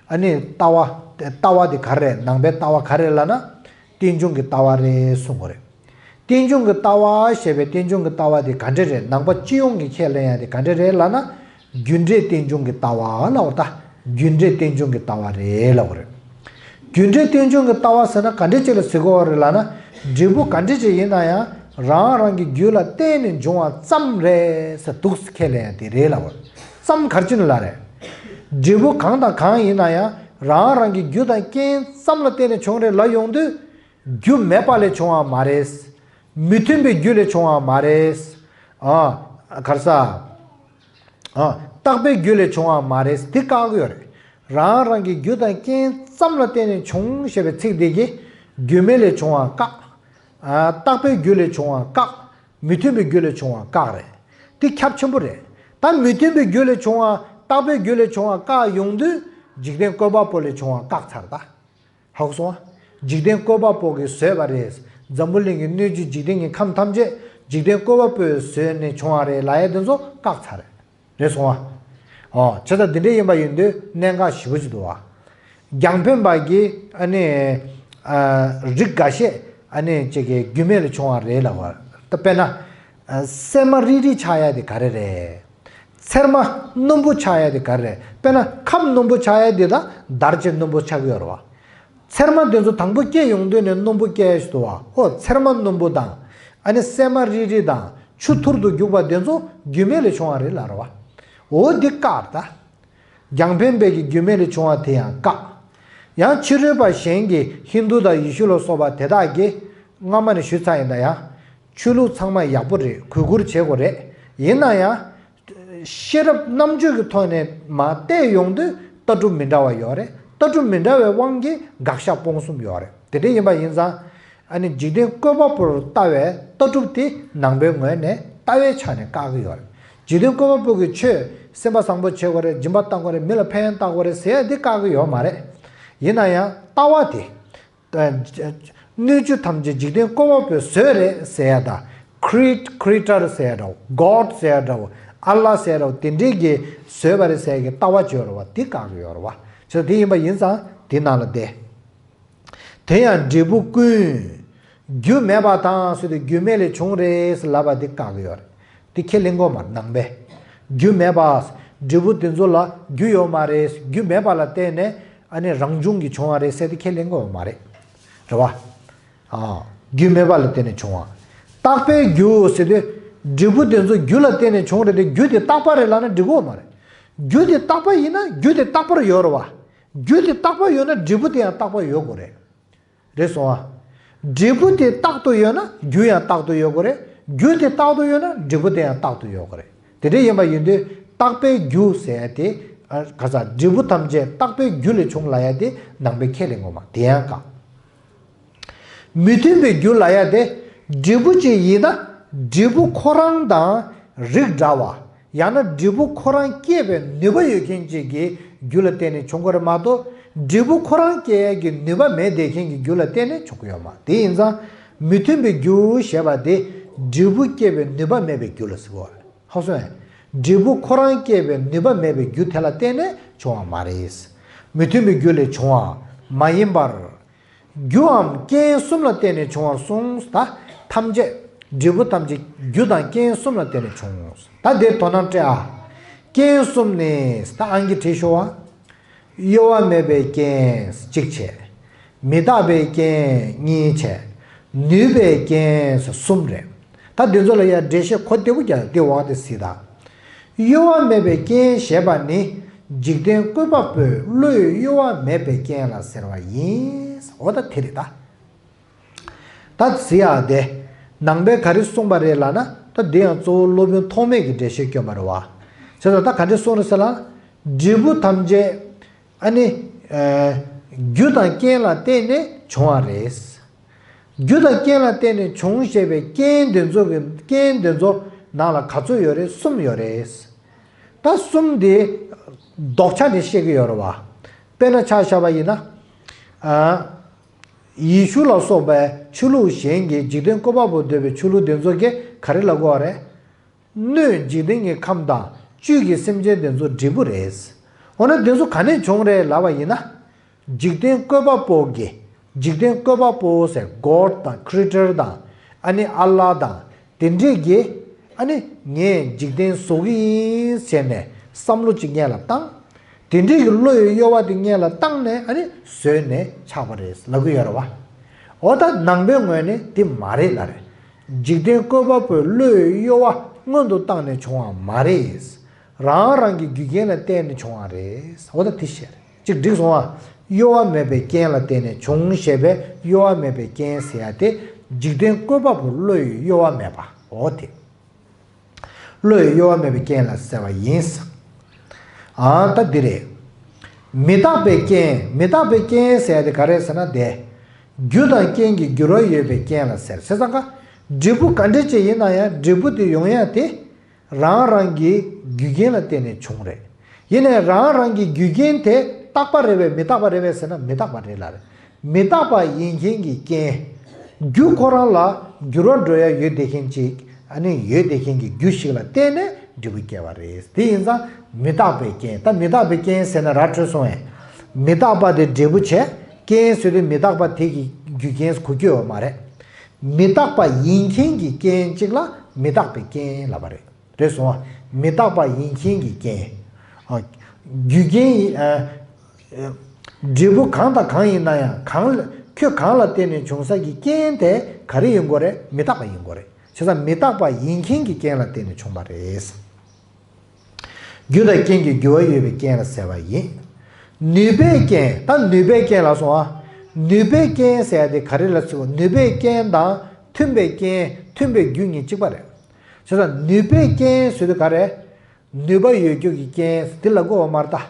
ཨ་ནི་ལྟ་བ། ལྟ་བ་འདི་ག་རེ་རེད། ནང་པའི་ལྟ་བ་ག་རེ་རེད་ལབ་ན། རྟེན་འབྱུང་གི་ལྟ་བ་རེད་གསུང་གི་རེད། རྟེན་འབྱུང་གི་ལྟ་བ་ཞེས་པའི་རྟེན་འབྱུང་གི་ལྟ་བ་དེ་ག་འདྲ་རེད། ནང་པ་སྤྱི་ཡོངས་ཀྱིས་ཁས་ལེན་ཡ་དེ་ག་འདྲ་རེད་ལབ་ན། རྒྱུ་འབྲས་རྟེན་འབྱུང་གི་ལྟ་བ་ལབ་པ་རེད་ད། རྒྱུ་འབྲས་རྟེན་འབྱུང་གི་ལྟ་བ་རེད་ལབ་པ་རེད། རྒྱུ་འབྲས་རྟེན་འབྱུང་གི་ལྟ་བ་ཟེར་ན་ག་འདྲ་ཅིག་ལ་ཟེར་གྱི་ཡོད་རེད་ལབ་ན། འབྲས་བུ་ག་འདྲ་ཅིག་ཡིན་ན་ཡང་རང་རང་གི་རྒྱུ་ལ་བརྟེན་ནས་འབྱུང་བ་ཙམ་རེད་ཟེར་འདུག་སེ་ཁས་ལེན་ཡ་དེ་རེད་ལབ་པ་རེད། ཙམ་ག་རེ་བྱས་ནས་ལབ་རེད། འབྲས་བུ་གང་དང་གང་ཡིན་ན་ཡང་རང་རང་གི་རྒྱུ་དང་རྐྱེན་ཙམ་ལ་བརྟེན་ནས་བྱུང་རེད་ལབ་ཡོང་དུས། རྒྱུ་མེད་པ་ལས་བྱུང་བ་མ་རེད། མི་མཐུན་པའི་རྒྱུ་ལས་བྱུང་བ་མ་རེད། ཨ། ག་རེ་ཟ། ཨ། རྟག་པའི་རྒྱུ་ལས་བྱུང་བ་མ་རེད། འདི་བཀག་གི་ཡོད་རེད། རང་རང་གི་རྒྱུ་དང་རྐྱེན་ཙམ་ལ་བརྟེན་ནས་བྱུང་ཞེས་པའི་ཚིག་འདི་གིས་རྒྱུ་མེད་ལས་བྱུང་བ་བཀག་ཨ། རྟག་པའི་རྒྱུ་ལས་བྱུང་བ་བཀག་མི་མཐུན་པའི་རྒྱུ་ལས་བྱུང་བ་བཀག་རེད། འདི་ཁྱབ་ཆེན་པོ་རེད། ད་མི་མཐུན་པའི་རྒྱུ་ལས་བྱུང་བ། རྟག་པའི་རྒྱུ་ལས་བྱུང་བ་བཀག་ཡོང་དུས། འཇིག་རྟེན་བཀོད་པ་པོ་ལས་བྱུང་བ་བཀག་ཚར་ད། ཧ་གོ་སོང་ཨ། འཇིག་རྟེན་བཀོད་པ་པོ་གིས་བཟོས་པ་རེད། འཛམ་བུ་གླིང་གི་སྣོད་བཅུད་འཇིག་རྟེན་གྱི་ཁམས་ཐམས་ཅད་འཇིག་རྟེན་བཀོད་པ་པོས་བཟོས་ནས་བྱུང་བ་རེད་ལབ་ཡ་དེ་ཚོ་བཀག་ཚར་རེད། རེད་སོང་ཨ། ཨོ། བྱས་ཙང་འདི་འདྲ་ཡིན་པ་ཡིན་དུས་གནད་འགག་ཞེ་པོ་ཅིག་འདུག་ཨ། རྒྱང་འཕེན་པ་གིས་ཨ་ནི། ཨ། རིགས་འགའ་ཤས་ཨ་ནི་ཅིག་གི་རྒྱུ་མེད་ལ་བྱུང་བ་རེད་ལབ་པ། ད་དཔེར་ན། ཨ། སྲན་མ་རིལ་རིལ་ཆགས་ཡ་དེ་ག་རེ་རེད། ཚེར་མ་སྣུམ་པོ་ཆགས་ཡ་དེ་ག་རེ་རེད། དཔེར་ན་ཁབ་སྣུམ་པོ་ཆགས་ཡ་དེ་དང་འདར་བྱེད་སྣུམ་པོ་ཆགས་ཀྱི་ཡོད་རེད་བ། ཚེར་མ་དེ་ཚོ་དང་པོ་སྐྱེས་ཡོང་དུས་ནས་སྣུམ་པོ་སྐྱེས་ཞིག་འདུག་བ། ཨོ། ཚེར་མ་སྣུམ་པོ་དང་། ཨ་ནི་སྲན་མ་རིལ་རིལ་དང་ཆུ་ཐུར་དུ་རྒྱུག་པ་དེ་ཚོ་རྒྱུ་མེད་ལས་བྱུང་བ་རེད་ལབ་རེད་བ། འོ་འདི་བཀག་ད། རྒྱང་འཕེན་པས་ཀྱི་རྒྱུ་མེད་ལས་བྱུང་བ་དེ་ཡང་བཀག་ཡང་ཕྱི་རོལ་པ་གཞན་གྱིས་ཧིན་དུ་དང་ཡེ་ཤུ་ལ་སོགས་པ་དེ་དག་གིས་སྔ་མ་ནས་ཞུས་ཚར་ཡིན་ད་ཡང་། ཆོས་ལུགས་ཚང་མ་ཡག་པོ་རེད། གུས་བཀུར་བྱེད་དགོས་རེད། ཡིན་ན་ཡང་། ཤེས་རབ་རྣམ་དཔྱོད་ཀྱི་ཐོག་ནས་མར་བལྟས་ཡོང་དུས་ལྟ་གྲུབ་མི་འདྲ་བ་ཡོད་རེད། ལྟ་གྲུབ་མི་འདྲ་བའི་དབང་གིས་དགག་བཞག་སྤོང་གསུམ་ཡོད་རེད། དེ་འདྲ་ཡིན་པ་ཡིན་ཙང་། ཨ་ནི་འཇིག་རྟེན་བཀོད་པ་པོར་ལྟ་བའི་ལྟ་གྲུབ་དེ་ནང་པའི་ངོས་ནས་ལྟ་བའི་ཆ་ནས་བཀག་གི་ཡོད་རེད། འཇིག་རྟེན་བཀོད་པ་པོ་གི་ཆོས་སེམས་པ་བཟང་པོ་བྱེད་དགོས་རེད། སྦྱིན་པ་བཏང་དགོས་རེད། མི་ལ་ཕན་ཡོན་བཏང་དགོས་རེད་ཟེར་ཡ་དེ་བཀག་གི་ཡོད་མ་རེད། ཡིན་ན་ཡང་ལྟ་བ་དེ། སྣོད་བཅུད་ཐམས་ཅད་འཇིག་རྟེན་བཀོད་པ་པོས་བཟོས་རེད་ཟེར་ཡ་དང་། create- creator ཟེར་ཡ་འདྲ་བོ། God ཟེར་ཡ་འདྲ་བོ། ཨ་ལ་ཟེར་ཡ་འདྲ་བོ། དེ་འདྲའི་གི་བཟོས་པ་རེད་ཟེར་ཡ་གི་ལྟ་བ་ཅིག་ཡོད་རེད་བ། དེ་བཀག་གི་ཡོད་རེད་བ། བྱས་ཙང་དེ་ཡིན་པ་ཡིན་ཙང་དེ་ནང་ལ་བསྡད། དེ་ཡང་འབྲས་བུ་ཀུན། རྒྱུ་མེད་པ་དང་ཟེར་དུས་རྒྱུ་མེད་ལས་བྱུང་རེད་ཟེར་ལབ་པ་འདི་བཀག་གི་ཡོད་རེད། འདི་ཁས་ལེན་དགོས་མ་རེད་ནང་པས། རྒྱུ་མེད་པ། འབྲས་བུ་དེ་ཚོ་ལ་རྒྱུ་ཡོད་མ་རེད། རྒྱུ་མེད་པ་ལ་བརྟེན་ནས་ཨ་ནི་རང་བྱུང་གི་བྱུང་བ་རེད་ཟེར་དེ་ཁས་ལེན་དགོས་མ་རེད། རེད་བ། ཨ། རྒྱུ་མེད་པ་ལ་བརྟེན་ནས་བྱུང་བ། རྟག་པའི་རྒྱུ་ཟེར་དུས། འབྲས་བུ་དེ་ཚོ་རྒྱུ་ལ་བརྟེན་ནས་བྱུང་རེད་དེ། རྒྱུ་དེ་རྟག་པ་རེད་ལབ་ན་འགྲིག་གི་ཡོད་མ་རེད། རྒྱུ་དེ་རྟག་པ་ཡིན་ན་རྒྱུ་དེ་རྟག་པར་ཡོད་རེད་བ། རྒྱུ་དེ་རྟག་པ་ཡོད་ན་འབྲས་བུ་དེ་ཡང་རྟག་པ་ཡོད་དགོས་རེད། རེད་སོང་ཨ། འབྲས་བུ་དེ་རྟག་ཏུ་ཡོད་ན་རྒྱུ་ཡང་རྟག་ཏུ་ཡོད་དགོས་རེད། རྒྱུ་དེ་རྟག་ཏུ་ཡོད་ན་འབྲས་བུ་དེ་ཡང་རྟག་ཏུ་ཡོད་དགོས་རེད། དེ་འདྲ་ཡིན་པ་ཡིན་དུས་རྟག་པའི་རྒྱུ་ཟེར་ཡ་དེ། ཨ། ག་ས་འབྲས་བུ་ཐམས་ཅད་རྟག་པའི་རྒྱུ་ལས་བྱུང་ལབ་ཡ་དེ་ནང་པའི་ཁས་ལེན་དགོས་མ། དེ་ཡང་བཀག་མི་མཐུན་པའི་རྒྱུ་ལབ་ཡ་དེ། འབྲས་བུ་ཅིག་ཡིན་ན་འབྲས་བུ་ཁོ་རང་དང་རིགས་འདྲ་བ། ཡང་ན་འབྲས་བུ་ཁོ་རང་སྐྱེད་པའི་ནུས་པ་ཡོད་མཁན་ཅིག་གི་རྒྱུ་ལ་བརྟེན་ནས་བྱུང་གི་རེད་མ་གཏོགས། འབྲས་བུ་ཁོ་རང་སྐྱེད་ཡ་གི་ནུས་པ་མེད་བསྡད་མཁན་གྱི་རྒྱུ་ལ་བརྟེན་ནས་བྱུང་གི་ཡོད་མ། དེ་ཡིན་ཙང་། མི་མཐུན་པའི་རྒྱུ་ཞེས་པ་དེ། འབྲས་བུ་སྐྱེད་པའི་ནུས་པ་མེད་པའི་རྒྱུ་ལ་ཟེར་གོ། ཧ་གོ་སོང་ངས། འབྲས་བུ་ཁོ་རང་སྐྱེད་པའི་ནུས་པ་མེད་པའི་རྒྱུ་དེ་ལ་བརྟེན་ནས་བྱུང་བ་མ་རེད། མི་མཐུན་པའི་རྒྱུ་ལས་བྱུང་བ་མ་ཡིན་པར། རྒྱུའམ་རྐྱེན་གསུམ་ལ་བརྟེན་ནས་བྱུང་བར་གསུངས། ད་ཐམས་ཅད། འབྲས་བུ་ཐམས་ཅད་རྒྱུ་དང་རྐྱེན་གསུམ་ལ་བརྟེན་ནས་བྱུང་། ད་འདིར་དོ་སྣང་སྤྲད་ཨ། རྐྱེན་གསུམ་ནི། ད་ཨང་ཀི་བྲིས་ཤོག་ཨ། གཡོ་བ་མེད་པའི་རྐྱེན་གཅིག་བྱས། མི་རྟག་པའི་རྐྱེན་གཉིས་བྱས། ནུས་པའི་རྐྱེན་གསུམ་རེད། ད་འདི་ཚོ་ལ་ཡང་འགྲེལ་བཤད་གོ་བདེ་པོ་རྒྱག་དེ་འོག་དེ་གཟིགས་དང་། གཡོ་བ་མེད་པའི་རྐྱེན་ཞེས་པ་ནི། འཇིག་རྟེན་བཀོད་པ་པོའི་བློས་གཡོ་བ་མེད་པའི་རྐྱེན་ལ་ཟེར་བ་ཡིན། འོ་ད་དེ་རེད་ད། ད་གཟིགས་ཡག་དེ། ནང་པས་ག་རེ་གསུངས་པ་རེད་ལབ་ན། ད་འདི་ཡང་གཙོ་བོ་སློབ་དཔོན་ཐོགས་མེད་ཀྱིས་འགྲེལ་བཤད་བསྐྱོན་པ་རེད་བ། བྱས་ཙང་ད་ག་འདྲ་གསུངས་རེད་ཟེར་ལ། འབྲས་བུ་ཐམས་ཅད། ཨ་ནི། ཨ། རྒྱུ་དང་རྐྱེན་ལ་བརྟེན་ནས་བྱུང་བ་རེད། རྒྱུ་དང་རྐྱེན་ལ་བརྟེན་ནས་བྱུང་ཞེས་པའི་རྐྱེན་དེ་ཚོ་གི་རྐྱེན་དེ་ཚོ་ནང་ལ་ག་ཚོད་ཡོད་རེད། གསུམ་ཡོད་རེད། ད་གསུམ་དེ་ལྡོག་ཆ་ནས་བཤད་ཀྱི་ཡོད་རེད་བ། དཔེར་ན་ཆ་བཞག་པ་ཡིན་ན། ཨ། ཡེ་ཤུ་ལ་སོགས་པའི་ཆོས་ལུགས་གཞན་གྱི་འཇིག་རྟེན་བཀོད་པ་པོ་འདོད་པའི་ཆོས་ལུགས་དེ་ཚོ་གིས་ག་རེ་ལབ་དགོས་པ་རེད། སྣོད་འཇིག་རྟེན་གྱི་ཁམས་དང་བཅུད་ཀྱི་སེམས་ཅན་དེ་ཚོ་འབྲས་བུ་རེད། འོ་ན་དེ་ཚོ་ག་ནས་བྱུང་རེད་ལབ་པ་ཡིན་ན། འཇིག་རྟེན་བཀོད་པ་པོ་གི། འཇིག་རྟེན་བཀོད་པ་པོ་ཟེར་གོཌ་དང་ཁྲི་ཨེ་ཊར་དང་། ཨ་ནི་ཨ་ལ་དང་། དེ་འདྲས་ཀྱིས། ཨ་ནི་ངས་འཇིག་རྟེན་བཟོ་གི་ཡིན་ཟེར་ནས་བསམ་བློ་གཅིག་སྔོན་ལ་བཏང་། དེ་འདྲས་ཀྱི་བློ་ཡི་གཡོ་བ་དེ་སྔོན་ལ་བཏང་ནས། ཨ་ནི་བཟོས་ནས་ཆགས་པ་རེད་ལབ་ཀྱི་ཡོད་རེད་བ། འོ་ད་ནང་པའི་ངོས་ནས་དེ་མ་རེད་ལབ་རེད། འཇིག་རྟེན་བཀོད་པ་པོའི་བློ་ཡི་གཡོ་བ་སྔོན་དུ་བཏང་ནས་བྱུང་བ་མ་རེད། རང་རང་གི་རྒྱུ་རྐྱེན་ལ་བརྟེན་ནས་བྱུང་བ་རེད། འོ་ད་དེ་བཤད་རེད། ཅིག་འགྲིག་སོང་ཨ། གཡོ་བ་མེད་པའི་རྐྱེན་ལ་བརྟེན་ནས་བྱུང་ཞེས་པའི་གཡོ་བ་མེད་པའི་རྐྱེན་ཟེར་ཡ་དེ། འཇིག་རྟེན་བཀོད་པ་པོའི་བློ་ཡི་གཡོ་བ་མེད་པ། འོ་དེ། བློ་ཡི་གཡོ་བ་མེད་པའི་རྐྱེན་ལ་ཟེར་བ་ཡིན། ཨ། ད་འདི་རེད། མི་རྟག་པའི་རྐྱེན། མི་རྟག་པའི་རྐྱེན་ཟེར་ཡ་དེ་ག་རེ་ཟེར་ན་དེ། རྒྱུ་དང་རྐྱེན་གྱི་འགྱུར་བ་ཡོད་པའི་རྐྱེན་ལ་ཟེར། བྱས་ཙང་ཀ། འབྲས་བུ་ག་འདྲ་ཅིག་ཡིན་ན་ཡང་འབྲས་བུ་དེ་ཡོང་ཡ་དེ། རང་རང་གི་རྒྱུ་རྐྱེན་ལ་བརྟེན་ནས་བྱུང་རེད། ཡིན་ནའི་རང་རང་གི་རྒྱུ་རྐྱེན་དེ་རྟག་པ་རེད་པས་མི་རྟག་པ་རེད་པས་ཟེར་ན་མི་རྟག་པ་རེད་ལབ་རེད། མི་རྟག་པ་ཡིན་མཁན་གྱི་རྐྱེན། རྒྱུ་ཁོ་རང་ལ་འགྱུར་བ་འགྲོ་ཡ་ཡོད་བསྡད་མཁན་ཅིག་ཨ་ནི་ཡོད་བསྡད་མཁན་གྱི་རྒྱུ་ཞིག་ལ་བརྟེན་ནས་འབྲས་བུ་སྐྱེ་བ་རེད། དེ་ཡིན་ཙང་མི་རྟག་པའི་རྐྱེན། ད་མི་རྟག་པའི་རྐྱེན་ཟེར་ན་ར་འཕྲོད་སོང་ངས། མི་རྟག་པ་དེ་འབྲས་བུ་བྱས། རྐྱེན་ཟེར་དུས་མི་རྟག་པ་དེ་གི་རྒྱུ་རྐྱེན་གོ་རྒྱུ་ཡོད་མ་རེད། མི་རྟག་པ་ཡིན་མཁན་གྱི་རྐྱེན་གཅིག་ལ་མི་རྟག་པའི་རྐྱེན་ལབ་པ་རེད། རེད་སོང་ཨ། མི་རྟག་པ་ཡིན་མཁན་གྱི་རྐྱེན། ཨ། རྒྱུ་རྐྱེན་ཡིན། ཨ། ཨ། འབྲས་བུ་གང་དང་གང་ཡིན་ན་ཡང་། གང་ལ། ཁྱོད་གང་ལ་བརྟེན་ནས་བྱུང་ས་ཀྱི་རྐྱེན་དེ་ག་རེ་ཡིན་དགོས་རེད། མི་རྟག་པ་ཡིན་དགོས་རེད། བྱས་ཙང་མི་རྟག་པ་ཡིན་མཁན་གྱི་རྐྱེན་ལ་བརྟེན་ནས་བྱུང་བ་རེད། རྒྱུ་དང་རྐྱེན་གྱི་འགྱུར་བ་ཡོད་པའི་རྐྱེན་ལ་ཟེར་བ་ཡིན། ནུས་པའི་རྐྱེན། ད་ནུས་པའི་རྐྱེན་ལབ་སོང་ཨ། ནུས་པའི་རྐྱེན་ཟེར་ཡ་དེ་ག་རེ་ལ་ཟེར་བ། ནུས་པའི་རྐྱེན་དང་མཐུན་པའི་རྐྱེན། མཐུན་པའི་རྒྱུ་གཉིས་གཅིག་པ་རེད། བྱས་ཙང་ནུས་པའི་རྐྱེན་ཟེར་དུས་ག་རེ། ནུས་པ་ཡོད་རྒྱུ་གི་རྐྱེན་དེ་ལ་གོ་བ་མ་རེད་ད།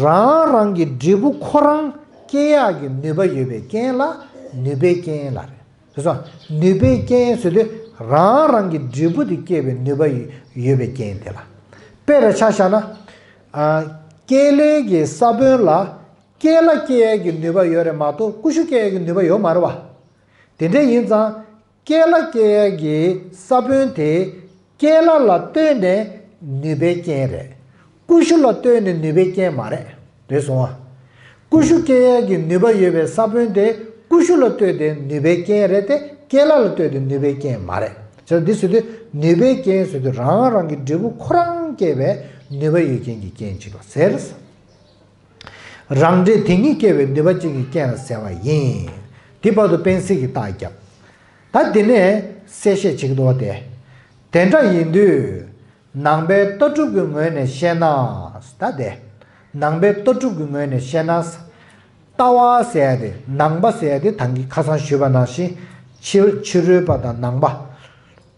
རང་རང་གི་འབྲས་བུ་ཁོ་རང་སྐྱེ་ཡག་གི་ནུས་པ་ཡོད་པའི་རྐྱེན་ལ་ ནུས་པའི་རྐྱེན་ལ་རེད། དེ་སོང་ནུས་པའི་རྐྱེན་ཟེར་དུས་རང་རང་གི་འབྲས་བུ་དེ་སྐྱེ་བའི་ནུས་པ་ཡོད་པའི་རྐྱེན་དེ་ལ། དཔེ་ར་ཆ་བཞག་ན། ཨ། རྐྱེན་ལས་ཀྱི་ས་བོན་ལ་རྐྱེན་ལ་སྐྱེ་ཡས་ཀྱི་ནུས་པ་ཡོད་རེད་མ་གཏོགས་ཀུ་ཤུ་སྐྱེ་ཡས་ཀྱི་ནུས་པ་ཡོད་མ་རེད་བ། དེ་འདྲ་ཡིན་ཙང་། རྐྱེན་ལ་སྐྱེ་ཡས་ཀྱི་ས་བོན་དེ་རྐྱེན་ལ་ལ་ལྟོས་ནས་ནུས་པའི་རྐྱེན་རེད། ཀུ་ཤུ་ལ་ལྟོས་ནས་ནུས་པའི་རྐྱེན་མ་རེད། རེད་སོང་ཨ། ཀུ་ཤུ་སྐྱེ་ཡས་ཀྱི་ནུས་པ་ཡོད་པའི་ས་བོན་དེ་ཀུ་ཤུ་ལ་ལྟོས་ཏེ་ནུས་པའི་རྐྱེན་རེད་དེ་རྐྱེན་ལ་ལ་ལྟོས་ཏེ་ནུས་པའི་རྐྱེན་མ་རེད། བྱས་ཙང་འདི་ཟེར་དུས་ནུས་པའི་རྐྱེན་ཟེར་དུས་རང་རང་གི་འབྲས་བུ་ཁོ་རང་སྐྱེ་བའི་ནུས་པ་ཡོད་མཁན་གྱི་རྐྱེན་ཅིག་ལ་ཟེར། རང་འབྲས་དེ་ཉིད་སྐྱེ་བའི་ནུས་པ་ཅན་གྱི་རྐྱེན་ལ་ཟེར་བ་ཡིན། དེ་བར་དུ་དཔེ་གཟིགས་ཀྱི་རྟགས་བརྒྱབ། ད་དེ་ནས་གསལ་བཤད་བྱེད་ཀྱི་འདུག་བ་དེ། དེ་འདྲ་ཡིན་དུས། ནང་པའི་ལྟ་གྲུབ་ཀྱི་ངོས་ནས་བཤད་ན། ད་དེ། ནང་པའི་ལྟ་གྲུབ་ཀྱི་ངོས་ནས་བཤད་ན། ལྟ་བ་ཟེར་ཡ་དེ་ནང་པ་ཟེར་ཡ་དེ་ད་གིན་ཁ་སང་ཞུས་པ་ནང་བཞིན་ཕྱི་ཕྱི་རོལ་པ་དང་ནང་པ།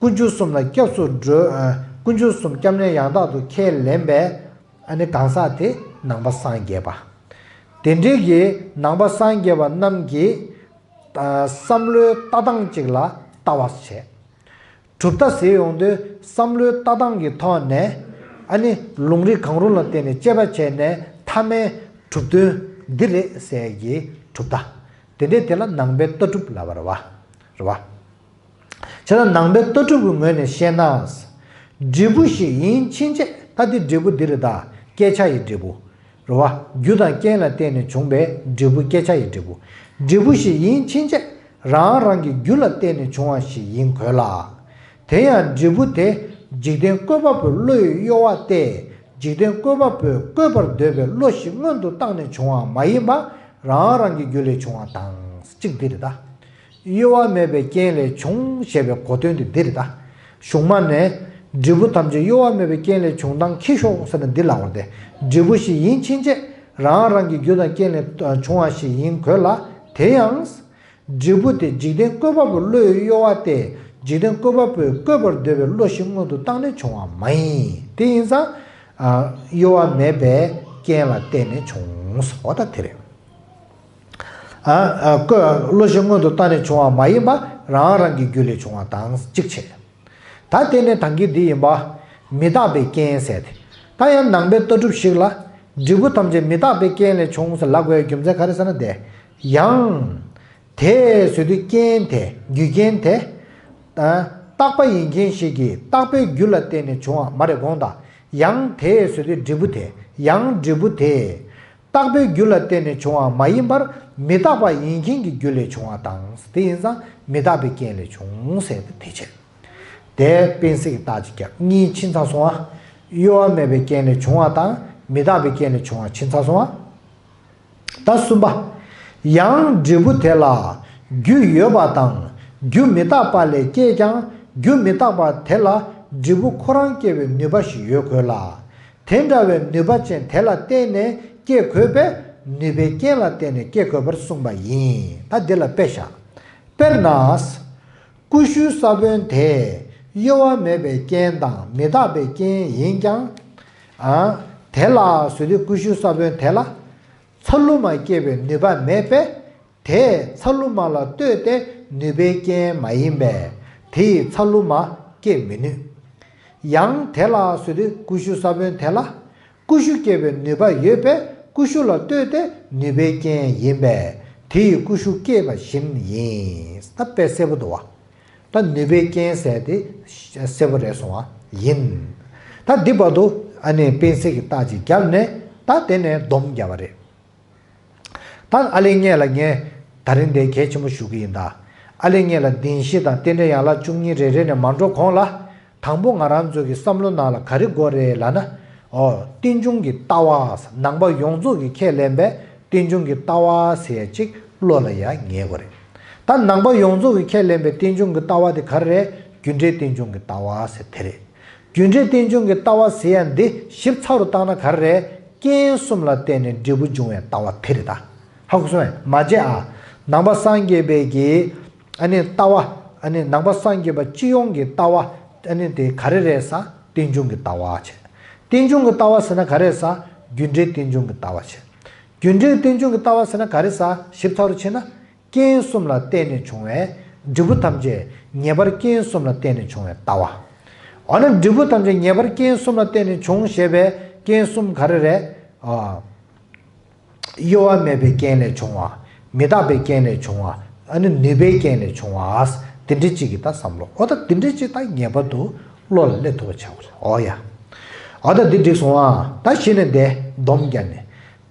དཀོན་མཆོག་གསུམ་ལ་སྐྱབས་སུ་འགྲོ། ཨ། དཀོན་མཆོག་གསུམ་སྐྱབས་གནས་ཡང་དག་ཏུ་ཁས་ལེན་པའི་ཨ་ནི་གང་ཟག་དེ་ནང་པ་སངས་རྒྱས་པ། དེ་འདྲའི་གི་ནང་པ་སངས་རྒྱས་པ་རྣམས་ཀྱིས་ཨ་བསམ་བློའི་ལྟ་སྟངས་གཅིག་ལ་ལྟ་བ་བྱས། གྲུབ་མཐའ་ཟེར་ཡོང་དུས་བསམ་བློའི་ལྟ་སྟངས་ཀྱི་ཐོག་ནས་ཨ་ནི་ལུང་རིགས་གང་རུང་ལ་བརྟེན་ནས་དཔྱད་པ་བྱས་ནས་མཐའ་མའི་གྲུབ་དོན་འདི་རེད་ཟེར་གྱི་གྲུབ་མཐའ། དེ་འདྲའི་དེ་ལ་ནང་པའི་ལྟ་གྲུབ་ལབ་པ་རེད་བ། རེད་བ། བྱས་ཙང་ནང་པའི་ལྟ་གྲུབ་ཀྱི་ངོས་ནས་བཤད་ན། འབྲས་བུ་ཞིག་ཡིན་ཕྱིན་ཆད་ད་འདི་འབྲས་བུ་འདི་རེད་ད། བསྐྱེད་བྱ་ཡི་འབྲས་བུ། རེད་བ། རྒྱུ་དང་རྐྱེན་ལ་བརྟེན་ནས་བྱུང་བའི་འབྲས་བུ་བསྐྱེད་བྱ་ཡི་འབྲས་བུ། འབྲས་བུ་ཞིག་ཡིན་ཕྱིན་ཆད་རང་རང་གི་རྒྱུ་ལ་བརྟེན་ནས་བྱུང་བ་ཞིག་ཡིན་དགོས་ལ། དེ་ཡང་འབྲས་བུ་དེ་འཇིག་རྟེན་བཀོད་པ་པོའི་བློ་ཡི་གཡོ་བ་སྟེ། འཇིག་རྟེན་བཀོད་པ་པོས་བཀོད་པར་འདོད་པའི་བློ་ཞིག་སྔོན་དུ་བཏང་ནས་བྱུང་བ་མ་ཡིན་པ་རང་རང་གི་རྒྱུ་ལས་བྱུང་བ་དང་གཅིག་འདི་རེད་ད། གཡོ་བ་མེད་པའི་རྐྱེན་ལས་བྱུང་ཞེས་པའི་གོ་དོན་དེ་འདི་རེད་ད། གཞུང་མ་ནས། འབྲས་བུ་ཐམས་ཅད་གཡོ་བ་མེད་པའི་རྐྱེན་ལས་བྱུང་དང་ཁྱི་ཤོག་ཟེར་ན་འདི་ལབ་པ་རེད་དེ། འབྲས་བུ་ཞིག་ཡིན་ཕྱིན་ཆད་རང་རང་གི་རྒྱུ་དང་རྐྱེན་ལས་བྱུང་བ་ཞིག་ཡིན་དགོས་ལ། དེ་ཡང་། འབྲས་བུ་དེ་འཇིག་རྟེན་བཀོད་པ་པོའི་བློ་ཡི་གཡོ་བ་སྟེ། འཇིག་རྟེན་བཀོད་པ་པོས་བཀོད་པར་འདོད་པའི་བློ་ཞིག་སྔོན་དུ་བཏང་ནས་བྱུང་བ་མ་ཡིན། དེ་ཡིན་ཙང་། ཨ། གཡོ་བ་མེད་པའི་རྐྱེན་ལ་བརྟེན་ནས་བྱུང་ཟེར་བ་ད་དེ་རེད། ཨ། ཨ། བཀོད་བློ་ཞིག་སྔོན་དུ་བཏང་ནས་བྱུང་བ་མ་ཡིན་པ་རང་རང་གི་རྒྱུ་ལས་བྱུང་བ་དང་གཅིག་བྱས། ད་དེ་ནས་ད་གིན་འདི་ཡིན་པ། མི་རྟག་པའི་རྐྱེན་ཟེར་ཏེ། ད་ཡང་ནང་པའི་ལྟ་གྲུབ་ཞིག་ལ། འབྲས་བུ་ཐམས་ཅད་མི་རྟག་པའི་རྐྱེན་ལས་བྱུང་ཟེར་ལབ་དགོས་རྒྱུ་མཚན་ག་རེ་ཟེར་ན་དེ། ཡང་། དེ་ཟེར་དུས་རྐྱེན་དེ་རྒྱུ་རྐྱེན་དེ། ཨ། རྟག་པ་ཡིན་མཁན་ཞིག་གིས་རྟག་པའི་རྒྱུ་ལ་བརྟེན་ནས་བྱུང་བ་མ་རེད་དགོངས་དག་ཡང་དེ་ཟེར་དུས་འབྲས་བུ་དེ། ཡང་འབྲས་བུ་དེ། རྟག་པའི་རྒྱུ་ལ་བརྟེན་ནས་བྱུང་བ་མ་ཡིན་པར་མི་རྟག་པ་ཡིན་མཁན་གྱི་རྒྱུ་ལས་བྱུང་བ་དང་དེ་ཡིན་ཙང་མི་རྟག་པའི་རྐྱེན་ལས་བྱུང་ཟེར་ཏེ་དེ་བྱས། དེ་དཔེ་གཟིགས་ཀྱི་རྟགས་ཅིག་ཀྱང་གཉིས་ཕྱིན་ཚར་སོང་ཨ། གཡོ་བ་མེད་པའི་རྐྱེན་ལས་བྱུང་བ་དང་མི་རྟག་པའི་རྐྱེན་ལས་བྱུང་བ་ཕྱིན་ཚར་སོང་ཨ། ད་གསུམ་པ། ཡང་འབྲས་བུ་དེ་ལ་རྒྱུ་ཡོད་པ་དང་རྒྱུ་མི་རྟག་པ་ལས་སྐྱེས་ཀྱང་རྒྱུ་མི་རྟག་པ་དེ་ལ་འབྲས་བུ་ཁོ་རང་སྐྱེ་བའི་ནུས་པ་ཞིག་ཡོད་དགོས་ལ། དེ་འདྲ་བའི་ནུས་པ་ཅན་དེ་ལ་བརྟེན་ནས་སྐྱེ་དགོས་པས་ནུས་པའི་རྐྱེན་ལ་བརྟེན་ནས་སྐྱེ་དགོས་པར་གསུངས་པ་ཡིན། ད་འདི་ལ་དཔེ་བཞག་དཔེར་ན། ཀུ་ཤུའི་ས་བོན་དེ་གཡོ་བ་མེད་པའི་རྐྱེན་དང་མི་རྟག་པའི་རྐྱེན་ཡིན་ཀྱང་། ཨ། དེ་ལ་ཟེར་དུས་ཀུ་ཤུའི་ས་བོན་དེ་ལ་ཚ་ལུ་མ་སྐྱེ་བའི་ནུས་པ་མེད་པས། དེས་ཚ་ལུ་མ་ལ་ལྟོས་ཏེ་ནུས་པའི་རྐྱེན་མ་ཡིན་པས་དེ་ཡིས་ཚ་ལུ་མ་སྐྱེ་མི་ནུས། ཡང་དེ་ལ་ཟེར་དུས་ཀུ་ཤུ་ས་བོན་དེ་ལ་ཀུ་ཤུ་སྐྱེ་བའི་ནུས་པ་ཡོད་པས་ཀུ་ཤུ་ལ་ལྟོས་ཏེ་ནུས་པའི་རྐྱེན་ཡིན་པས་དེ་ཡིས་ཀུ་ཤུ་སྐྱེས་པ་བཞིན་ཡིན། ད་དཔེ་གསལ་པོ་འདུག་བ། ད་ནུས་པའི་རྐྱེན་ཟེར་དེ་གསལ་པོ་རེད་སོང་བ་ཡིན། ད་འདི་བར་དུ་ཨ་ནི་དཔེ་གཟིགས་ཀྱི་རྟགས་ཅིག་བརྒྱབ་ནས་ད་དེ་ནས་སྡོམ་བརྒྱབ་པ་རེད། ད་ཨ་ལེ་ངེད་ལ་ངས་ད་རིང་འདི་གལ་ཆེན་པོ་ཞུ་གི་ཡིན་ད། ཨ་ལེ་ངེད་ལ་བདེན་བཞི་དང་རྟེན་འབྲེལ་ཡན་ལག་བཅུ་གཉིས་རེ་རེ་ནས་མ་འགྲོ་གོང་ལ། དང་པོ་ང་རང་ཚོ་གི་བསམ་བློ་ནང་ལ་ག་རེ་དགོས་རེད་ལབ་ན། ཨོ། རྟེན་འབྱུང་གི་ལྟ་བ། ནང་པ་ཡོངས་རྫོགས་ཀྱིས་ཁས་ལེན་པའི་རྟེན་འབྱུང་གི་ལྟ་བ་ཟེར་ཡ་གཅིག་བློ་ལ་ཡ་ངེས་དགོས་རེད། ད་ནང་པ་ཡོངས་རྫོགས་ཀྱིས་ཁས་ལེན་པའི་རྟེན་འབྱུང་གི་ལྟ་བ་དེ་ག་རེ་རེད། རྒྱུ་འབྲས་རྟེན་འབྱུང་གི་ལྟ་བ་ཟེར་དེ་རེད། རྒྱུ་འབྲས་རྟེན་འབྱུང་གི་ལྟ་བ་ཟེར་ཡ་འདི་ཞིབ་ཚགས་རུ་བཏང་ན་ག་རེ་རེད། རྐྱེན་གསུམ་ལ་བརྟེན་ནས་འབྲས་བུ་འབྱུང་བའི་ལྟ་བ་དེ་རེད་ད། ཧ་གོ་སོང་ངས། མ་བརྗེད་ཨ། ནང་པ་སངས་རྒྱས་པའི་གི་ཨ་ནི་ལྟ་བ། ཨ་ནི་ནང་པ་སངས་རྒྱས་པ་སྤྱི་ཡོངས་ཀྱི་ལྟ་བ་ཨ་ནི་དེ་ག་རེ་རེད་ཟེར་ན་རྟེན་འབྱུང་གི་ལྟ་བ་བྱས། རྟེན་འབྱུང་གི་ལྟ་བ་ཟེར་ན་ག་རེ་ཟེར་ན་རྒྱུ་འབྲས་རྟེན་འབྱུང་གི་ལྟ་བ་བྱས། རྒྱུ་འབྲས་རྟེན་འབྱུང་གི་ལྟ་བ་ཟེར་ན་ག་རེ་ཟེར་ན་ཞིབ་ཚགས་རུ་ཕྱེ་ན། རྐྱེན་གསུམ་ལ་བརྟེན་ནས་བྱུང་བའི་འབྲས་བུ་ཐམས་ཅད་ངེས་པར་རྐྱེན་གསུམ་ལ་བརྟེན་ནས་བྱུང་བའི་ལྟ་བ། འོ་ན་འབྲས་བུ་ཐམས་ཅད་ངེས་པར་རྐྱེན་གསུམ་ལ་བརྟེན་ནས་བྱུང་ཞེས་པའི་རྐྱེན་གསུམ་ག་རེ་རེད། ཨ། གཡོ་བ་མེད་པའི་རྐྱེན་ལས་བྱུང་བ། མི་རྟག་པའི་རྐྱེན་ལས་བྱུང་བ། ཨ་ནི་ནུས་པའི་རྐྱེན་ལས་བྱུང་བ། དེ་འདྲའི་གཅིག་གི་ད་བསམ་བློ། འོ་ད་དེ་འདྲའི་གཅིག་ད་ངེས་པར་དུ་བློ་ལ་སླེབས་ཐུབ་པ་བྱ་དགོས་རེད། འོ་ཡ། འོ་ད་འདི་འགྲིག་སོང་ཨ། ད་གཞི་ནས་འདས་སྡོམ་རྒྱག་ནས།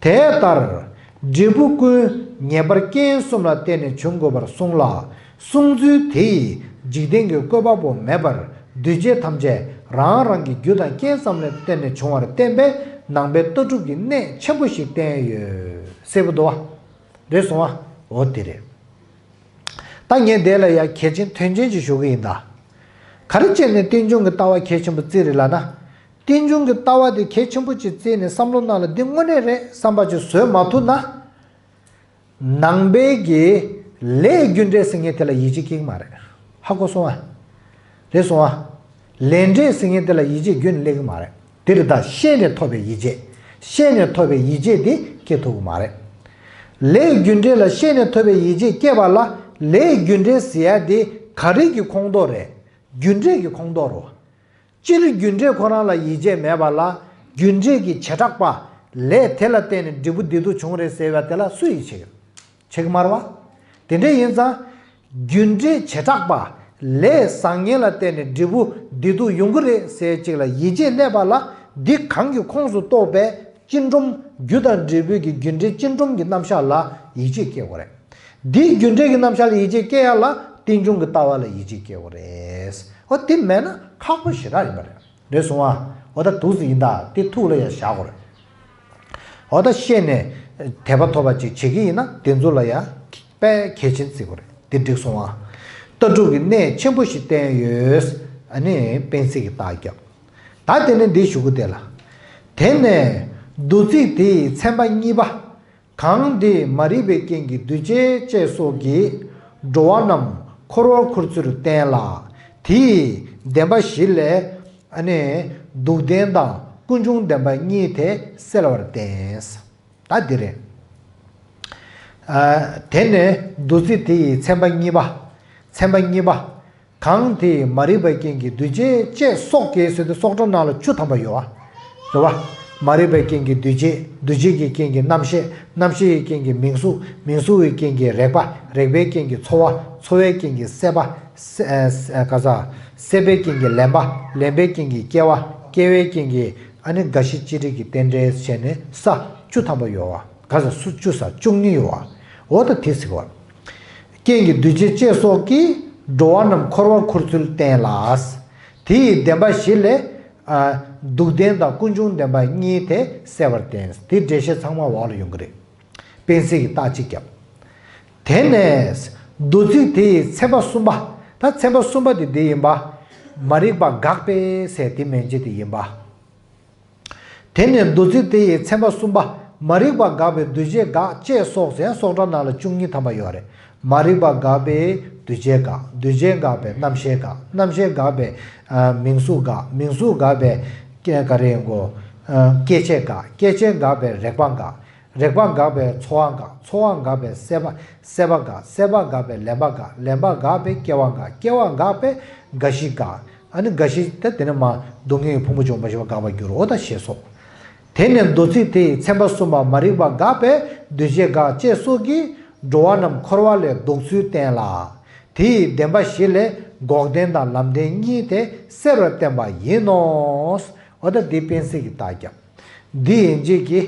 དེ་ལྟར་འབྲས་བུ་ཀུན་ངེས་པར་རྐྱེན་གསུམ་ལ་བརྟེན་ནས་བྱུང་དགོས་པར་གསུངས་ལ། གསུངས་ཚུལ་དེ་ཡིས་འཇིག་རྟེན་གྱི་བཀོད་པ་པོ་མེད་པར་འདུས་བྱས་ཐམས་ཅད་རང་རང་གི་རྒྱུ་དང་རྐྱེན་ཙམ་ལ་བརྟེན་ནས་བྱུང་བར་བསྟན་པས་ནང་པའི་ལྟ་གྲུབ་ཀྱི་གནད་ཆེན་པོ་ཞིག་བསྟན་ཡོད། གསལ་པོ་འདུག་བ། རེད་སོང་བ། འོ་དེ་རེད། ད་ངས་འདི་ལ་ཡ་གལ་ཆེན་དོན་ཆེན་ཅིག་ཞུ་གི་ཡིན་ད། ག་རེ་བྱས་ནས་རྟེན་འབྱུང་གི་ལྟ་བ་གལ་ཆེན་པོ་བརྩིས་རེད་ལབ་ན། རྟེན་འབྱུང་གི་ལྟ་བ་དེ་གལ་ཆེན་པོ་ཅིག་བརྩིས་ནས་བསམ་བློ་ནང་ལ་འདི་དངོས་གནས་རེད་བསམ་པ་ཅིག་བཟོས་མ་ཐུབ་ན། ནང་པའི་གི་ལས་རྒྱུ་འབྲས་ཟེར་མཁན་དེ་ལ་ཡིད་ཆེས་སྐྱེ་གི་མ་རེད། ཧ་གོ་སོང་ཨ། རེད་སོང་ཨ། ལས་འབྲས་ཟེར་མཁན་དེ་ལ་ཡིད་ཆེས་རྒྱུན་སླེབས་གི་མ་རེད། དེ་རེད་ད། ཤེས་ནས་ཐོབ་པའི་ཡིད་ཆེས། ཤེས་ནས་ཐོབ་པའི་ཡིད་ཆེས་དེ་སྐྱེ་ཐུབ་གི་མ་རེད། ལས་རྒྱུ་འབྲས་ལ་ཤེས་ནས་ཐོབ་པའི་ཡིད་ཆེས་སྐྱེས་པ་ལ་ལས་རྒྱུ་འབྲས་ཟེར་ཡ་དེ་ག་རེ་གི་ཁོངས་གཏོགས་རེད། རྒྱུ་འབྲས་ཀྱི་ཁོངས་གཏོགས་རེད། སྤྱིར་རྒྱུ་འབྲས་ཁོ་རང་ལ་ཡིད་ཆེས་མེད་པ་ལ། རྒྱུ་འབྲས་ཀྱི་བྱེ་བྲག་པ། ལས་དེ་ལ་བརྟེན་ནས་འབྲས་བུ་འདི་དུ་བྱུང་རེད་ཟེར་བ་དེ་ལ་སུ་ཡིད་ཆེས་ཀྱི་རེད། ཆེས་ཀྱི་མ་རེད་བ། དེ་འདྲ་ཡིན་ཙང་། རྒྱུ་འབྲས་བྱེ་བྲག་པ། ལས་བཟང་ངན་ལ་བརྟེན་ནས་འབྲས་བུ་འདི་དུ་ཡོང་གི་རེད་ཟེར་ཅིག་ལ་ཡིད་ཆེས་སླེབས་པ་ལ། འདི་གང་གི་ཁོངས་སུ་གཏོགས་པའི་སྤྱི་སྒྲོམ། རྒྱུ་དང་འབྲས་བུའི་གི་རྒྱུ་འབྲས་སྤྱི་སྒྲོམ་གྱི་རྣམ་གཞག་ལ་ཡིད་ཆེས་སྐྱེ་དགོས་རེད། འདིའི་རྒྱུ་འབྲས་ཀྱི་རྣམ་གཞག་ལ་ཡིད་ཆེས་སྐྱེ་ཡ་ལ་རྟེན་འབྱུང་གི་ལྟ་བ་ལ་ཡིད་ཆེས་སྐྱེ་དགོས་རེད། འོ་དེ་མེད་ན་ཁག་པོ་ཞེ་དྲག་ཡིན་པ་རེད། རེད་སོང་ཨ། འོ་ད་འདུག་སེ་ཡིན་ད། དེ་ཐུགས་ལ་ཡ་བཞག་དགོས་རེད། འོ་ད་ཤེས་ནས་དད་པ་ཐོབ་པ་ཅིག་བྱེད་ཀྱི་ཡིན་ན་དེ་ཚོ་ལ་ཡ་དཔེ་གལ་ཆེན་བརྩི་དགོས་རེད། དེ་འགྲིག་སོང་ཨ། ལྟ་གྲུབ་ཀྱི་གནད་ཆེན་པོ་ཞིག་བསྟན་ཡོད། ཨ་ནི་དཔེ་མཚོན་གྱི་རྟགས་བརྒྱབ། ད་དེ་ནས་འདི་ཞུ་གི་དེ་ལ། དེ་ནས་བདུད་རྩི་དེ་ཡི་ཚན་པ་གཉིས་པ། གང་དེ་མ་རིག་པའི་རྐྱེན་གྱིས་འདུས་བྱས་བཅས་སོགས་ཀྱིས་འགྲོ་བ་རྣམས་འཁོར་བར་འཁོར་ཚུལ་བསྟན་ལ། དེ་ཡི་བདེན་པ་བཞི་ལས། ཨ་ནི་སྡུག་བདེན་དང་ཀུན་འབྱུང་བདེན་པ་གཉིས་དེ་སེལ་བར་བསྟན། ད་འདི་རེད། ཨ། དེ་ནས་བདུད་རྩི་དེ་ཡི་ཚན་པ་གཉིས་པ། ཚན་པ་གཉིས་པ། གང་དེ་མ་རིག་པའི་རྐྱེན་གྱིས་འདུས་བྱས་བཅས་སོགས་ཀྱིས་ཟེར་དུས་སོགས་སྒྲ་ནང་ལ་བཅུ་ཐམ་པ་ཡོད་པ། རེད་པ། མ་རིག་པའི་རྐྱེན་གྱིས་འདུས་བྱས། འདུས་བྱས་ཀྱི་རྐྱེན་གྱིས་རྣམ་ཤེས། རྣམ་ཤེས་ཀྱི་རྐྱེན་གྱིས་མིང་གཟུགས། མིང་གཟུགས་ཀྱི་རྐྱེན་གྱིས་རེག་པ། རེག་པའི་རྐྱེན་གྱིས་ཚོར་བ། ཚོར་བའི་རྐྱེན་གྱིས་སྲེད་པ། སྲེད། ཨ། ག་ས། སྲེད་པའི་རྐྱེན་གྱིས་ལེན་པ། ལེན་པའི་རྐྱེན་གྱིས་སྐྱེ་བ། སྐྱེ་བའི་རྐྱེན་གྱིས། ཨ་ནི་རྒ་ཤི་ཅི་རིགས་ཀྱི་རྟེན་འབྲེལ་བྱས་ནས་ས་བཅུ་ཐམ་པ་ཡོད་པ། ག་ས། སུ་བཅུ་ས་བཅུ་གཉིས་ཡོད་པ། འོ་ད་དེ་ཟེར་བ། རྐྱེན་གྱིས་འདུས་བྱས་བཅས་སོགས་ཀྱིས་འགྲོ་བ་རྣམས་འཁོར་བར་འཁོར་ཚུལ་བསྟན་ལ། དེ་ཡི་བདེན་པ་བཞི་ལས། ཨ། སྡུག་བདེན་དང་ཀུན་འབྱུང་བདེན་པ་གཉིས་དེ་སེལ་བར་བསྟན། དེ་འགྲེལ་བཤད་ཚང་མ་འོག་ལ་ཡོང་གི་རེད། དཔེ་མཚོན་གྱི་རྟགས་གཅིག་བརྒྱབ། དེ་ནས་བདུད་རྩི་དེ་ཡི་ཚན་པ་གསུམ་པ། ད་ཚན་པ་གསུམ་པ་དེ་འདི་ཡིན་པ། མ་རིག་པ་འགགས་པས་ཟེར་དེ་མན་ཆད་དེ་ཡིན་པ། དེ་ནས་བདུད་རྩི་དེ་ཡི་ཚན་པ་གསུམ་པ། མ་རིག་པ་འགགས་པས་འདུས་བྱས་འགག་ཅེས་སོགས་ཟེར་སོགས་སྒྲ་ནང་ལ་བཅུ་གཉིས་ཐམ་པ་ཡོད་རེད། མ་རིག་པ་འགགས་པས་འདུས་བྱས་འགག་འདུས་བྱས་འགགས་པས་རྣམ་ཤེས་འགག་རྣམ་ཤེས་འགགས་པས། ཨ། མིང་གཟུགས་འགག་མིང་གཟུགས་འགགས་པས། སྐྱེ། ག་རེ་ཡིན་གོ། ཨ། སྐྱེ་མཆེད་འགག་སྐྱེ་མཆེད་འགགས་པས་རེག་པ་འགག་རེག་པ་འགགས་པས་ཚོར་བ་འགག་ཚོར་བ་འགགས་པས་སྲེད་པ། སྲེད་པ་འགག་སྲེད་པ་འགགས་པས་ལེན་པ་འགག་ལེན་པ་འགགས་པས་སྐྱེ་བ་འགག་སྐྱེ་བ་འགགས་པས་རྒ་ཤི་འགག་ཨ་ནི་རྒ་ཤི་ད་དེ་ནས་མ་སྡུག་བསྔལ་གྱི་ཕུང་པོ་འབྱུང་བ་ཞེས་པ་འགག་པར་འགྱུར་རོ། ད་ཞེས་སོགས། དེ་ནས་བདུད་རྩི་དེ་ཡི་ཚན་པ་གསུམ་པ་མ་རིག་པ་འགགས་པས་འདུས་བྱས་འགག་ཅེས་སོགས་ཀྱིས་འགྲོ་བ་རྣམས་འཁོར་བ་ལས་ལྡོག་ཚུལ་བསྟན་ལ། དེ་ཡི་བདེན་པ་བཞི་ལས་འགོག་བདེན་དང་ལམ་བདེན་གཉིས་དེ་སེལ་བར་བསྟན་པ་ཡིན་ནོ། འོ་ད་འདི་དཔེ་མཚོན་གྱི་རྟགས་བརྒྱབ། འདི་ཡིན་རྗེས་ཀྱི།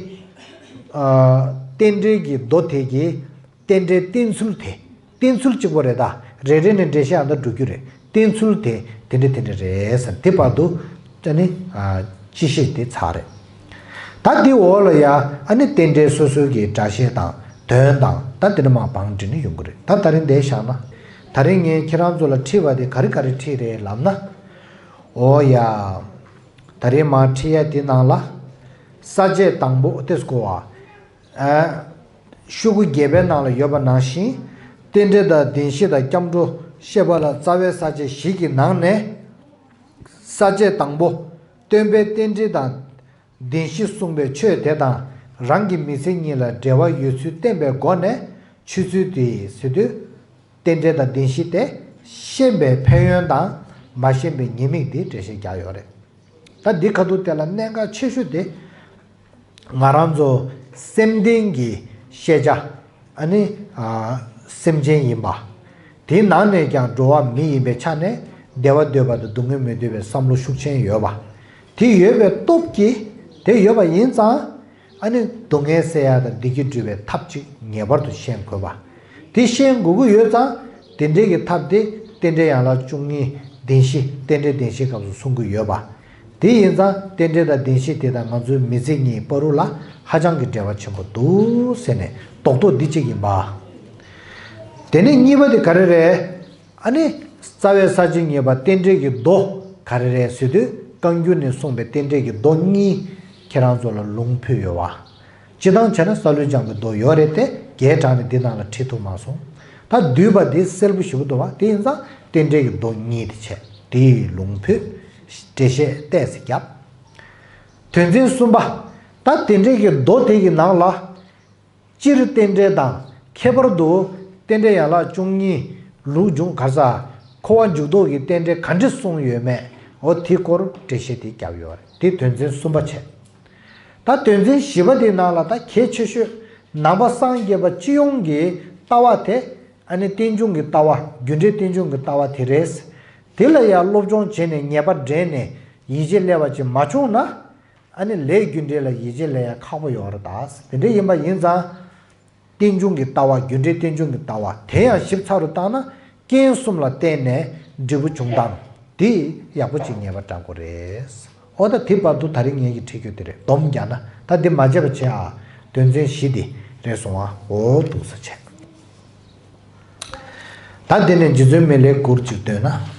ཨ། རྟེན་འབྲེལ་གྱི་མདོ་དེ་གི་རྟེན་འབྲེལ་བསྟན་ཚུལ་དེ། བསྟན་ཚུལ་གཅིག་པོ་རེད་ད། རེ་རེ་ནས་འགྲེལ་བཤད་ཨ་མདའ་འགྲོ་རྒྱུ་རེད། བསྟན་ཚུལ་དེ་དེ་འདྲ་དེ་འདྲ་རེད་ཟེར། དེ་བར་དུ་ཨ་ནི། ཨ། སྤྱི་བཤད་དེ་ཚར་རེད། ད་འདི་འོག་ལ་ཡ་ཨ་ནི་རྟེན་འབྲེལ་སོ་སོའི་གི་སྒྲ་བཤད་དང་དོན་དང་ད་དེ་འདྲ་མ་བང་བསྒྲིགས་ནས་ཡོང་གི་རེད། ད་ད་རིང་འདིར་བཞག་ན། ད་རིང་ངས་ཁྱེད་རང་ཚོ་ལ་ཁྲིད་པ་དེ་ག་རེ་ག་རེ་ཁྲིད་རེད་ལབ་ན། འོ་ཡ། ད་རེས་མར་ཁྲིད་ཡ་དེ་ནང་ལ། ས་བཅད་དང་པོ་དེ་སྐོར་བ། ཨ། ཤོག་གུ་བརྒྱད་པའི་ནང་ལ་ཡོད་པ་ནང་བཞིན། རྟེན་འབྲེལ་དང་བདེན་བཞི་དང་སྐྱབས་འགྲོ་བཤད་པ་ལ་རྩ་བའི་ས་བཅད་བཞི་གི་ནང་ནས། ས་བཅད་དང་པོ། སྟོན་པས་རྟེན་འབྲེལ་དང་བདེན་བཞི་གསུངས་པའི་ཆོས་དེ་དང་རང་གི་མི་ཚེ་གཉིས་ལ་འབྲེལ་བ་ཡོད་ཚུལ་བསྟན་པའི་སྒོ་ནས། ཆོས་ཚུལ་དེ་ཟེར་དུས། རྟེན་འབྲེལ་དང་བདེན་བཞི་དེ་ཤེས་པའི་ཕན་ཡོན་དང་མ་ཤེས་པའི་ཉེས་དམིགས་དེ་འགྲེལ་བཤད་རྒྱག་ཡོད་རེད། ད་འདི་ཁ་ཐུག་དེ་ལ་གནད་འགག་ཆེ་ཤོས་དེ། ང་རང་ཚོ་སེམས་ལྡན་གྱི་ཤེས་བྱ། ཨ་ནི་ཨ། སེམས་ཅན་ཡིན་པ། དེའི་ནང་ནས་ཀྱང་འགྲོ་བ་མི་ཡིན་པའི་ཆ་ནས་བདེ་བ་འདོད་པ་དང་སྡུག་བསྔལ་མི་འདོད་པའི་བསམ་བློ་ཤུགས་ཆེན་ཡོད་པ། དེ་ཡོད་པའི་སྟོབས་ཀྱིས། དེ་ཡོད་པ་ཡིན་ཙང་། ཨ་ནི་སྡུག་བསྔལ་སེལ་ཡ་དང་བདེ་སྐྱིད་སྒྲུབ་པའི་ཐབས་ཅིག་ངེས་པར་དུ་ཤེས་དགོས་པ། དེ་ཤེས་དགོས་ཀྱི་ཡོད་ཙང་། དེ་འདྲའི་གི་ཐབས་དེ་རྟེན་འབྲེལ་ཡན་ལག་བཅུ་གཉིས་བདེན་བཞི། རྟེན་འབྲེལ་བདེན་བཞིའི་སྐབས་སུ་གསུང་གི་ཡོད་པ། དེ་ཡིན་ཙང་རྟེན་འབྲེལ་དང་བདེན་བཞི་དེ་དང་ང་ཚོའི་མི་ཚེ་གཉིས་བར་དུ་ལ་ཧ་ཅང་གི་འབྲེལ་བ་ཆེན་པོ་འདུག་ཟེར་ནས་རྡོག་རྡོག་འདི་གཅིག་ཡིན་པ། དེ་ནས་གཉིས་པ་དེ་ག་རེ་རེད། ཨ་ནི། རྩ་བའི་ས་བཅད་གཉིས་པ་རྟེན་འབྲེལ་གྱི་མདོ་ག་རེ་རེད་ཟེར་དུས། བཀའ་འགྱུར་ནས་གསུངས་པའི་རྟེན་འབྲེལ་གྱི་མདོ་གཉིས་ཁྱེད་རང་ཚོ་ལ་ལུང་ཕུལ་ཡོད་པ། སྤྱིར་བཏང་བྱས་ན་སཱ་ལུ་ལྗང་གི་མདོ་ཡོད་རེད་དེ། རྒྱས་དྲགས་ནས་འདི་ནང་ལ་བྲིས་ཐུབ་མ་སོང་། ད་བསྡུས་པ་འདི་གསལ་པོ་ཞེ་པོ་འདུག་པ། དེ་ཡིན་ཙང་རྟེན་འབྲེལ་གྱི་མདོ་གཉིས་དེ་བྱས། དེའི་ལུང་ཕུལ། འགྲེལ་བཤད་ཏོག་ཙམ་བརྒྱབ། དོན་ཚན་གསུམ་པ། ད་རྟེན་འབྲེལ་གྱི་མདོ་དེ་གི་ནང་ལ། སྤྱིར་རྟེན་འབྲེལ་དང་ཁྱད་པར་དུ་རྟེན་འབྲེལ་ཡན་ལག་བཅུ་གཉིས། ལུགས་འབྱུང་གར་ས། འཁོར་བ་འཇུག་ལྡོག་གི་རྟེན་འབྲེལ་ག་འདྲ་གསུངས་ཡོད་མེད། འོ་དེའི་སྐོར་འགྲེལ་བཤད་དེ་བརྒྱབ་ཡོད་རེད། དེ་དོན་ཚན་གསུམ་པ་བྱས། ད་དོན་ཚན་བཞི་པ་དེའི་ནང་ལ་ད་གལ་ཆེ་ཤོས་ནང་པ་སངས་རྒྱས་པ་སྤྱི་ཡོངས་ཀྱི་ལྟ་བ་དེ། ཨ་ནི་རྟེན་འབྱུང་གི་ལྟ་བ། རྒྱུ་འབྲས་རྟེན་འབྱུང་གི་ལྟ་བ་དེ་རེད། དེ་ལ་ཡང་སློབ་སྦྱོང་བྱས་ནས་ངེས་པ་འདྲེན་ནས་ཡིད་ཆེས་སླེབས་པ་ཅིག་མ་བྱུང་ན། ཨ་ནི་ལས་རྒྱུ་འབྲས་ལ་ཡིད་ཆེས་སླེབས་ཡ་ཁག་པོ་ཡོད་རེད་ད། དེ་འདྲ་ཡིན་པ་ཡིན་ཙང་། རྟེན་འབྱུང་གི་ལྟ་བ། རྒྱུ་འབྲས་རྟེན་འབྱུང་གི་ལྟ་བ་དེ་ཡང་ཞིབ་ཚགས་རུ་བཏང་ན། རྐྱེན་གསུམ་ལ་བརྟེན་ནས་འབྲས་བུ་འབྱུང་སྟངས་དེ་ཡག་པོ་ཅིག་ངེས་པ་དྲན་དགོས་རེད། འོ་ད་དེ་བར་དུ་ད་རིང་ངེད་ཀྱིས་ཁྲིད་རྒྱུ་དེ་རེད། སྡོམ་རྒྱག་ན་ད་འདི་མ་བརྗེད་པ་བྱེད་ཨ། དོན་ཚན་བཞི་དེ་རེད་སོང་ཨ། འོ་འདུག་ས་བྱས། ད་འདི་ནས་རྗེ་བཙུན་མི་ལའི་མགུར་ཅིག་འདོན་ན།